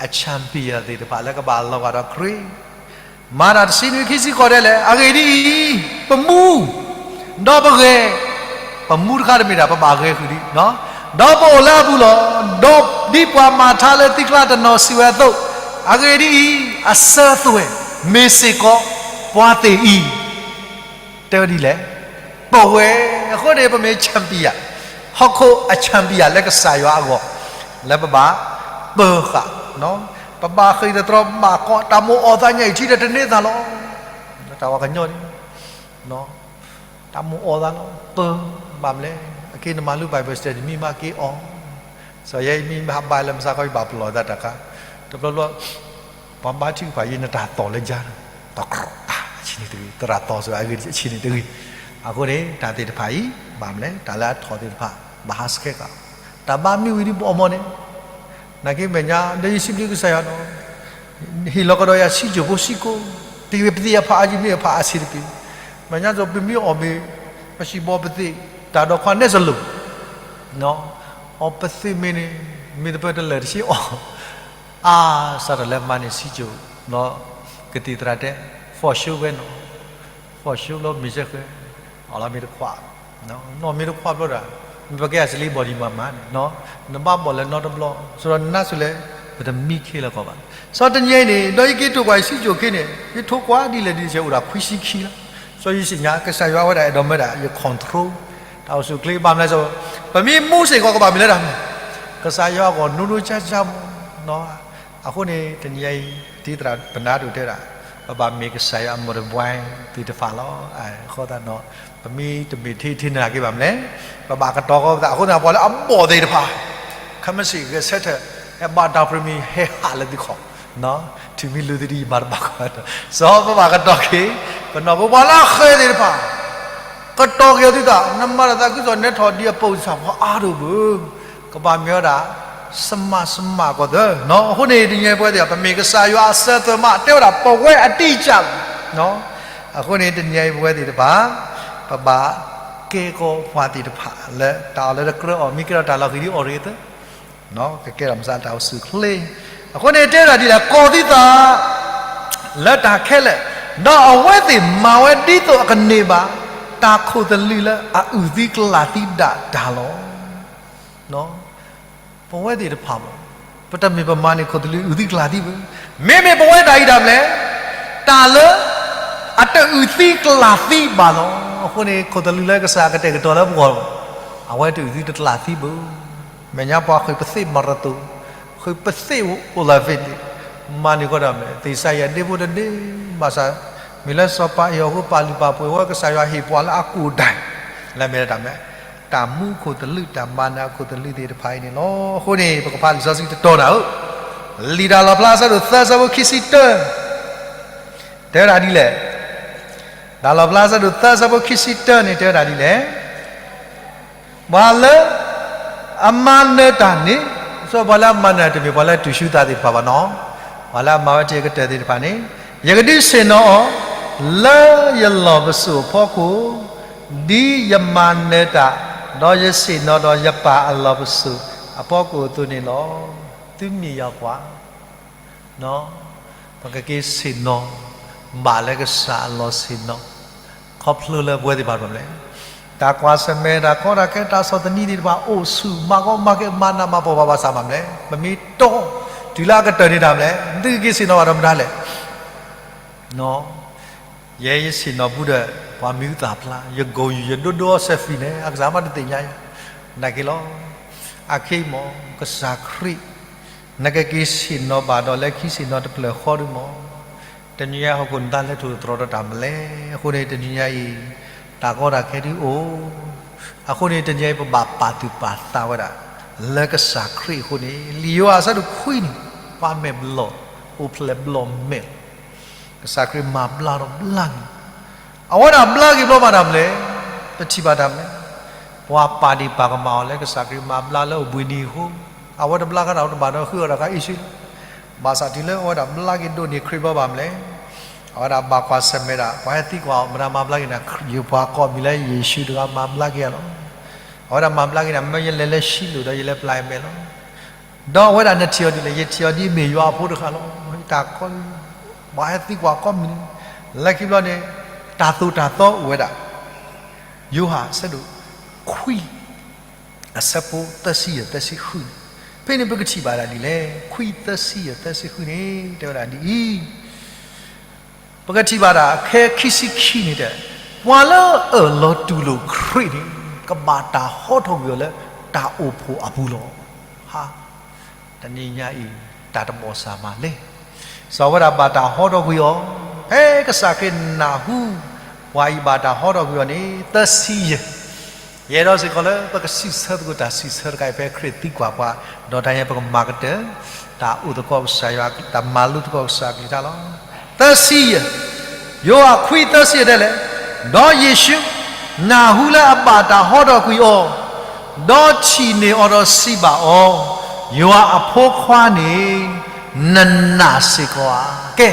အ champion သ့ၣ်တဖၣ်လၢကဘၣ်လီၤဂာ်ဒီးခရံာ်, မၤတၢ်တဆံနွံ ခံဆံဃိးတဲလဲၣ်, အဂ့ၢ်ဒ်အံၤ, ပမူ, ဒီးပဂဲၤ, ပမူတခါတမ့ၢ်ဒၣ် ပဘၣ်ဂဲၤဃုာ်ဒံး, ဒီးပအိၣ်လၢအပူၤလီၤ, ဒီးဒ်ပှၤမၤထါလၢသံကျါတနီၤစံးဝဲအသိး, အဂ့ၢ်ဒ်အံၤ, အစၢၤအသွဲၣ်, မ့ၢ်စ့ၢ်ကီး, ပှၤသ့ၣ်အံၤ တဲဝဲဒ်လဲၣ်, ပဝဲ, အဃိန့ၣ် ပမ့ၢ် champion, ဟီၣ်ခိၣ်အ champion လၢကစၢ်ယွၤအဂီၢ်, လၢပဘၣ်ပၢၤဃာ်, ပဘၣ်ဃ့ၢ်သတြီၤဘၣ်ကီး တၢ်မိၣ်အီၣ်သးညါအံၤ ထံၣ်ဒီးတန့ၢ်သးလီၤ, တၢ်ဝဲကညီန့ၣ်, တၢ်မိၣ်အီၣ်သးလီၤ, ပၢၤ, ဘၣ်မနုၤလဲၣ်, အက့နမၤလၢ Bible study မ့ၢ်မးက့အီၣ်, စီၤယဲမ့ၢ်ဟးဘါလၢမုၢ်ဆါခီ ယဘၣ်ပလီၢ်သးတၢ်ခါ, တဘျီဘျီ ပှၤဘါထုကဖၣ်ယဲ နတၢ်သီၣ်လၢယၤ, တကြၢး, အဆံးန့ၣ်တဂ့ၤ, သရၣ်သီၣ်စ့ၢ်အဂ့ၢ် အဆံးန့ၣ်တဂ့ၤ, အဃိန့ၣ် တၢ်သ့ၣ်တဖၣ်အံၤ ဘၣ်မနုၤလဲၣ်, တၢ်လၢအထီၣ်သ့ၣ်တဖၣ် ဘၣ်ဟးဆှဲးဃာ်, တၢ်ဘါမ့ၢ်ဝံၤဒ်ပအီၣ်မီၢ်န့ၣ်, နာ်က့မဲာ်ညါ ဒီးယစံးဘျုးကစၢ်ယွၤနီၤ, ဟ့ၣ်လီၤကဒီးယၤစံကၠိၣ်ဖိစံကိ, တ့ၢ်ဝဲပသ့ၣ်အဖးအါယမ့ၢ်အဖး အဆံးတပ့ၤ, မဲာ်ညါစီၤပမ့ၢ်အီၣ်မ့ၢ်, ပစံးဘီပသ့ၣ်, တၢ်ဒီးခွါနဲၣ်စလိၤ အီၣ်ပသ့ၣ်မ့ၢ်န့ၣ်, မ့ၢ်တပၢၢ်တလၢာ်တဆံအီၣ်, အါ, စးထီၣ်လၢမၤန့ၢ်စံကၠိၣ်, ကသံၣ်သရၣ်တဲ, ဖီၣ်ၡိဝဲနီၤ, ဖီၣ်ၡိလီၤမ့ၢ်စဲဃဲ, အီၣ်လီၤမ့ၢ်တခွး, နီၢ်မ့ၢ်တခွးဘျီဒီး, မ့ၢ်ပကဲအစလံဘီၣ်ဒံးမၤမးန့ၣ်, နဘၣ်ဘီၣ်လၢနီတဘျီ, ဆိဒီးနနါဆူလဲၣ်, ပတမံခ့လၢၤကီးဘၣ်. စီၤတနံၤအံၤန့ၣ် ဒီးယက့ၤထိၣ်ကွၢ်ယစံကၠိၣ်ခ့န့ၣ် ယထိၣ်ကွၢ်ဒ်လဲၣ်ဒ်လဲၣ် အိၣ်ဒၣ်ခွံဆံခံလီၤ. စီၤယစံၣ်ညါ ကစၢ်ယွၤဝဲဒၣ်အဲၣ်ဒိးမၢဒၣ် ယ control တၢ်အိၣ်ဆူၣ်အိၣ်ချ့ဘၣ်မနုၤလဲၣ်, ပမ့ၢ်မူစ့ၢ်ကီးကဘၣ်မ့ၢ်လၢတၢ်မၤ, ကစၢ်ယွၤအဂီၢ် နိနိကၢ်ကၢ်မး, အဃိန့ၣ် တနံၤအံၤ ဒ်သရၣ်ပနၢ်ဒိၣ်တဲဒၣ်, ပဘၣ်မ့ၢ်ကစၢ်ယွၤအမိၢ်တဝဲသ့ၣ်တဖၣ်လီၤ. အဃိသတးဒီး ပမ့ၢ်တမ့ၢ်ထဲထဲနၤက့ဘၣ်မနုၤလဲၣ်, ပဘၣ်ကတီၤကီပသး, အဃိသတး ပှၤလၢအဘီၣ်သ့ၣ်တဖၣ်, ခဲမုၢ်ဆ့ၣ်ဂဲၤဆၢထၢၣ်, ဟဲဘါတၢ်ပြံမံၤ ဟဲဟးလၢသုခီၣ်, တုၤမ့ၢ်လုၢ်သဒံး ယမၤတဘၣ်ကီး, စီၤပဘၣ်ကတီၤက့ၤ, ပနီၢ်ခိပှၤလၢအဃၢၤသ့ၣ်တဖၣ် ကတီၤက့ၤအီၤသုသး, နမၤတၢ်သးခုကစီၣ် နဲထီၣ်ဒ်အပိာ်စၢ်ဖီအါဒိၣ်ဘၣ်, ကဘၣ်မ့ၢ်ဝဲဒၣ် စမးစမးကီးသၢ, အဃိန့ၣ် တနံၤအံၤပဝဲသ့ၣ်တဖၣ် ပမ့ၢ်ကစၢ်ယွၤအစၢၤအသွဲၣ်မး တဲဝဲဒၣ်ပဝဲအတံၢ်စၢ်လီၤ. အဃိန့ၣ် တနံၤအံၤပဝဲသ့ၣ်တဖၣ် ပဘၣ်ကဲကီးပှၤသ့ၣ်တဖၣ်လၢ တၢ်အီၣ်လၢတကြၢးအီၣ် မ့ၢ်ကဲထီၣ်တၢ်လီၤဃံၤဒ်အီၣ်ရ့ၤသၢ ကကဲထီၣ်မစးတၢ်အိၣ်ဆူၣ်အိၣ်ချ့. အဃိန့ၣ် တဲဝဲဒၣ်ဒ်လဲၣ်, ကီၤသုသး လၢတၢ်ခဲလၢာ်, ဒီးအဝဲသ့ၣ်မၤဝဲဒ်သိးအကန့ၢ်ဘၣ် တၢ်ခိၣ်သလုးလၢအအုၣ်သံကလၤသံဒၣ်တၢ်လီၤ. ပဝဲသ့ၣ်တဖၣ်မး, ပတမ့ၢ်ပမၤန့ၢ်ခိၣ်သလုးအုၣ်သံကလၤသံဘၣ်. မ့မ့ၢ်ပဝဲဒၣ်အံၤဒၣ်လဲာ်, တၢ်လၢ အတအုၣ်သံကလၤသံဘၣ်လီၤ. အဃိန့ၣ် ခိၣ်သလုးလၢကစၢ်ကတဲာ်ကတီၤလၢပဂီၢ်, အဝဲတအုၣ်သံတကလၤသံဘၣ်. မဲာ်ညါပှၤဃ့ပသ့ၣ်မၤရသိၣ်, ဃ့ပသ့ၣ်အိၣ်လၢဖဲန့ၣ်, မၤန့ၢ်ကီးဒၣ်မး သ့ၣ်စါယၤဒ့ဖိတဒ့, ဘၣ်ဆၣ် မ့ၢ်လၢစီၤပၤအ့ၣ်အီၤဃိ ပာ်လုၢ်ပာ်ပှ့ၤဝဲ ကစၢ်ယွၤဟ့ၣ်ပှၤလၢအကူၣ်ဒၣ်, လၢမ့ၢ်တၢ်မး တၢ်မူခိၣ်သလုး တၢ်မၤနၢၤအခိၣ်သလုးသ့ၣ်တဖၣ်အံၤန့ၣ်လီၤ. အဃိန့ၣ် ပကဖးလံာ်စီဆှံတတီၤနၤဧၢ, လံာ်တၢ်လီၣ်ဖျါအဆၢဒိၣ်သၢ အဆၢဖိခံဆံတၢ, တဲဝဲဒၣ်ဒ်လဲၣ်. တၢ်လီၣ်ဖျါအဆၢဒိၣ်သၢ အဆၢဖိခံဆံတၢန့ၣ် တဲဝဲဒၣ်ဒ်လဲၣ်. ပှၤလၢအမၤနၢၤတၢ်န့ၣ်, ပှၤလၢအမၤနၢၤတမ့ၢ်ပှၤလၢတူၢ်ဆူၣ်သးသ့ၣ်တဖၣ်ဘၣ်နီၤ, ပှၤလၢအမၤဝဲတၢ်အကတၢၢ်သ့ၣ်တဖၣ်န့ၣ်, ယကဒုးဆ့ၣ်နီၤအီၤ လၢယလီၢ်ပစိာ်အဖီခိၣ်, ဒ်ယမၤနၢၤတၢ်, ဒီးယဆ့ၣ်နီၤဒီးယပၢ်အလီၢ်ပစိာ်အဖီခိၣ်အသိးန့ၣ်လီၤ. သုမ့ၢ်ယၤပှၤ ပကက့ၤဆ့ၣ်နီၤဘၣ်လၢကစၢ်အလီၢ်ဆ့ၣ်နီၤ, ခီဖျိလၢပဝဲသ့ၣ်တဖၣ်န့ၣ်, တၢ်ကွၢ်ဆၢၣ်မဲာ် တၢ်ကီတၢ်ခဲ တၢ်ဆီၣ်သနံးသ့ၣ်တဖၣ် အိၣ်ဆူၣ်မၤကီမၤခဲ မၤနးမၤဖှီၣ်ဘၣ်ဘၣ်ဆၣ်ဘၣ်မးလဲၣ်, ပမ့ၢ်တီ တုၤလၢအကတၢၢ်န့ၣ်တၢ်မးလဲၣ်, သုကက့ၤဆ့ၣ်နီၤဘၣ်ဒီးမတၤလဲၣ် ယဲယဆ့ၣ်နီၤဘူးဒီး ပှၤမံၤဟူသၣ်ဖျါ, ယကိာ်ယူၢ် ယဒိဒိအီစဲးဖံးန့ၣ် အကစၢ်မးတသ့ၣ်ညါယၤ, နာ်က့လီၤ. အခဲအံၤမး ကစၢ်ခရံာ် နကက့ၤဆ့ၣ်နီၤဘၣ်ဒီးလၢခံဆ့ၣ်နီၤတဖျၢၣ်ဃီဒုမး, တနံၤညါဟီၣ်ခိၣ်နသးလဲၤထီၣ်သတြီၤဒီးတၢ်မးလဲၣ်. အဃိန့ၣ် တနံၤညါအံၤ တၢ်ကီတၢ်ခဲဒုအိၣ်, အဃိန့ၣ် တနံၤအံၤ ပဘၣ်ပာ်သူၣ်ပာ်သးဝဲဒၣ် လၢကစၢ်ခရံာ်အဃိန့ၣ်, လံာ်ယိၤဟၣ်အဆၢဒိၣ်ခွံန့ၣ် ပှၤမဲာ်ဘျီၣ် အိၣ်ဖျဲၣ်ဘျီၣ်မဲာ်, ကစၢ်ခရံာ်မၤဘျါထီၣ်ဘျါန့ၣ် အဝဲဒၣ်ဘျါက့ၤဘျီဘၣ်တၢ်မနုၤလဲၣ်, ပထံၣ်ဘၣ်တၢ်မနုၤလဲၣ်, ပှၤပာ်ဒံးပာ်ကမၣ်အီၤလၢကစၢ်ခရံာ်မၤဘျါလၢအိၣ်ဘှံးနံၤအဃိ, အဝဲတဘျါဃီတၢ် တဘၣ်ဒီးဃုအီၣ်တၢ်ဃါအ့ၣ်စ့လီၤ. ဘၣ်ဆၣ်တုၤလၢအဝဲဒၣ်ဘျါက့ၤဒိၣ်န့ၢ်ခရံာ်ဘျီဘၣ်မနုၤလဲၣ်, အဝဲဒၣ်ဘၣ်ကွၢ်ဆၢၣ်မဲာ်ဒၣ် ပှၤဟဲသံကွၢ်အီၤ မတၤမၤဘျါက့ၤနၤ, ယပှၤကိးမံၤလၢယ့ၣ်ၡူးတဂၤမၤဘျါက့ၤအီၤလီၤ. အဝဲဒၣ်မၤဘျါက့ၤနၤ မ့ၢ်ယလဲၤလၢၡံလိၣ်ဒီးယလဲၤပျၢ်အမဲာ်လီၤ. ဒီးအဝဲဒၣ်နထံၣ်အီၤဒ်လဲၣ်, ယထံၣ်အီၤဒ်အမ့ၢ်ယွၤအဖိတဂၤလီၤ. တၢ်ကီ, ပှၤဟဲသံကွၢ်ကိးမံၤ, လၢခံဘျီန့ၣ် တၢ်သိၣ်တၢ်သီအိၣ်ဝဲဒၣ် ယိၤဟၣ်အဆၢဒိၣ်ခွံ အဆၢဖိသၢဆံယဲၢ်သၢဆံဃုန့ၣ်, ဖဲန့ၣ်ပကထံၣ်ဘၣ်ဒၣ်ဒ်လဲၣ်, ခွံသၢဆံယဲၢ်သၢဆံဃုန့ၣ် တဲဝဲဒၣ်ဒ်အံၤ, ပကထံၣ်ဘၣ်ဒၣ်အခဲခံဆံခံန့ၣ်တဲ, ပှၤလၢအၢၣ်လီၤတူၢ်လိာ်ခရံာ်န့ၣ် ကဘၣ်တၢ်ဟီထီၣ်ကွံာ်အီၤလၢတၢ်အိၣ်ဖှိၣ်အပူၤလီၤ. ဟါ, တနံၤညါအံၤ တၢ်တဘီၣ်စၢ်မးလဲၣ်. စီၤဝဲဒၣ်ဘၣ်တၢ်ဟီထီၣ်ကွံာ်အီၤ, ဖဲကစၢ်ခရံာ်နၢ်ဟူ ပှၤအံၤဘၣ်တၢ်ဟီထီၣ်ကွံာ်အီၤန့ၣ် သၢဆံယဲၢ် ယအဲၣ်ဒိးစ့ၢ်ကီးလၢပကစံးဆၢသကိးတၢ်စံးဆၢတခါအံၤ ဖဲခရံာ်သံကွၢ်ပှၤ, ဒီးတၢ်ညါပကမၤကတၢၢ် တၢ်အိၣ်သကိးကစၢ်ယွၤ တၢ်မၤလိသကိးကစၢ်အကလုၢ်ကထါလီၤ. သၢဆံယဲၢ်, ယိၤဟၣ်ခွံသၢဆံယဲၢ်တဲလဲၣ်, ဒီးယ့ၣ်ၡူး နၢ်ဟူလၢအဘၣ်တၢ်ဟီထီၣ်ကွံာ်အီၤ, ဒီးထံၣ်န့ၢ်အီၤဒီးစံးဘၣ်အီၤ, ယွၤအဖိခွါန့ၣ် နနာ်စ့ၢ်ကီးဧါ. ကဲ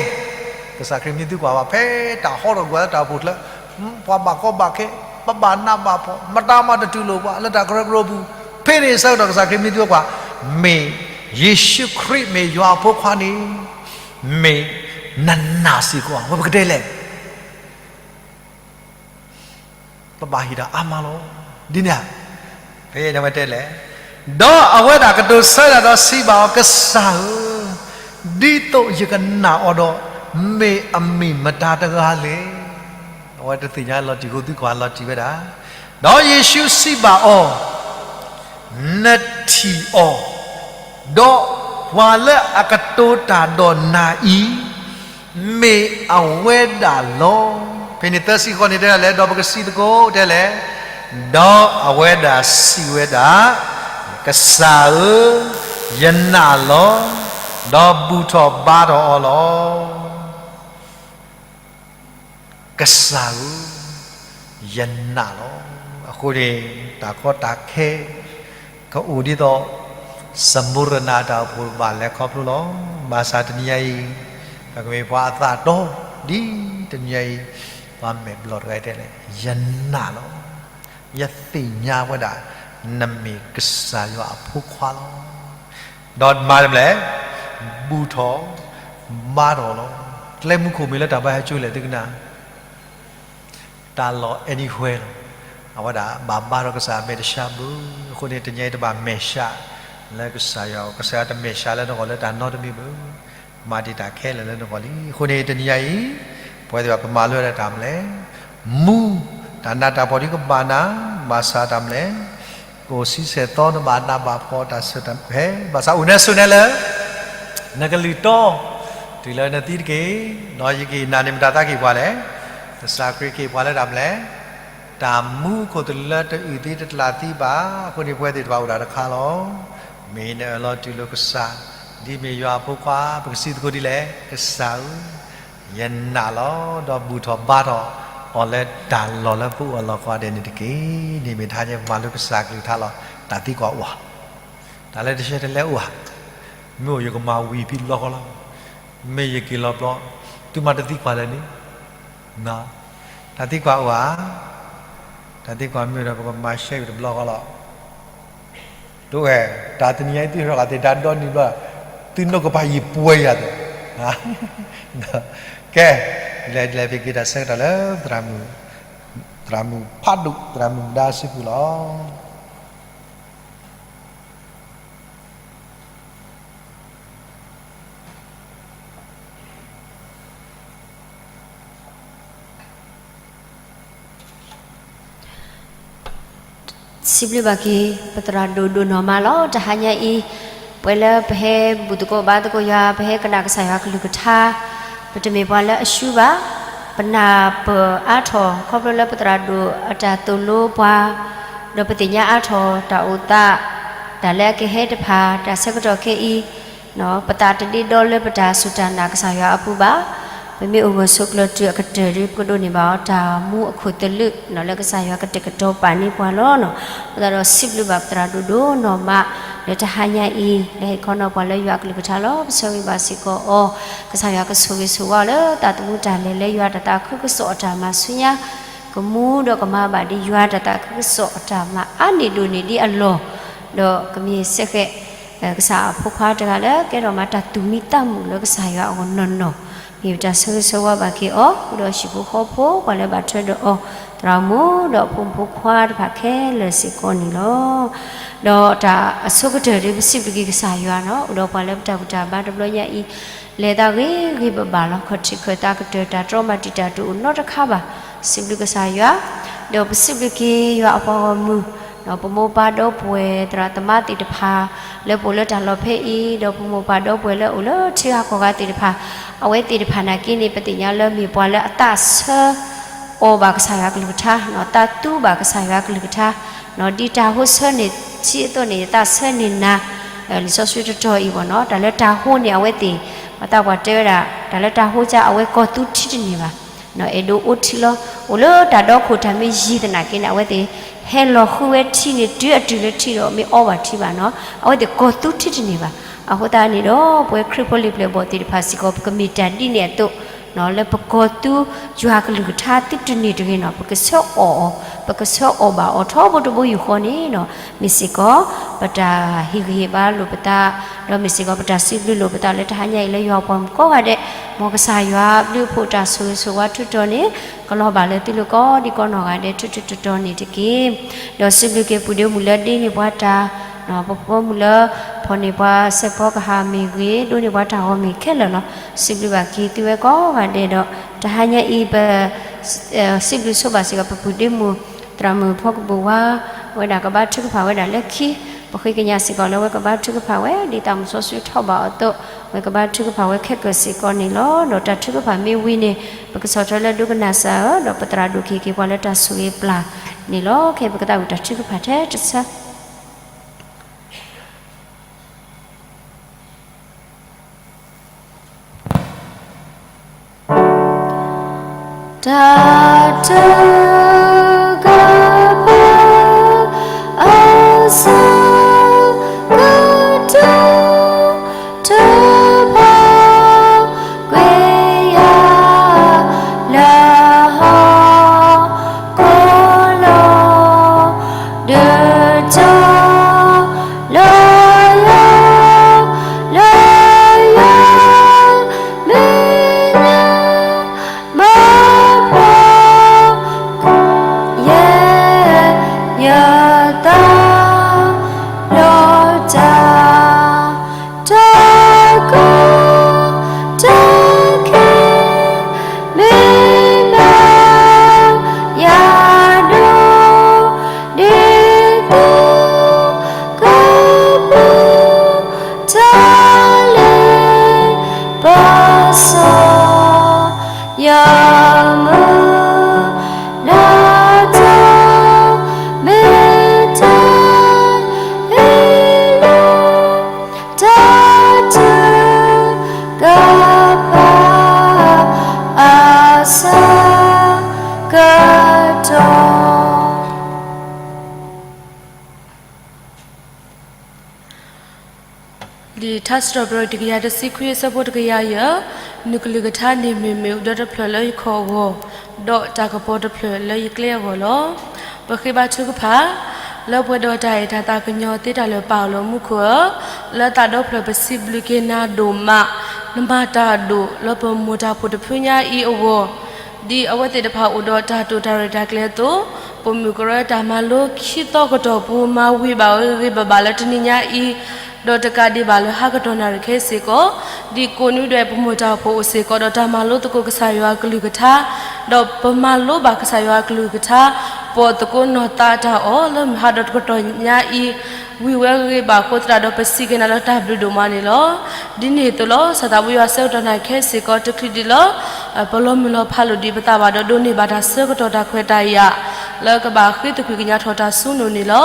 ကစၢ်ခရံာ်မ့ၢ်သံကွၢ်ဘၣ် ဖဲတၢ်ဟီထီၣ်ကွံာ်လၢတၢ်အိၣ်ဖှိၣ်ချၢ, ပှၤဘၣ်ကီဘၣ်ခဲ, ပဘၣ်နးဘၣ်ဖှီၣ်, မတၤမၤတတူၢ်လိာ်ပှၤလၢတၢ်ကရၢကရိပူၤ, ဖဲန့ၣ်အဆၢကတီၢ်ကစၢ်ခရံာ်မ့ၢ်သံကွၢ်, မ့ၢ်ယ့ၣ်ၡူးခရံာ်မ့ၢ်ယွၤအဖိခွါန့ၣ်, မ့ၢ်နနာ်စ့ၢ်ကီးဧါ. ဝဲပကတဲလဲၣ် ပဘၣ်ဟ့ၣ်တၢ်အါမးလီၤ. ဒ်န့ၣ်ဧါ, ဖဲအံၤဝဲတဲလဲၣ်, ဒီးအဝဲဒၣ်ကတိၤဆၢဒၣ်ဒီးစံးဘၣ်အီၤ, ကစၢ်ဧၢ, ဒ်သိးယကနာ်အီၤဒီး, မ့ၢ်အမ့ၢ်မတၤတဂၤလဲၣ်. အဝဲတသ့ၣ်ညါလီၤတံၢ်အဃိ သံကွၢ်လီၤတံၢ်ဝဲဒၣ်, ဒီးယ့ၣ်ၡူးစံးဘၣ်အီၤ, နထံၣ်အီၤ, ဒီးပှၤလၢအကတိၤတၢ်ဒီးနၤအံၤ မ့ၢ်အဝဲဒၣ်လီၤ. ဖဲန့ၣ်သၢဆံဃီန့ၣ်တဲဒၣ်လဲၣ်, ဒီးပကစံးသကိးတဲလဲၣ်, ဒီးအဝဲဒၣ်စံးဝဲဒၣ်, ကစၢ်ဧၢ, ယနာ်လီၤ, ဒီးဘူၣ်ထီၣ်ဘါထီၣ်အီၤလီၤ. ကစၢ်ဧၢ, ယနာ်လီၤ. အဃိန့ၣ် တၢ်ကီတၢ်ခဲ ကအိၣ်ဒ်သိး စမူရနၤတၢ်အိၣ်ဖှိၣ်ဘၣ်လဲၤခီဖျိလီၤ. ဘၣ်ဆၣ်တနံၤညါအံၤ ပကမ့ၢ်ပှၤအသးတီ ဒ်တနံၤညါအံၤ ပှၤမဲာ်ဘျီၣ်တဂၤတဲလဲၣ်, ယနာ်လီၤ. ယသ့ၣ်ညါဝဲဒၣ် နမ့ၢ်ကစၢ်ယွၤအဖိခွါလီၤ. ဒီးမၤတမလဲၣ်, ဘူၣ်ထီၣ်ဘါထီၣ်လီၤ. ကျဲမူခိၣ်မ့ၢ်လၢတၢ်ဘါဟဲကၠိလဲၣ် သုကနၣ် တၢ်လီၢ် anywhere လီၤ. အဝဲဒၣ်ဘၣ်ဘါထီၣ်ကစၢ်အမဲာ်တဆှးဘၣ်. အဃိန့ၣ် တနံၤအံၤတဘၣ်မဲာ်ဆှးလၢကစၢ်ယွၤ, ကစၢ်ယွၤတမဲာ်ဆှးလၢနဂီၢ်လၢတၢ်နီတမံၤဘၣ်. မၤတ့ၢ်တၢ်ခဲလၢာ်လၢနဂီၢ်လံ. အဃိန့ၣ် တနံၤညါအံၤ ပဝဲသ့ၣ်ဘၣ်ပမၤလိဝဲဒၣ်တၢ်မလဲၣ်, မူ တၢ်နးတၢ်ဖှီၣ်ဒ်ကဘၣ်နၤ, ဘၣ်ဆၣ်တၢ်မလဲၣ် ကအိၣ်ဆံဆဲၣ်သီ နဘၣ်နးဘၣ်ဖှီၣ်တၢ်ဆၢတၢ်ဖဲ, ဘၣ်ဆၣ်အိၣ်နဲဆိးနဲလၢ နကလုၢ်တီ တုၤလၢနသံတက့ၢ်. ဒီးယက့ၤနာ်န့ၣ် မတၤသးက့ၤပှၤလဲၣ်. ကစၢ်ခရံာ်က့ၤပှၤလၢတၢ်မလဲၣ်, တၢ်မူခိၣ်သလုးလၢတအုၣ်သံတကျၢၤသံဘၣ်. အဃိန့ၣ် ပဝဲသ့ၣ်တဖၣ်အိၣ်ဒၣ်တခါလီၤ. မ့ၢ်နအၢၣ်လီၤတူၢ်လိာ်ကစၢ် ဒ်မ့ၢ်ယွၤအဖိခွါ ပကစံးသကိးဒ်လဲၣ်, ကစၢ်ဧၢ, ယနာ်လီၤ. ဒီးဘူၣ်ထီၣ်ဘါထီၣ်အီၤလၢတၢ်လီၢ်လၢပအိၣ်အလီၢ်ကိးဂၤဒဲးန့ၣ်တက့ၢ်. န့ၣ်မ့ၢ်တဟါညါပမၤလိကစၢ်ကလုၢ်ကထါလီၤ. တၢ်သံကွၢ်အိၣ်ဧါ, တၢ်လၢတဆဲတလဲအိၣ်ဧါ. မ့ၢ်အိၣ်ယကမၤဝံၤဖံးတဘျီဃီလီၤ. မ့ၢ်ယက့ၤလီၤဘျီ သုမၤတသံကွၢ်လၢာ်န့ၣ်, တၢ်သံကွၢ်အိၣ်ဧါ. တၢ်သံကွၢ်မ့ၢ်အိၣ်ဒီး ပကမၤရှဲက့ၤတဘျီဃီလီၤ. တဝဲ, တၢ်တနံၤညါအံၤ သုဟဲထီၣ်သ့ၣ်တၢ်ဒီနံၤဘျီ, သုနီၢ်ကပၤယံာ်ပှဲၤယၤသ့ၣ်. ကဲ, လဲၤလဲၤပက့ၤတၢ်ဆၢကတီၢ်လၢ သရၣ်မုၣ်ဖးဒိၣ် သရၣ်မုၣ်မဒါစုပူၤလီၤ. စံးဘျုးဘၣ်က့ၤ ပသရၣ်ဒိၣ်ဒိၣ်နီၢ်မးလီၤ. တဟါညါအံၤ ပှဲၤလၢပဟဲဘူၣ်သကိးဘါသကိးယွၤ ပဟဲကနၣ်ကစၢ်ယွၤကလုၢ်ကထါ, ပတမ့ၢ်ပှၤလၢအရှုံးဘၣ်. ပနၢ်ပၢၢ်အါထီၣ် ခီဖျိလၢပသရၣ်ဒိၣ်အတၢ်သိၣ်လိပှၤ, ဒီးပသ့ၣ်ညါအါထီၣ်တၢ်အိၣ်သး, တၢ်လၢအကဟဲတဖၣ် တၢ်ဆၢကတီၢ်ခဲအံၤ ပသးတဒ့ဒီလၢပတၢ်စူၢ်တၢ်နာ်ကစၢ်ယွၤအပူၤဘၣ်. ပမ့ၢ်အိၣ်ဂၢၢ်ဆိးကျၢၤတုၤအကတၢၢ်ဒီး ပကဒိးန့ၢ်ဘၣ်အီၤတၢ်မူအခိၣ်သလုး လၢကစၢ်ယွၤကတဲာ်ကတီၤပာ်န့ၢ်ပှၤလီၤ. အဃိသတးဒီးစံးဘျုးဘၣ်ပသရၣ်ဒိၣ်ဒိၣ်နီၢ်မး လၢတဟါညါအံၤ လၢဟ့ၣ်ခီနီၤပှၤလၢယွၤအကလုၢ်ကထါလီၤ. ပဆၢဂ့ၤဘၣ်စ့ၢ်ကီးအီၤ, ကစၢ်ယွၤကဆိၣ်ဂ့ၤဆိၣ်ဝါအီၤလၢတၢ်သမူတၢ်လဲၤလၢယွၤတၢ်သးခုကစီၣ်အတၢ်မၤဆူညါ ကမူဒီးကမၤဘၣ်ဒ်ယွၤတၢ်သးခုကစီၣ်အတၢ်မၤအါန့ၢ်ဒိၣ်န့ၢ်ဒ်အလီၢ်, ဒီးကမ့ၢ်စ့ၢ်ကီး ကစၢ်အဖိခွါတဂၤလၢကဲထီၣ်မးတၢ်သူၣ်မံသးမုာ်လၢကစၢ်ယွၤအဂီၢ်နီၢ်နီၢ်, မ့ၢ်ပတၢ်ဆၢဂ့ၤဆၢဝါဘၣ်က့ၤအီၤ ဃုာ်ဒီးဟံၣ်ဖိဃီဖိ ပှၤလၢဘၣ်ထွဲဒီးအီၤ သရၣ်မုၣ်ဒီးဖိမုၣ်ဖိခွါတဖၣ်ခဲလၢာ်စ့ၢ်ကီးန့ၣ်လီၤ. ဒီးတၢ်အဆိကတၢၢ်ဒီး ပစံးဘျုးက့ၤကစၢ်ယွၤနီၤ အိၣ်ဒီးပှၤလၢပတၢ်ဘူၣ်တၢ်ဘါတဘျီညါအံၤ လဲၤသးဂ့ၤဂ့ၤဘၣ်ဘၣ်လီၤ. ခီၣ်ထံးခၢၣ်သးကတၢၢ် တၢ်တြီမၤတံာ်တာ်တအိၣ်နီတခါဘၣ်. စံးဘျုးကစၢ်ယွၤ, ဒီးပစံးဘျုးက့ၤယွၤအပှၤဂီၢ်မုၢ် ဒီးပမိၢ်ပၢ်ဒီပုၢ်ဝဲၢ်သရၣ်သမါသ့ၣ်တဖၣ် လၢပအိၣ်လၢတၢ်လီၢ်ဖဲအံၤ ဒီးပမိၢ်ပၢ်ဒီပုၢ်ဝဲၢ်လၢအိၣ်လၢထံဂၤကီၢ်ဂၤသ့ၣ်တဖၣ်, အဝဲသ့ၣ်တဖၣ်နာ်က့န့ၣ် ပသ့ၣ်ညါလၢမ့ၢ်ပှၤလၢအသးဆၢ အီၣ်ဘၣ်ကစၢ်ယွၤကလုၢ်ကထါ, သးသူဘၣ်ကစၢ်ယွၤကလုၢ်ကထါ, ဒ်တၢ်ဟိဆၢန့ၢ်ထံအသိးန့ၣ် ယသးဆၢန့ၢ်နၤ, လံာ်စီဆှံတတီၤအံၤဘၣ်နီၤ တၢ်လၢတၢ်ဟိန့ၣ် အဝဲသ့ၣ် ပှၤသးပှၢ်တဲဝဲဒၣ် တၢ်လၢတၢ်ဟိက အဝဲကီၢ်သူထံတန့ၢ်ဘၣ်, အဲၣ်ဒိးအိၣ်ထံလီၤ. အိၣ်လၢတၢ်ဒီခိၣ်တၢ်မ့ၢ်ယံၤသနာ်က့န့ၣ် အဝဲသ့ၣ်ဟဲလီၤဃုဝဲထံန့ၣ် တုၤအတုၤလၢထံဒီးမ့ၢ်အီဘၣ်ထံဘၣ်နီၤ အဝဲသ့ၣ်ကီၢ်သူထံတန့ၢ်ဘၣ်. အဃိသတးန့ၣ်ဒီး ပဝဲခရံာ်ဖိလံၤပျဲၢ်ဘီၣ်သ့ၣ်တဖၣ်စ့ၢ်ကီး ပကမ့ၢ်တၢ်ဒ်န့ၣ်အသိး လၢပကီၢ်သူ ယွၤကလုၢ်ကထါသုတန့ၢ်တဂ့ၤနီၤ ပကဆၢအီၣ်အီၤ ပကဆၢအီၣ်ဘၣ်အီၤထီဘိတဘိယူၢ်ဃီန့ၣ်နီၤ မ့ၢ်စ့ၢ်ကီး ပတၢ်ဟ့ၣ်ဂံၢ်ဟ့ၣ်ဘါလိာ်ပသး, ဒီးမ့ၢ်စ့ၢ်ကီးပတၢ်စံးဘျုးလိာ်ပသးလၢတဟါညါအံၤလၢယွၤပှၤမုၣ်ကိးဂၤဒဲး, မ်ကစၢ်ယွၤဘျုးအဖှိၣ်တၢ်ဆိၣ်ဂ့ၤဆိၣ်ဝါထုတီၤန့ၣ် ကလီၤဘၣ်လၢသုလိၤကိးဒံကိးနီၢ်ဂၤဒဲးထုထုတီၤတီၤန့ၣ်တက့ၢ်. ဒီးစံးဘျုးက့ၤပုၢ်ဒ့မုၣ်လၢဒ့န့ၢ်ပှၤတၢ် ပဖိမုၣ်လၢ ဖီၣ်န့ၢ်ပှၤစဲးဖီကဟၣ်မ့ၢ်ဂ့ၤ ဒိးန့ၢ်ပှၤတၢ်ဂီၤမ့ၢ်ခဲလၢာ်လီၤ. စံးဘျုးဘၣ်က့ၤသုဝဲကိးဂၤဒဲးဒီး တဟါညါအံၤပ စံးဘျုးဆိဘၣ်စ့ၢ်ကီးပပုၢ်ဒ့မုၣ် သရၣ်မုၣ်ဖီကပူၤဝါ ဝဲဒၣ်ကဘါထုကဖၣ်ဝဲဒၣ်လၢခံ, ပဃ့ကညးစ့ၢ်ကီးလၢဝဲကဘါထုကဖၣ်ဝဲ ဒ်သးမုၢ်စီဆှံထီၣ်ဘၣ်အီၤအသိး ဝဲကဘါထုကဖၣ်ဝဲခဲကၢၢ်စ့ၢ်ကီးန့ၣ်လီၤ. ဒီးတၢ်ထုကဖၣ်မ့ၢ်ဝံၤန့ၣ် ပကဆီၣ်ထွဲလၢဒိကနၣ်စၢ်ဧၢ, ဒီးပသရၣ်ဒိၣ်က့ၤက့ၤပှၤလၢတၢ်ဆိၣ်ဂ့ၤပျၢ်န့ၣ်လီၤ. ခဲအံၤပကသးဝံၣ်တၢ်ထုကဖၣ်ထဲတဆၢ တၢ်ထုကဖၣ် အဆၢကတီၢ် ထုကဖၣ်ကွံာ်ယၤ လၢဟီၣ်ခိၣ်လီၤ ဒုးတၢ်လၢယၤ လၢယၤ မ့ၢ်နၤ မၤပှၤ ယဲ ယသး လီၤတၢ် တၢ်ကီတၢ်ခဲ မ့ၢ်ဘၣ်ယၤဒိၣ် ဒ်သိးကပူၤ တၢ်လဲၤပစီ ယမုၢ်လၢ်တၢ် မ့ၢ်တၢ်ဟ့ၣ်လီၤ တၢ်ထုကဖၣ် အဆၢကတီၢ် လံာ်ထါစံးထီၣ်ပတြၢၤ တကယၤတဆံခွံ အဆၢဖိတကယၤယဲၢ်, နကလုၢ်ကထါန့ၣ်မ့ၢ်မ့ၣ်အူဒၢတဖျၢၣ်လၢယခီၣ်အဂီၢ်, ဒီးတၢ်ကပီၤတဖျၢၣ်လၢယကျဲအဂီၢ်လီၤ. ပဃ့ဘါထုကဖၣ်, လၢပှဲၤဒီးတၢ်အဲၣ်တၢ်သးကညီၤသ့တၢ်လၢာ်ပာ်အီၤလၢမူခိၣ်ဧၢ, လၢသးဒီဖျၢၣ်ပစံးဘျုးက့ၤနၤဒိၣ်မး, နမၤတၢ်ဒိၣ်လၢပမိၢ်တၢ်ဖိတဖုညါအံၤအဂီၢ် ဒ်အဝဲသ့ၣ်တဖၣ်အိၣ်ဒီးတၢ်တိာ်တၢ်ရဲၣ်တၢ်ကျဲၤအသိး, ပမုၢ်ကရၢတၢ်မၤလိခံသီကတီၢ်ပူၤ မၤဝံၤဘၣ်ဂ့ၤဂ့ၤဘၣ်ဘၣ်လၢတနံၤညါအံၤ, ဒီးတကးဒံးဘၣ်လၢဟါကတီၢ်နၣ်ရံၣ်ခဲအံၤစ့ၢ်ကီး, ဒ်ကိးနွံဒွဲၣ်ပမိၢ်တၢ်ဖိအိၣ်စ့ၢ်ကီး ဒီးတၢ်မၤလိသကိးကစၢ်ယွၤအကလုၢ်ကထါ, ဒီးပမၤလိဘၣ်ကစၢ်ယွၤအကလုၢ်ကထါ, ပိာ်သကိးနီၢ်သးတၢ်အီၣ်လၢမုၢ်ဟါဒီးတကတီၢ်ညါအံၤ, ဝံၤဝဲဂ့ၤဂ့ၤဘၣ်အဃိသတးဒီးပစံးက့ၤနၤလၢတၢ်ဘျုးဒိၣ်မးန့ၣ်လီၤ. ဒ်န့ၣ်အသိးလီၤ. စၢ်သးဘိယွၤဆၢကတီၢ်နၣ်ရံၣ်ခဲအံၤစ့ၢ်ကီး တချုးဒံးလၢ ပလီၤမုၢ်လီၤဖးလိာ်ဒံးပသးဘၣ်ဒီး ဒိးန့ၢ်ဘၣ်တၢ်ဆၢကတီၢ်တၢ်ခွဲးတၢ်ယာ် လၢကဘၣ်ဃ့သကွံၢ်ကညးထီၣ်တၢ်ဆူနအိၣ်န့ၣ်လီၤ.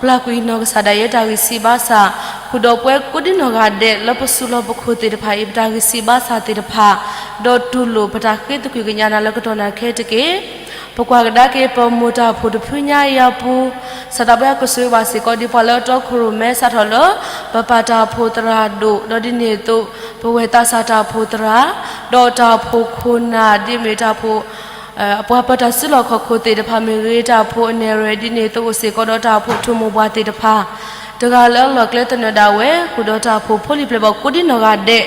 ပျၢ်ကွံာ်နီၢ်ကစၢ်ဒၣ်ယဲတၢ်ဂံၢ်ဆံးဘါစၢ်, ဃုာ်ဒီးပဝဲကိးဒံနီၢ်ဂၤဒဲးလၢပစုလီၢ်ပခိၣ်သ့ၣ်တဖၣ်အံၤ ပတၢ်ဂံၢ်စၢ်ဘါစၢ်သ့ၣ်တဖၣ်, ဒီးတူၢ်လိာ်ပတၢ်ဃ့သကွံာ်ကညးနၤလၢကတီၢ်နၢ်ခဲတက့ၢ်. ပကွၢ်ကဒါက့ၤပမိၢ်တၢ်ဖှိၣ်တဖုညါအံၤအပူၤ, စီၤသးဘှါကဆိၣ်ဂ့ၤဘၣ်စ့ၢ်ကီးဒ်ပှၤလၢအတီခိၣ်ရိၣ်မဲစးထီၣ်လၢ ပပၢ်တၢ်ဖှိၣ်သရၣ်ဒိၣ်, ဒီးဒ်န့ၣ်အသိး ပဝဲၢ်သးစၢ်တၢ်ဖှိၣ်သရၣ်, ဒီးတၢ်ဖှိၣ်ခိၣ်နၢ် ဒ်မ့ၢ်တၢ်ဖှိၣ် ပှၤပၢၤတၢ်စုလီၢ်ခီၣ်ခိၣ်သ့ၣ်တဖၣ်မ့ၢ်ဂ့ၤ, တၢ်ဖှိၣ်အနဲၣ်ရွဲၣ် ဒ်န့ၣ်အသိးအိၣ်စ့ၢ်ကီးဒီးတၢ်ဖှိၣ်ထူၣ်မိၢ်ပှၢ်သ့ၣ်တဖၣ်, တဂၤလၢအလီၢ်ကျဲသနၢၣ်ဒၣ်ဝဲ, ဃုာ်ဒီးတၢ်ဖှိၣ်ဖိလံၤပျဲၢ်ဘီၣ်ကိးဒံနီၢ်ဂၤဒဲး,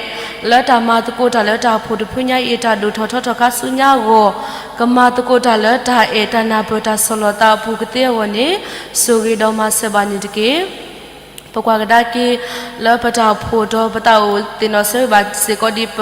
လၢတၢ်မၤသကိးတၢ်လၢတၢ်ဖှိၣ်တဖုညါအံၤ တၢ်ဒိၣ်ထီၣ်ထီထီၣ်ခါဆူညါအဂီၢ်, ကမၤသကိးတၢ်လၢတၢ်အဲၣ်တၢ်နၢ်ပၢၢ်တၢ်ဆီၣ်လီၤသးအပူၤကသ့အဂီၢ်န့ၣ်, ဆိၣ်ဂ့ၤဒီးမၤစၢၤဘၣ်န့ၣ်တက့ၢ်. ပကွၢ်ကဒါက့ၤ လၢပတၢ်အိၣ်ဖှိၣ်ဒီးပသးအိၣ်သ့ၣ်နီၣ်ဆၢဂ့ၤဘၣ်စ့ၢ်ကီးဒ်ပ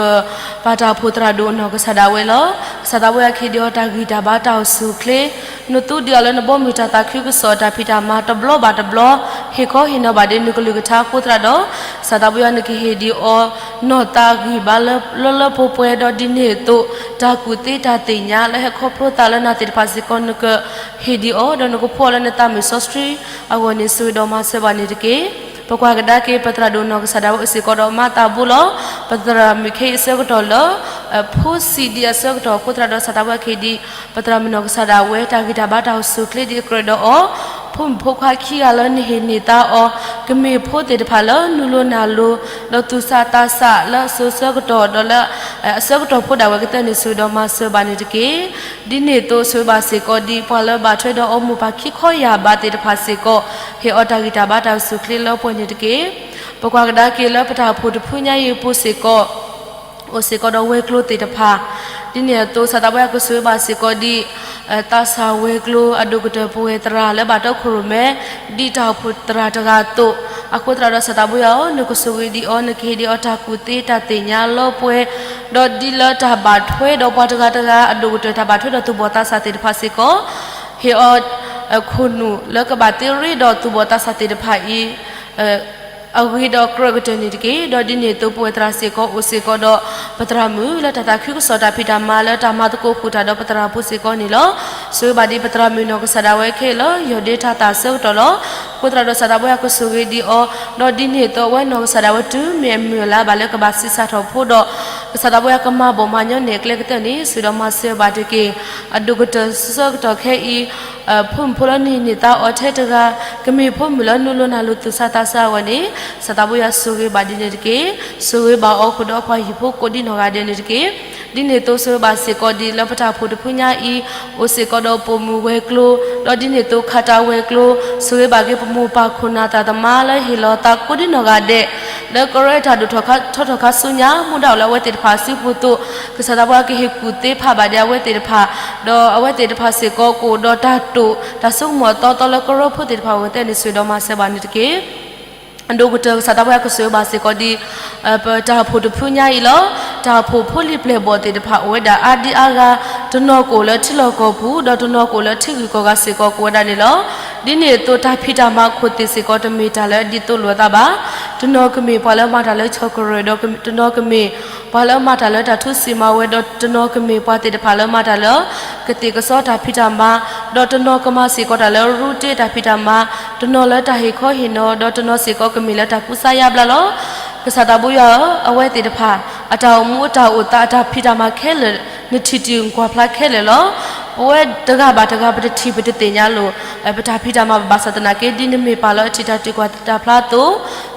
ပၢ်တၢ်ဖှိၣ်သရၣ်ဒိၣ်အနီၢ်ကစၢ်ဒၣ်ဝဲလီၤ. ကစၢ်သးဘိယွၤကဟ့ၣ်ဒံးအီၤတၢ်ဂံၢ်တၢ်ဘါတၢ်အိၣ်ဆူၣ်အိၣ်ချ့, နသူဒံးအီၤလၢနဘီမုၢ်တၢ်သးခုကစီၣ်တၢ်ဖံးတၢ်မၤတဘျီဘၣ်တဘျီ, ဟ့ၣ်ခီဟ့ၣ်နီၤဘၣ်ဒ်နကလုၢ်ကထါအဃိသတးဒီး, ကစၢ်သးဘိယွၤနကဟ့ၣ်ဒံးအီၤ နီၢ်သးဂံၢ်ဘါလၢလၢပှဲၤပှဲၤဒီးဒ်န့ၣ်အသိး, တၢ်ကူၣ်သ့တၢ်သ့ၣ်ညါလၢဟဲခီဖျိသးလၢနၤသ့ၣ်တဖၣ်စ့ၢ်ကီး နကဟ့ၣ်ဒံးအီၤ, ဒီးနကဖှူအီၤလၢနသးမုာ်စီဆှံအဂီၢ်န့ၣ် ဆိၣ်ဂ့ၤဒီးမၤစၢၤဘၣ်န့ၣ်တက့ၢ်. ပကွၢ်ကဒါက့ၤ ပသရၣ်ဒိၣ်နီၢ်ကစၢ်ဒၣ်ဝဲအိၣ်စ့ၢ်ကီးဒီးမၤသးဘိလီၤ. ပသရၣ်မုၣ်ခဲအံၤအဆၢကတီၢ်လၢ ဖိဆံးဒံးအဆၢကတီၢ်အဃိသတးဒီး ကစၢ်သးဘိယွၤကဟ့ၣ်ဒံး ပသရၣ်မုၣ်နီၢ်ကစၢ်ဒၣ်ဝဲ တၢ်ဂံၢ်တၢ်ဘါတၢ်အိၣ်ဆူၣ်အိၣ်ချ့ဒ်အကြၢးဒီးအီၤ, ဖိမုၣ်ဖိခွါခံဂၤလၢနဟ့ၣ်န့ၢ်သါအီၤ, ကမ့ၢ်ဖိသ့ၣ်တဖၣ်လၢနုာ်လီၤနၢ်လီၤ, ဒီးသူၣ်ဆးသးဆးလၢအစိၤဆၢကတီၢ်ဒီးလၢ အဆၢကတီၢ်ဖိဒၣ်ဝဲကတၢၢ်န့ၣ် ဆိၣ်ဂ့ၤဒီးမၤစၢၤဘၣ်န့ၣ်တက့ၢ်. ဒ်န့ၣ်အသိးဆိၣ်ဂ့ၤဘၣ်စ့ၢ်ကီးဒ် ပှၤလၢဘၣ်ထွဲဒီးအီၤမိၢ်ပၢ်ခံခီယၢ်ဘးသ့ၣ်တဖၣ်စ့ၢ်ကီး, ဟ့ၣ်အီၤတၢ်ဂံၢ်တၢ်ဘါတၢ်အိၣ်ဆူၣ်အိၣ်ချ့လၢပှဲၤန့ၣ်တက့ၢ်. ပကွၢ်ကဒါက့ၤလၢပတၢ်အိၣ်ဖှိၣ်တဖုညါအံၤအပူၤစ့ၢ်ကီး အိၣ်စ့ၢ်ကီးဒီးဝဲၤကျိၤသ့ၣ်တဖၣ်, ဒ်န့ၣ်အသိး ကစၢ်သးဘိယွၤကဆိၣ်ဂ့ၤဘၣ်စ့ၢ်ကီးဒ် သးစၢ်ဝဲၤကျိၤအဒိၣ်ကတၢၢ်ပဝဲၢ်သရၣ်လၢဘၣ်တီခိၣ်ရိၣ်မဲ ဒ်တၢ်အိၣ်ဖှိၣ်သရၣ်တဂၤအသိး, အဃိသတးဒီးကစၢ်သးဘိယွၤဧၢ, နကဆိၣ်ဂ့ၤဒံးအီၤ, နကဟ့ၣ်ဒံးအီၤတၢ်ကူၣ်သ့တၢ်သ့ၣ်ညါလၢပှဲၤ, ဒီးဒ်လၢတၢ်ဘၣ်ထွဲဒီးပှၤတဂၤတဂၤအဒိၣ်ကတၢၢ် တၢ်ဘၣ်ထွဲဒီးသူၣ်ဘီၣ်သးစၢ်သ့ၣ်တဖၣ်စ့ၢ်ကီး, ဟ့ၣ်အီၤ ခိၣ်နူာ်လၢကဘၣ်သ့ရ့ဒီးသူၣ်ဘီၣ်သးစၢ်သ့ၣ်တဖၣ်အံၤ အဂ့ၤဒီးကြၢးကတၢၢ်န့ၣ်တက့ၢ်. ဒီးဒ်န့ၣ်အသိးပဝဲၢ်သရၣ်စ့ၢ်ကီးအိၣ်စ့ၢ်ကီးဒီး ပသရၣ်မုၣ်လၢတၢ်သးခုကစီၣ်တၢ်ဖံးတၢ်မၤလၢတၢ်မၤသကိးဃုာ်တၢ်ဒီးပသရၣ်ဖိစ့ၢ်ကီးန့ၣ်လီၤ. ဆိၣ်ဂ့ၤဘၣ်ဒ်ပသရၣ်မုၣ်နီၢ်ကစၢ်ဒၣ်ဝဲခဲအံၤလၢယီၢ်ဒ့တၢ်သၣ်အဆၢကတီၢ်လီၤ. အဃိသတးဒီးကစၢ်သးဘိယွၤကဆိၣ်ဂ့ၤဒံးအီၤ, ဒီးဒ်န့ၣ်အသိးအဝဲနီၢ်ကစၢ်ဒၣ်ဝဲတုၤမ့ၢ်အမုၢ်အလါဘၣ်လၢကဘၣ်ဆံးစၢ်ထီၣ်ဖိဒီး ကစၢ်သးဘိယွၤကမၤဘီၣ်မၤညီန့ၢ်အကျဲကတၢၢ်န့ၣ် ဆိၣ်ဂ့ၤဒီးမၤစၢၤဘၣ်တက့ၢ်. အဒိၣ်ကတၢၢ်ဆၢကတီၢ်ခဲအံၤ ဖိမုၣ်ဖိလၢနဟ့ၣ်န့ၢ်သါအီၤထဲတဂၤ ကမ့ၢ်ဖိမုၣ်လၢနုာ်လီၤနၢ်လီၤသူၣ်ဆးသးဆးအဂီၢ်န့ၣ် ကစၢ်သးဘိယွၤဆိၣ်ဂ့ၤဘၣ်ဒ်န့ၣ်တက့ၢ်. ဆိၣ်ဂ့ၤဘၣ်အီၤဃုာ်ဒီးပှၤဟံၣ်ဖိကိးဒံနီၢ်ဂၤဒဲးန့ၣ်တက့ၢ်. ဒ်န့ၣ်အသိးဆိၣ်ဂ့ၤဘၣ်စ့ၢ်ကီးဒ်လၢပတၢ်အိၣ်ဖှိၣ်တဖုညါအံၤ အိၣ်စ့ၢ်ကီးဒီးပိာ်မုၣ်ဝဲၤကျိၤ, ဒီးဒ်န့ၣ်အသိးခးတၢ်ဝဲၤကျိၤ, ဆိၣ်ဂ့ၤဘၣ်က့ၤပမိၢ်ပၢ်ခိၣ်နၢ်သၣ်သမါလၢဟ့ၣ်လီၤသးကိးဒံနီၢ်ဂၤဒဲး လၢကရၢတၢ်ဒိၣ်ထီၣ်ခါထီထီၣ်ခါဆူညါ မူဒါအိၣ်လၢအဝဲသ့ၣ်တဖၣ်အစုပူၤအသိး ကစၢ်သးဘိယွၤကဟ့ၣ်ကူၣ်သ့ဖးဘၣ်ဒံးအဝဲသ့ၣ်တဖၣ်, ဒီးအဝဲသ့ၣ်တဖၣ်စ့ၢ်ကီးကအိၣ်ဒီးတၢ်တိာ်တၢ်ဆိကမိၣ်အသီသီလၢကရၢဖိသ့ၣ်တဖၣ်အဂီၢ်ကတၢၢ်န့ၣ် ဆိၣ်ဂ့ၤဒီးမၤစၢၤဘၣ်န့ၣ်တက့ၢ်. အဒိၣ်ကတၢၢ်ကစၢ်သးဘိယွၤကဆိၣ်ဂ့ၤဘၣ်စ့ၢ်ကီးဒ် ပတၢ်အိၣ်ဖှိၣ်တဖုညါအံၤလီၤ. တၢ်အိၣ်ဖှိၣ်ဖိလံၤပျဲၢ်ဘီၣ်သ့ၣ်တဖၣ်အိၣ်ဝဲဒၣ်အါဒံအါဂၤ, တနီၤကအိၣ်လၢထံလီၢ်ကီၢ်ပူၤ ဒီးတနီၤကအိၣ်လၢထံဂုၤကီၢ်ဂၤစ့ၢ်ကီးကအိၣ်ဝဲဒၣ်န့ၣ်လီၤ. ဒ်န့ၣ်အသိးတၢ်ဖံးတၢ်မၤခိၣ်သ့ၣ်စ့ၢ်ကီးတမ့ၢ်တၢ်လၢအဒ်သိးလိာ်အသးဘၣ်. တနီၤကမ့ၢ်ပှၤလၢအမၤတၢ်လၢဆီၣ်ကရၢၢ်, ဒီးတနီၤကမ့ၢ်ပှၤလၢအမၤတၢ်လၢတၢ်ထူစံးမၤဝဲ, ဒီးတနီၤကမ့ၢ်ပှၤသ့ၣ်တဖၣ်လၢအမၤတၢ်လၢ ကသ့ၣ်ကစီတၢ်ဖံးတၢ်မၤ, ဒီးတနီၤကမၤစ့ၢ်ကီးတၢ်လၢရူတ့တၢ်ဖံးတၢ်မၤ, တနီၤလၢတၢ်ဟ့ၣ်ခီဟ့ၣ်နီၤ, ဒီးတနီၤစ့ၢ်ကီးကမ့ၢ်လၢတၢ်ကူစါယါဘျါလီၤ. ကစၢ်သးဘိယွၤဧၢ, အဝဲသ့ၣ်တဖၣ် အတၢ်အိၣ်မူအတၢ်အိၣ်သးအတၢ်ဖံးတၢ်မၤခဲလၢာ် နထံၣ်တုၤကွၢ်ဖျါခဲလၢာ်လီၤ. ပဝဲတဂၤဘၣ်တဂၤပတထံၣ်ပတသ့ၣ်ညါလိာ် ပတၢ်ဖံးတၢ်မၤဘၣ်ဆၣ်သနာ်က့ ဒ်နမ့ၢ်ပၢ်လၢအထံၣ်တၢ်တုၤကွၢ်တၢ်ဖျါအသိး,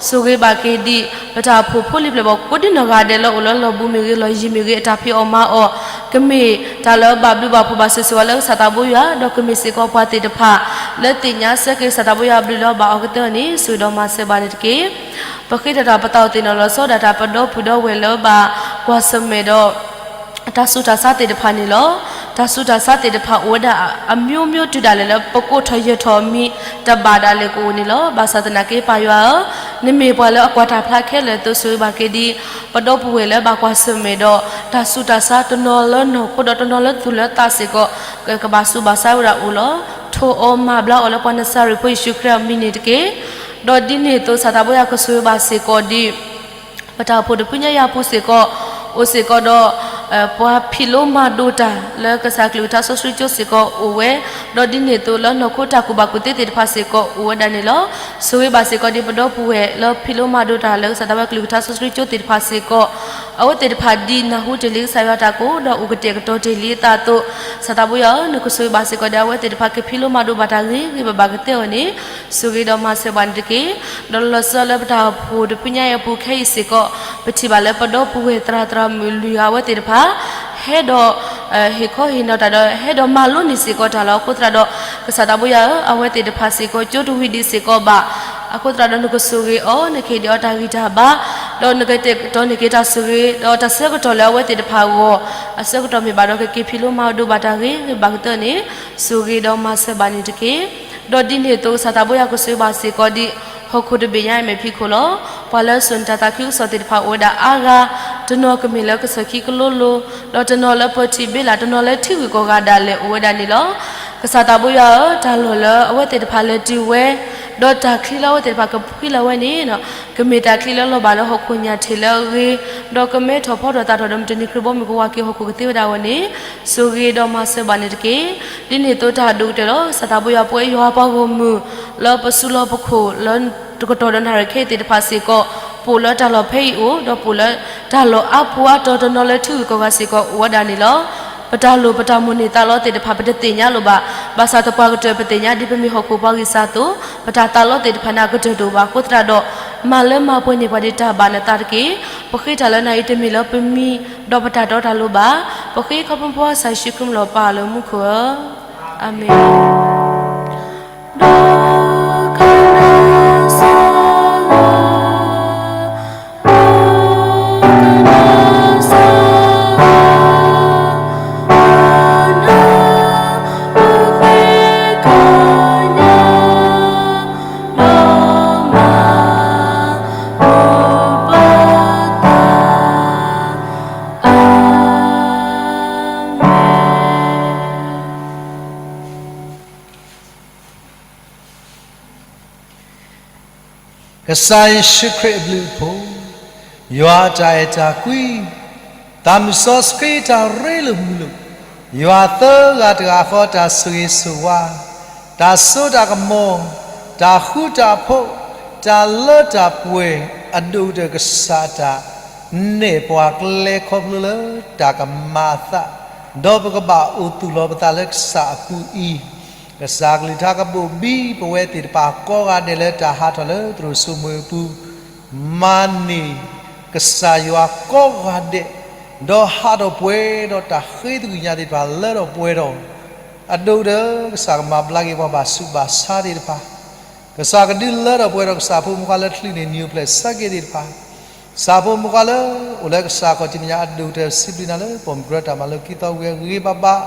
ဆိၣ်ဂ့ၤဘၣ်က့ၤဒံး ပတၢ်အိၣ်ဖှိၣ်ဖိလံၤပျဲၢ်ဘီၣ်ကိးဒံနီၢ်ဂၤဒဲးလၢအိၣ်လၢလီၢ်ဘူးမ့ၢ်ဂ့ၤ လီၢ်ယံၤမ့ၢ်ဂ့ၤ အတၢ်ဖံးအီၣ်မၤအီၣ် ကမ့ၢ်တၢ်လၢဘၣ်ဘျုးဘၣ်ဖှိၣ်ဘၣ်ဆိၣ်ဂ့ၤဝဲလၢကစၢ်သးဘိယွၤ, ဒီးကမ့ၢ်စ့ၢ်ကီးပှၤသ့ၣ်တဖၣ် လၢသ့ၣ်ညါဆၢက့ၤကစၢ်သးဘိယွၤအဘျုးလၢအဘၣ်အီၤကတၢၢ်န့ၣ် ဆိၣ်ဂ့ၤဒီးမၤစၢၤဘၣ်န့ၣ်တက့ၢ်. ပဃ့တၢ်တၢ်ပသးအိၣ်သ့ၣ်နီၣ်လီၤဆီဒၣ်တၢ် ပဒီပုၢ်ဒီဝဲၢ်လၢဘၣ်ကွၢ်ဆၢၣ်မဲာ်ဒီး တၢ်ဆူးတၢ်ဆါသ့ၣ်တဖၣ်န့ၣ်လီၤ. တၢ်ဆူးတၢ်ဆါသ့ၣ်တဖၣ်အိၣ်ဝဲဒၣ်အမျိုးမျိုးတုၤဒၣ်လဲာ်လၢ ပကိးထီၣ်ယၢၤထီၣ်မံၤတဘၣ်ဒၣ်လဲာ်ကအိၣ်န့ၣ်လီၤ. ဘၣ်ဆၣ်သနာ်က့ပၢ်ယွၤဧၢ, နမ့ၢ်ပှၤလၢအကွၢ်တၢ်ဖျါခဲလၢာ်အသိး ဆိၣ်ဂ့ၤဘၣ်က့ၤဒံး ပဒီပုၢ်ဝဲၢ်လၢဘၣ်ကွၢ်ဆၢၣ်မဲာ်ဒီး တၢ်ဆူးတၢ်ဆါတနီၤလၢနီၢ်ခိဒီးတနီၤလၢသူၣ်လၢသးစ့ၢ်ကီး ကဘၣ်ဆူးဘၣ်ဆါဝဲဒၣ်အိၣ်လီၤ. ထိးအီၤမၤဘျါအီၤလၢပှၤနစၤရ့းဖိယ့ၣ်ၡူးခရံာ်အမံၤန့ၣ်တက့ၢ်. ဒီးဒ်န့ၣ်အသိး ကစၢ်သးဘိယွၤကဆိၣ်ဂ့ၤဘၣ်စ့ၢ်ကီးဒံး ပတၢ်အိၣ်ဖှိၣ်တဖုညါအံၤအပူၤစ့ၢ်ကီး အိၣ်စ့ၢ်ကီးဒီး ပှၤဖံးလိမၤဒိးတၢ်လၢကစၢ်ကလုၢ်ကထါစီဆှံကၠိစ့ၢ်ကီးအိၣ်ဝဲ, ဒီးဒ်န့ၣ်အသိးလၢနီၢ်ခိတၢ်ကူၣ်ဘၣ်ကူၣ်သ့သ့ၣ်တဖၣ်စ့ၢ်ကီးအိၣ်ဝဲဒၣ်န့ၣ်လီၤ. ဆိၣ်ဂ့ၤဘၣ်စ့ၢ်ကီးဒ်ပဒီပုၢ်ဝဲၢ်လၢဖံးလိမၤဒိးတၢ်လၢကစၢ်သးဝဲကလုၢ်ကထါစီဆှံကၠိသ့ၣ်တဖၣ်စ့ၢ်ကီး, အဝဲသ့ၣ်တဖၣ်ဒ်နၢ်ဟူတ့ၢ်လံကစၢ်ယွၤတၢ်ကိး ဒီးအိၣ်ကတဲာ်ကတီၤတ့ၢ်လံအသးအသိး, ကစၢ်သးဘိယွၤဧၢ, နကဆိၣ်ဂ့ၤဘၣ်စ့ၢ်ကီးဒ်အဝဲသ့ၣ်တဖၣ်ကဖံးလိမၤဒိးဘၣ်တၢ်ဂ့ၤဂ့ၤဘၣ်ဘၣ်ကတၢၢ်အီၤန့ၣ်, ဆိၣ်ဂ့ၤဒီးမၤစၢၤဘၣ်န့ၣ်တက့ၢ်. ဒီးလီၤဆီလၢပတၢ်အိၣ်ဖှိၣ်တဖုညါအံၤအပူၤခဲအံၤစ့ၢ်ကီး, ပထံၣ်ဘၣ်လၢပဒီပုၢ်ဝဲၢ်သရၣ်သရၣ်မုၣ်လွံၢ်ဂၤအဝဲသ့ၣ်တဖၣ် ဟဲဒီး ဟ့ၣ်ခီဟ့ၣ်နီၤတၢ်ဒီး ဟဲဒီးမၤလိန့ၢ်စ့ၢ်ကီးတၢ်လီၤ. အဃိသတးဒီး ကစၢ်သးဘိယွၤဧၢ, အဝဲသ့ၣ်တဖၣ်စ့ၢ်ကီး ကၠိတဝံၤဒံးစ့ၢ်ကီးဘၣ်. အဃိသတးဒီး နကဆိၣ်ဂ့ၤအီၤ, နကဟ့ၣ်ဒံးအီၤတၢ်ဂံၢ်တၢ်ဘါ, ဒီးနကတဲာ်ကတီၤန့ၢ်က့ၤတၢ်ဆိၣ်ဂ့ၤ ဒီးတၢ်ဆၢကတီၢ်လၢအဝဲသ့ၣ်တဖၣ်အဂီၢ်, အဆၢကတီၢ်မ့ၢ်ဘၣ်ဒီး ကက့ၤဖံးလိမၤဒိးဘၣ်တၢ်ဂ့ၤဂ့ၤဘၣ်ကတၢၢ်န့ၣ်, ဆိၣ်ဂ့ၤဒီးမၤစၢၤဘၣ်န့ၣ်တက့ၢ်. ဒီးဒ်န့ၣ်အသိး ကစၢ်သးဘိယွၤကဆိၣ်ဂ့ၤဘၣ်စ့ၢ်ကီးဒ် ဟီၣ်ခိၣ်တဘ့ၣ်ညါအံၤမဲာ်ဖံးခိၣ်လီၤ. ပှၤလၢစိာ်န့ၢ်တၢ်သးခုကစီၣ်သ့ၣ်တဖၣ်အိၣ်ဝဲဒၣ်အါဂၤ, တနီၤကမ့ၢ်လၢကစၢၢ်ခံကလိလိၤ, ဒီးတနီၤလၢပၢၤထံးဘ့လး, တနီၤလၢထံဂုၤကီၢ်ဂၤဒၣ်လဲာ်အိၣ်ဝဲဒၣ်န့ၣ်လီၤ. ကစၢ်သးဘိယွၤဧၢ, တၢ်လီၢ်လၢအဝဲသ့ၣ်တဖၣ်လဲၤတုၤဝဲ, ဒီးတၢ်ချံလၢအဝဲသ့ၣ်တဖၣ်ကဖှံလီၤဝဲန့ၣ်, ကမ့ၢ်တၢ်ချံလၢလီၤဘၣ်လၢဟီၣ်ခိၣ်ညၣ်ထံးလၢအဂ့ၤ, ဒီးကမဲထီၣ်ဖီထီၣ်သၣ်ထီၣ်ဒီး မုၢ်တနံၤခရံာ်ဘီမုၢ်ကဝၤက့ၤဟီၣ်ခိၣ်ကသ့ဝဲဒၣ်အဂီၢ်န့ၣ်, ဆိၣ်ဂ့ၤဒီးမၤစၢၤဘၣ်န့ၣ်တက့ၢ်. ဒ်န့ၣ်အသိး တၢ်ဒိၣ်ကတၢၢ်လီၤ. ကစၢ်သးဘိယွၤ ပဝဲယွၤပှၤဂီၢ်မုၢ် လၢပစုလီၢ်ပခိၣ်လၢတကတီၢ်ဒီးနၣ်ရံၣ်ခဲအံၤသ့ၣ်တဖၣ်စ့ၢ်ကီး, ပအိၣ်လၢတၢ်လီၢ်ဖဲအံၤအိၣ်, ဒီးပအိၣ်လၢတၢ်လီၢ်အါပူၤအါတီၤ တနီၤလၢထံဂုၤကီၢ်ဂၤစ့ၢ်ကီးအိၣ်ဝဲဒၣ်န့ၣ်လီၤ. ပတၢ်လိၣ်ပတၢ်မိၣ်န့ၢ်သးလီသ့ၣ်တဖၣ် ပတသ့ၣ်ညါလၢၤဘၣ်. ဘၣ်ဆၣ်သပှၢ်ကတၢၢ်ပသ့ၣ်ညါ ဒ်ပမ့ၢ်ဟီၣ်ခိၣ်ပှၤဂံၢ်စၢ်အသိး, ပတၢ်သးလီသ့ၣ်တဖၣ်န့ၣ် အကတၢၢ်တအိၣ်ဘၣ်. အဃိသတးဒီး မၤလၢမၤပှဲၤန့ၢ်ပှၤဒ်တၢ်ဘၣ်နသးတက့ၢ်. ပဃ့တၢ်လၢနၤအံၤတမ့ၢ်လၢပမံၤ, ဒီးပတၢ်တီတၢ်လိၤဘၣ်. ပဃ့ခီဖျိမုၢ်ဖိခွါကစၢ်ယ့ၣ်ၡူးခရံာ်မံၤလီၤပၢ်လၢမူခိၣ်ဧၢ, အၤမ့ၣ်. ကစၢ်ယ့ၣ်ၡူးခရံာ်အဘျုးအဖှိၣ်, ယွၤအတၢ်အဲၣ်တၢ်ကွံ, သးမုၢ်စီဆှံတၢ်ရ့လိာ်မုာ်လိာ်, ယွၤသၢဂၤတဂၤဃီတၢ်ဆိၣ်ဂ့ၤဆိၣ်ဝါ, တၢ်စိတၢ်ကမီၤ, တၢ်ဃူတၢ်ဖိး, တၢ်လၢတၢ်ပှဲၤ, အဒိၣ်ကတၢၢ်ကစၢ်တၢ်နဲၣ်ပှၤကျဲခီဖျိလၢတၢ်ကမၤအသး, ဒီးပကဘၣ်အိၣ်သူၣ်လီၤပသးလၢကစၢ်အပူၤအံၤ, ကစၢ်ကလုၢ်ကထါကဘိၣ်ဘံပဝဲသ့ၣ်တဖၣ်ကိးဂၤဒဲးလၢတၢ်ဟးထီၣ်လၢသရိာ်စိမိၤအပူၤ, မၤန့ၢ်ကစၢ်ယွၤကိးဂၤဒဲး, ဒီးဟးထီၣ်ပှဲၤဒီးတၢ်ဃ့သကွံာ်ညါသ့ၣ်တဖၣ်လၢထီၣ်ပှဲၤထီၣ်, အဒိၣ်ကတၢၢ်ကစၢ်ကမၤဘျါက့ၤပှၤဘၣ်ဆူးဘၣ်ဆါသ့ၣ်တဖၣ်, ကစၢ်ကဒုးလၢထီၣ်ပှဲၤဒီးကစၢ်ဖိမုၣ်ခွါလၢချုးန့ၢ်နံၤအိၣ်ဖျဲၣ်ဆၢက့ၤသ့ၣ်တဖၣ်, ကစၢ်ဖိမုၣ်ခွါလၢအိၣ်လၢကစၢ်ခီၣ်ထံးမဲာ်ညါအဒိၣ်ကတၢၢ်စံးဘျုးနၤလၢပိာ်မုၣ်ကရၢတၢ်မၤလိခံသီဝံၤအဂ့ၤဘၣ်ဘၣ်,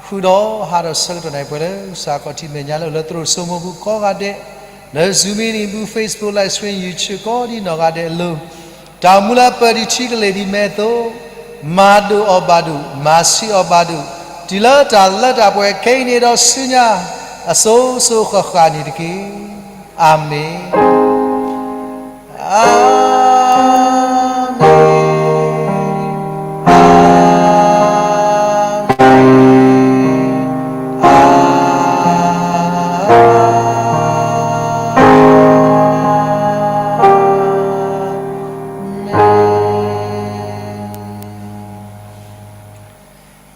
ဃုာ်ဒီးဟးထီၣ်ဆၢကတီၢ်နၢ်ပှဲၤလၢ ကစၢ်ခီၣ်ထံးမဲာ်ညါလၢအိၣ်လၢသရိာ်စိမိၤပူၤကိးဂၤဒဲး, လၢ Zoom meeting ပူၤ Facebook Live Stream YouTube ကိးဒ်နီၢ်ဂၤဒဲးအလိၤ, တၢ်မူလၢပၢၢ်ဒံးထံကလ့ၢ်ဒံးမဲအသိး, မၤဒိၣ်အီၤဘၣ်ဒိၣ်, မၤဆံးအီၤဘၣ်ဒိၣ်, တုၤလၢတၢ်လၢတၢ်ပှဲၤခဲအံၤန့ၣ်ဒီးဆူညါ, အစိၤစိၤဃၣ်ဃၣ်န့ၣ်တက့ၢ်. အၤမ့ၣ်. အၤမ့ၣ်, အၤမ့ၣ်, အၤမ့ၣ်.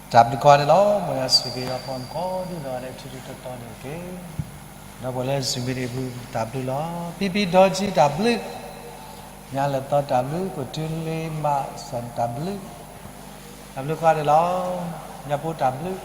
တၢ်ဘျုးကိးဂၤဒဲးလီၤ. မ်ယွၤဆိၣ်ဂ့ၤပှၤကိးဒ်နီၢ်ဂၤဒဲး ထူထူတီတီန့ၣ်တက့ၢ်. ဒီးပှၤလၢ Zoom meeting ပူၤ တၢ်ဘျုးလီၤ. ပံပံဒီကံ တၢ်ဘျုး, ညါလၢသီ တၢ်ဘျုး, ကတူၤလ့မး စၢ် တၢ်ဘျုး, တၢ်ဘျုးကိးဂၤဒဲးလီၤ. ညါပူၤ တၢ်ဘျုး.